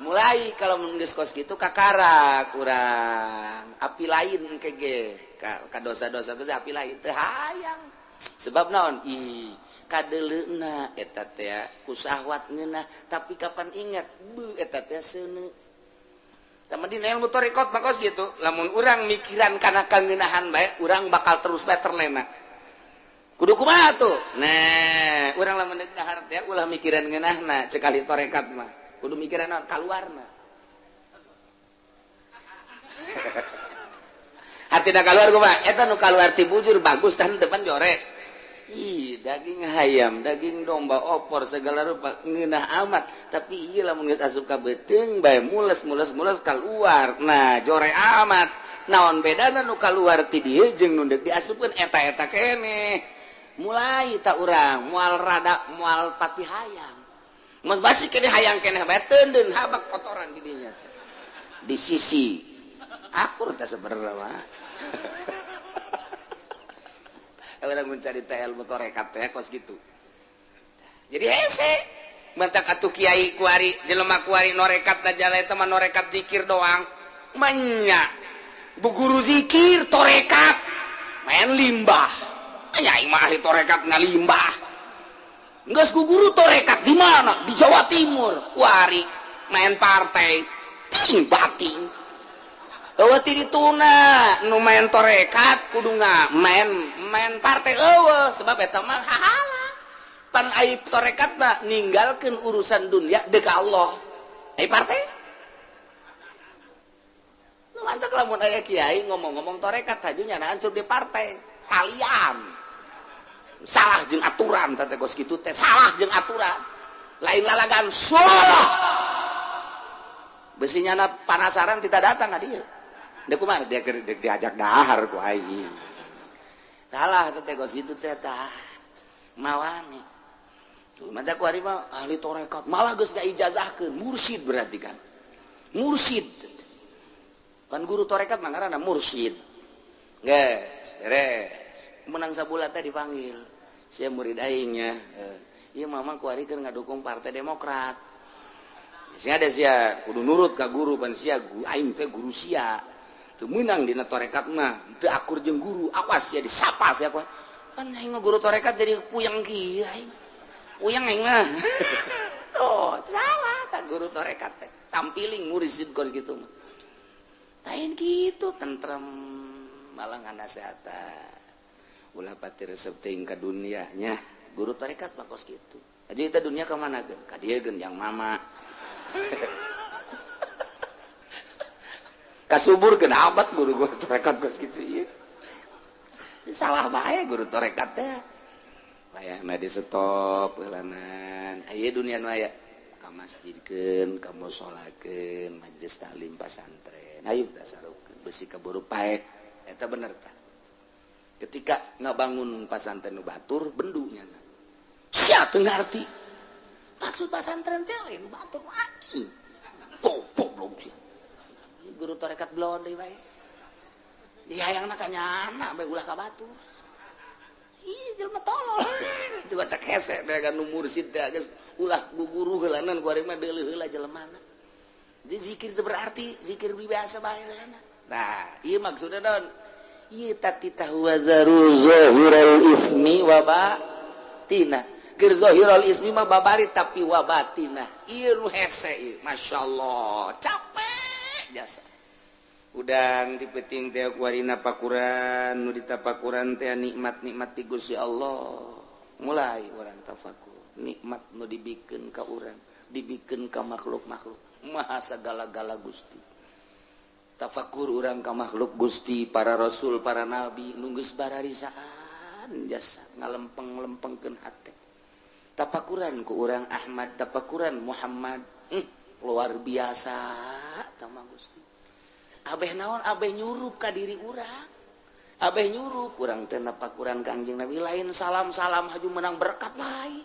Speaker 1: Mulai kalau mun geus kos kitu kakara kurang api lain engke ge ka dosa-dosa geus api lain teu hayang. Sebab naon? Ih, kadeuleuna eta teh ku syahwat ngeunah, tapi kapan ingat beuh eta teh seuneu. Tah dina ilmu thariqat mah kos kitu, lamun urang mikiran kana kangeunahan bae, urang bakal terus bae terlena. Kudu kumaha tuh?
Speaker 2: Nah, urang lamun deuk dahar teh ulah mikiran ngeunahna cek ahli tarekat mah.
Speaker 1: Kudu mikiran naon kaluarna.
Speaker 2: Artina kaluar kumaha? Eta nu kaluar ti bujur bagus tah depan jorek. Ih, daging hayam, daging domba, opor segala rupa ngeunah amat, tapi ieu lamun geus asup ka beuteung bae mules-mules-mules kaluar. Nah, jorek amat. Naon bedana nu kaluar ti dieu jeung nu deuk diasupkeun eta-eta keneh. Mulai tak urang mual rada mual pati hayang. Mun basi keneh hayang keneh bae teundeun habak kotoran di dinya teh. Di sisi akur teh sebenarnya mah.
Speaker 1: Urang mun carita ilmu tarekat teh kos kitu. Jadi hese mentak atuh kiai kuari jelema kuari norekat da eta mah norekat zikir doang. Manya bu guru zikir torekat main limbah. Nya aing mah ahli torekat ngalimbah. Geus ku guru torekat di mana? Di Jawa Timur kuari main partai ting bating. Eueuh ti dituna nu main torekat kudu main main partai eueuh sebab eta mah hahala. Pan ai torekat mah ninggalkeun urusan dunia deuk ka Allah. Ai partai? Nu mantak lamun aya kiai ngomong-ngomong torekat haju nyana hancur di partai. Talian. Salah jeung aturan teh kos kitu teh salah jeung aturan. Lain lalagan salah. Besi nyana panasaran tidak datang ka dieu. Dek kumaha dia diajak dahar ku aing. Salah teh kos kitu teh tah. Mawani. Tuh mata ku ari mah ahli tarekat, malah geus ngaijazahkeun mursyid berarti kan. Mursyid. Kan guru tarekat mah ngaranna mursyid. Geus, beres. Menang sabulan teh dipanggil. Sia murid aing nya. Ieu mama ku ari keur ngadukung Partai Demokrat. Sia ada sia kudu nurut ka guru pan sia aing teh guru sia. Teu meunang dina tarekat mah, teu akur jeung guru, awas sia disapa sia ku. Kan aing mah guru tarekat jadi puyeng kieu aing. Puyeng aing mah. Tuh, salah tah guru tarekat teh. Tampiling mursyid kos kitu mah. Lain kitu tentrem malah nganasehatan. Ulah pati resep teuing ka dunia nya. Guru tarekat mah kos kitu. Jadi eta dunia ka mana geun? Ka dieu geun yang mama. Kasubur kena amat guru guru tarekat kos kitu ieu. Salah bae guru tarekat teh. Layahna di stop heulanan. Aya dunia nu aya ka masjidkeun, ka musolakeun, majelis taklim pasantren. Hayu tasarufkeun besi kaburu paek. Eta bener tah. Ketika ngabangun pasantren nu batur bendu nyana. Sia teu ngarti. Maksud pasantren teh lain batur anjing. Goblok sia. Guru tarekat belon deui bae. Dihayangna ka nyana bae ulah ka batur. Ih jelema tolol. Coba tak hese teh kan nu mursyid teh geus ulah guguru heulanan ku ari mah deuleuh heula jelemana. Jadi zikir teu berarti zikir biasa bae heulana. Nah, ieu maksudna naon? Ieu tatitah wazaru zahiral ismi wa batina. Keur zahirul ismi mah babari tapi wa batina. Ieu nu hese ieu, masyaallah, capek jasa. Udang di peuting teh kuarina pakuran, nu ditapakuran teh nikmat-nikmat ti Gusti Allah. Mulai urang tafakur, nikmat nu dibikeun ka urang, dibikeun ka makhluk-makhluk. Maha sagala-gala Gusti. Tafakur urang ka makhluk Gusti, para rasul, para nabi, nu geus bararisaan jasa ngalempeng-lempengkeun hate. Tafakuran ku urang Ahmad, tafakuran Muhammad, luar biasa sama Gusti. Abeh naon abeh nyurup ka diri urang. Abeh nyurup urang teh napakuran Kangjeng Nabi lain salam-salam haju menang berkat lain.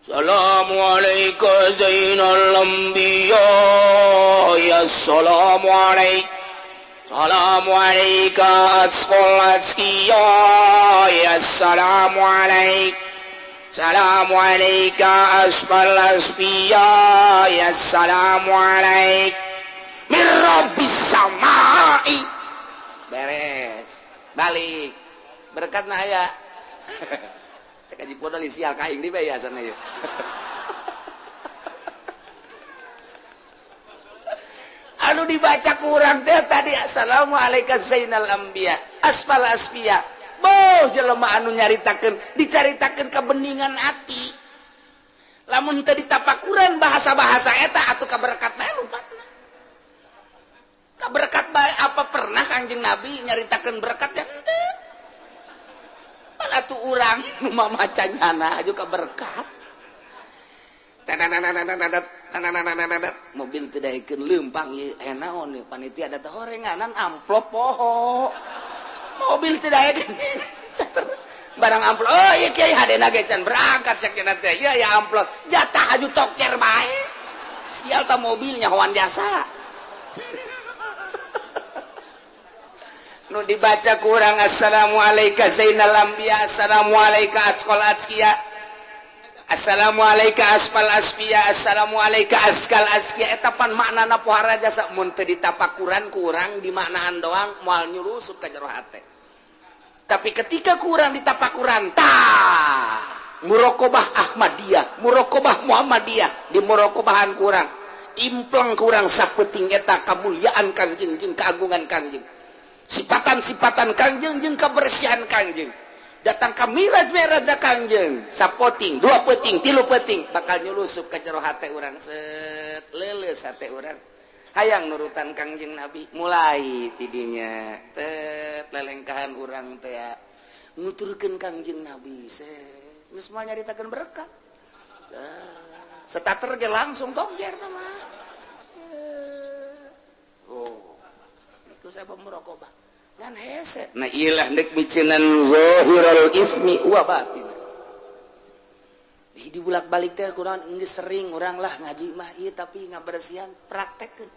Speaker 3: Assalamualaikum zainal anbiya ya assalamualaikum. Assalamualaikum asqal askiya ya assalamualaikum. Assalamualaikum asfal asfiya ya assalamualaikum. Min rabbis samai.
Speaker 1: Beres. Balik. Berkat nah aya. Cek aji podol sial ka aing di bae asana ieu. Anu dibaca kurang teh tadi assalamualaikum zainal anbiya asfal asfiya. Boh jelema anu nyaritakeun dicaritakeun kebeningan hati. Lamun teu ditapakuran bahasa-bahasa eta atuh kaberkat bae lupatna. Kaberkat bae apa pernah Kangjeng Nabi nyaritakeun berkat ya henteu. Pan atuh urang nu mamaca nyana aju kaberkat. Mobil teu daekeun leumpang ieu aya naon ieu panitia da teh horenganan amplop poho. Mobil teu daekeun barang amplop. Oh ieu kiai hadena ge can berangkat cek cenah teh. Ieu aya amplop jatah aju tokcer bae. Sial ta mobilnya hoan jasa. Nu dibaca kurang assalamualaikum zainal anbiya, assalamualaikum atqal atqiya, assalamualaikum asfal asfiya, assalamualaikum askal askiya. Eta pan maknana pohara jasa mun teu ditapakuran kurang dimaknaan doang moal nyurusup ka jero hate. Tapi ketika kurang ditapakuran tah muraqabah Ahmadiyah, muraqabah Muhammadiyah, di muraqabahan kurang impleng kurang sapeting eta kamuliaan Kangjeng jeung keagungan Kangjeng, sipatan-sipatan Kangjeng jeung kebersihan Kangjeng. Datang ka miraj-miraj Kangjeng sapoting, dua peting, tilu peting bakal nyulusup ka jero hate urang, set leuleus hate urang hayang nurutan Kangjeng Nabi. Mulai tidinya tet lelengkahan urang teh nuturkeun Kangjeng Nabi, set geus moal nyaritakeun berkat. Setater ge langsung tongjer teh mah. Oh, itu saya muraqabah ngan hese. Nah ilah nek miceunan zahirul ismi wa batin. Di bulak-balik teh kurang geus sering urang lah ngaji mah ieu tapi ngabersihan praktekkeun.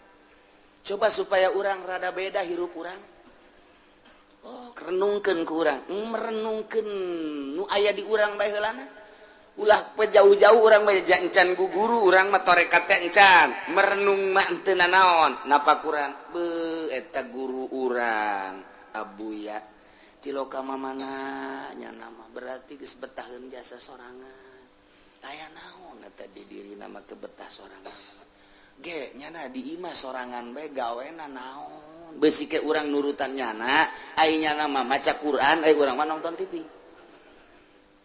Speaker 1: Coba supaya urang rada beda hirup urang. Oh, renungkeun ku urang, merenungkeun nu aya di urang bae heulana. Ulah jauh-jauh urang mah encan guru urang mah tarekat teh encan, merenung mah henteu nanaon, napakuran beuh eta guru urang Abuya tiloka mamana nya nama berarti geus betaheun jasa sorangan. Aya naon eta di dirina mah kebetah sorangan. Ge nyana di imah sorangan bae gawena naon. Beusi ke urang nurutan nyana, ai nyana mah maca Quran, ai urang mah nonton TV.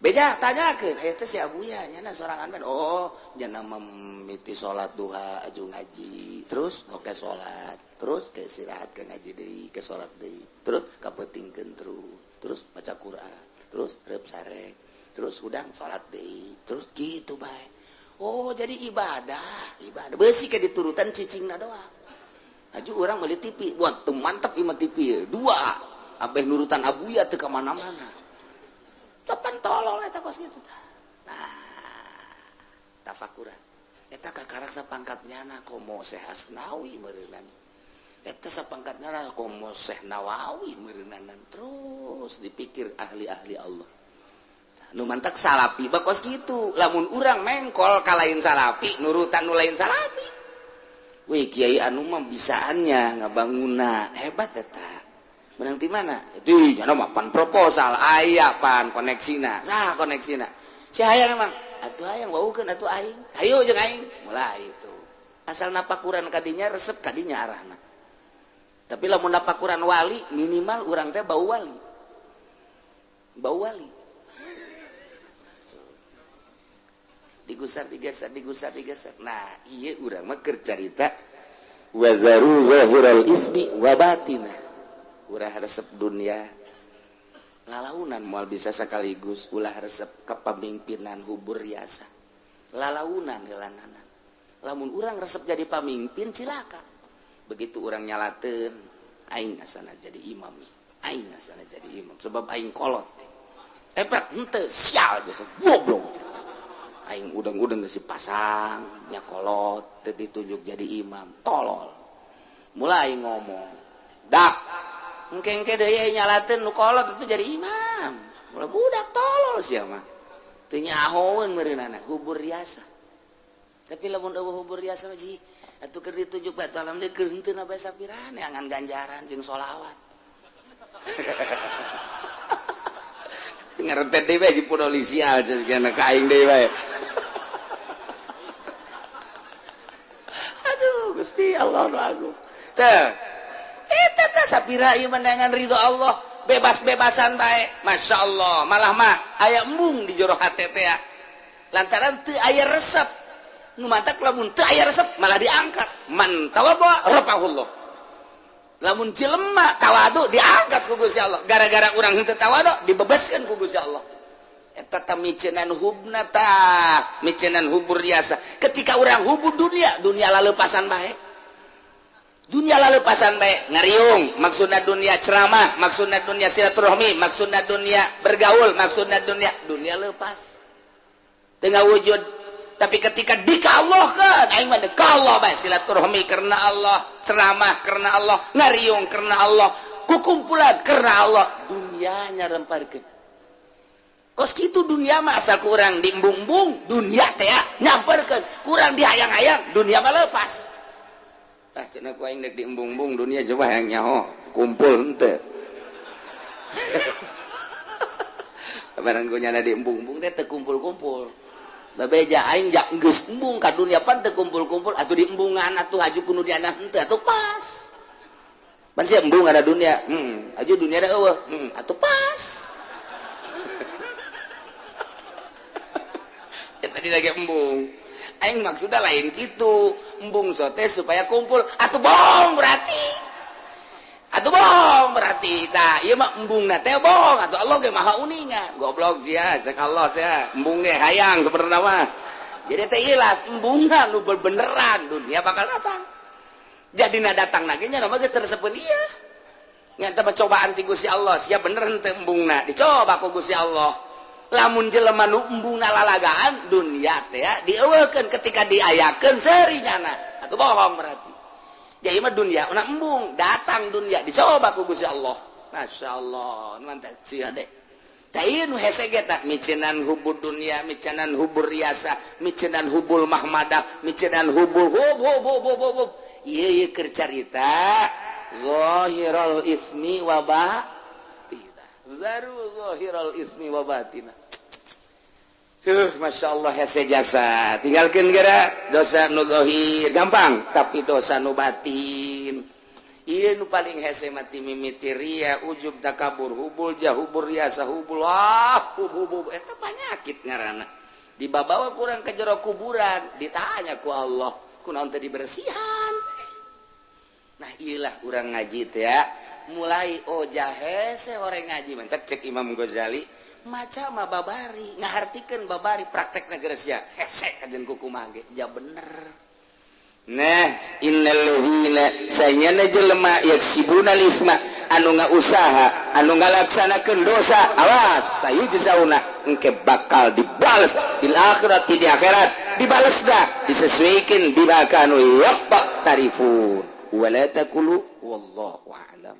Speaker 1: Beja tanyakeun, aya teh si Abuya nyana sorangan bae. Oh, nyana mimiti salat duha aju ngaji, terus oke salat, terus ke istirahat ke ngaji deui, ke salat deui, terus kapeutingkeun terus, terus maca Quran, terus reup sarek, terus udang salat deui, terus gitu bae. Oh, jadi ibadah, ibadah. Beusi ke diturutan cicingna doang. Aju urang meuli TV, wah teu mantep ieu mah TV. Dua, abeh nurutan Abuya teu ka mana-mana. Tepan tolol eta kos kitu tah. Nah, tafakuran. Eta kakarak sapangkat nyana komo Syekh Asnawi meureunan. Eta sapangkat nyana komo Syekh Nawawi meureunanan. Terus dipikir ahli-ahli Allah. Nu mantak salapi bakos kitu. Lamun urang mengkol ka lain salapi, nurutan nu lain salapi. Wih, kiai anu mah bisaannya ngabanguna, hebat eta. Menang ti mana? Di nyana mah pan proposal aya pan koneksina. Saha koneksina? Si hayang emang atuh hayang waukeun atuh aing. Hayu jeung aing. Mulai itu. Asal napakuran kadinya resep kadinya arahna. Tapi lamun napakuran wali minimal urang teh bau wali. Bau wali. Digusar digeser digusar digeser. Nah, ieu urang mah keur carita wazaru zahiral ismi wa batinah. Ulah resep dunia lalaunan moal bisa sekaligus, ulah resep kepemimpinan hubur riasa lalaunan heulananan. Lamun urang resep jadi pamimpin cilaka. Begitu urang nyalateun aing asana jadi imam, aing asana jadi imam sebab aing kolot. Epek henteu sial jasa goblok. Aing udang-udang geus dipasang nya kolot teu ditunjuk jadi imam, tolol. Mulai ngomong dak engke-engke deui nyalateun nu kolot itu jadi imam. Mulai budak tolol sia mah. Teu nyahoeun meureunana hubur riasa. Tapi lamun eueuh hubur riasa mah ji atuh keur ditunjuk bae alam deui keur henteu na bae sapirane angan ganjaran jeung sholawat. Ngarentet deui bae di polisi cenah ka aing deui bae. Aduh Gusti Allah nu agung. Teh eta teh sapira ieu menangan ridho Allah, bebas-bebasan bae. Masya Allah, malah mah aya embung di jero hate teh lantaran teu aya resep. Nu mantak lamun teu aya resep malah diangkat. Man tawadhu rafa'ahullah. Lamun jelema tawadu diangkat ku Gusti Allah. Gara-gara urang henteu tawadu dibebaskeun ku Gusti Allah. Eta tah miceunan hubna tah, miceunan hubur biasa. Ketika urang hubur dunia, dunia laleupasan bae. Dunia lalepasan bae ngariung, maksudna dunia ceramah, maksudna dunia silaturahmi, maksudna dunia bergaul, maksudna dunia dunia lepas. Tengah wujud. Tapi ketika dikallahkan, aing mah dekallah bae silaturahmi karena Allah, ceramah karena Allah, ngariung karena Allah, Kukumpulan karena Allah dunianya remparkeun. Kos kitu dunia mah asal kurang diembung-embung dunia teh nyamperkeun, kurang dihayang-hayang dunia mah lepas.
Speaker 2: Tah cenah ku aing deuk diembung-embung dunia coba hayang nyaho kumpul henteu. Barang ku nyana diembung-embung teh teu kumpul-kumpul. Babeja aing jak geus embung ka dunia pan teu kumpul-kumpul atuh diembungan atuh haju ku nu diana henteu atuh pas. Pan sia embung ada dunia, haju dunia da eueuh, atuh pas. Ya tadi lagi embung. Aing maksudna lain kitu, embung sote supaya kumpul atuh bohong berarti. Atuh bohong berarti tah ieu mah embungna teh bohong atuh Allah ge maha uninga. Goblok sia cek Allah teh embung ge hayang sebenarna mah. Jadi teh ilas embungna nu beneran dunia bakal datang. Jadina datang lagi nya mah geus tersepeun ieu. Nya teh cobaan ti Gusti Allah, sia bener henteu embungna dicoba ku Gusti Allah. Lamun jelema nu embungna lalagaan dunia teh dieuweukeun ketika diayakeun seuri nyana atuh bohong berarti. Jadi mah dunia una embung datang dunia dicoba ku Gusti Allah. Masya Allah mantap sih adek. Tah ieu nu hese ge tah micenan hubur dunia, micenan hubur riasa, micenan hubul mahmadah, micenan hubul hub hub hub hub hub. Ieu ieu keur carita zahirul ismi wa batina. Zaru zahirul ismi wa batina. Masya Allah hese jasa tinggalkan gara dosa nu zahir gampang tapi dosa nu batin ieu nu paling hese mati mimiti ria ujub takabur hubul jahubur riasa hubul ah hub hub eta panyakit ngaranna dibabawa kurang ke jero kuburan ditanya ku Allah kunaon teh dibersihan. Nah ieulah urang ngaji teh ya mulai oh hese orang ngaji mantak cek Imam Ghazali maca mah babari ngahartikeun babari praktekna geus sia hese kajen kukumaha ge ja bener. Nah innal ladzina sanyana jelema yaksibuna isma anu ngausaha anu ngalaksanakeun dosa awas sayujzauna engke bakal dibales di akhirat di akhirat dibales dah disesuaikan bima kanu yaqtarifun wala taqulu wallahu a'lam.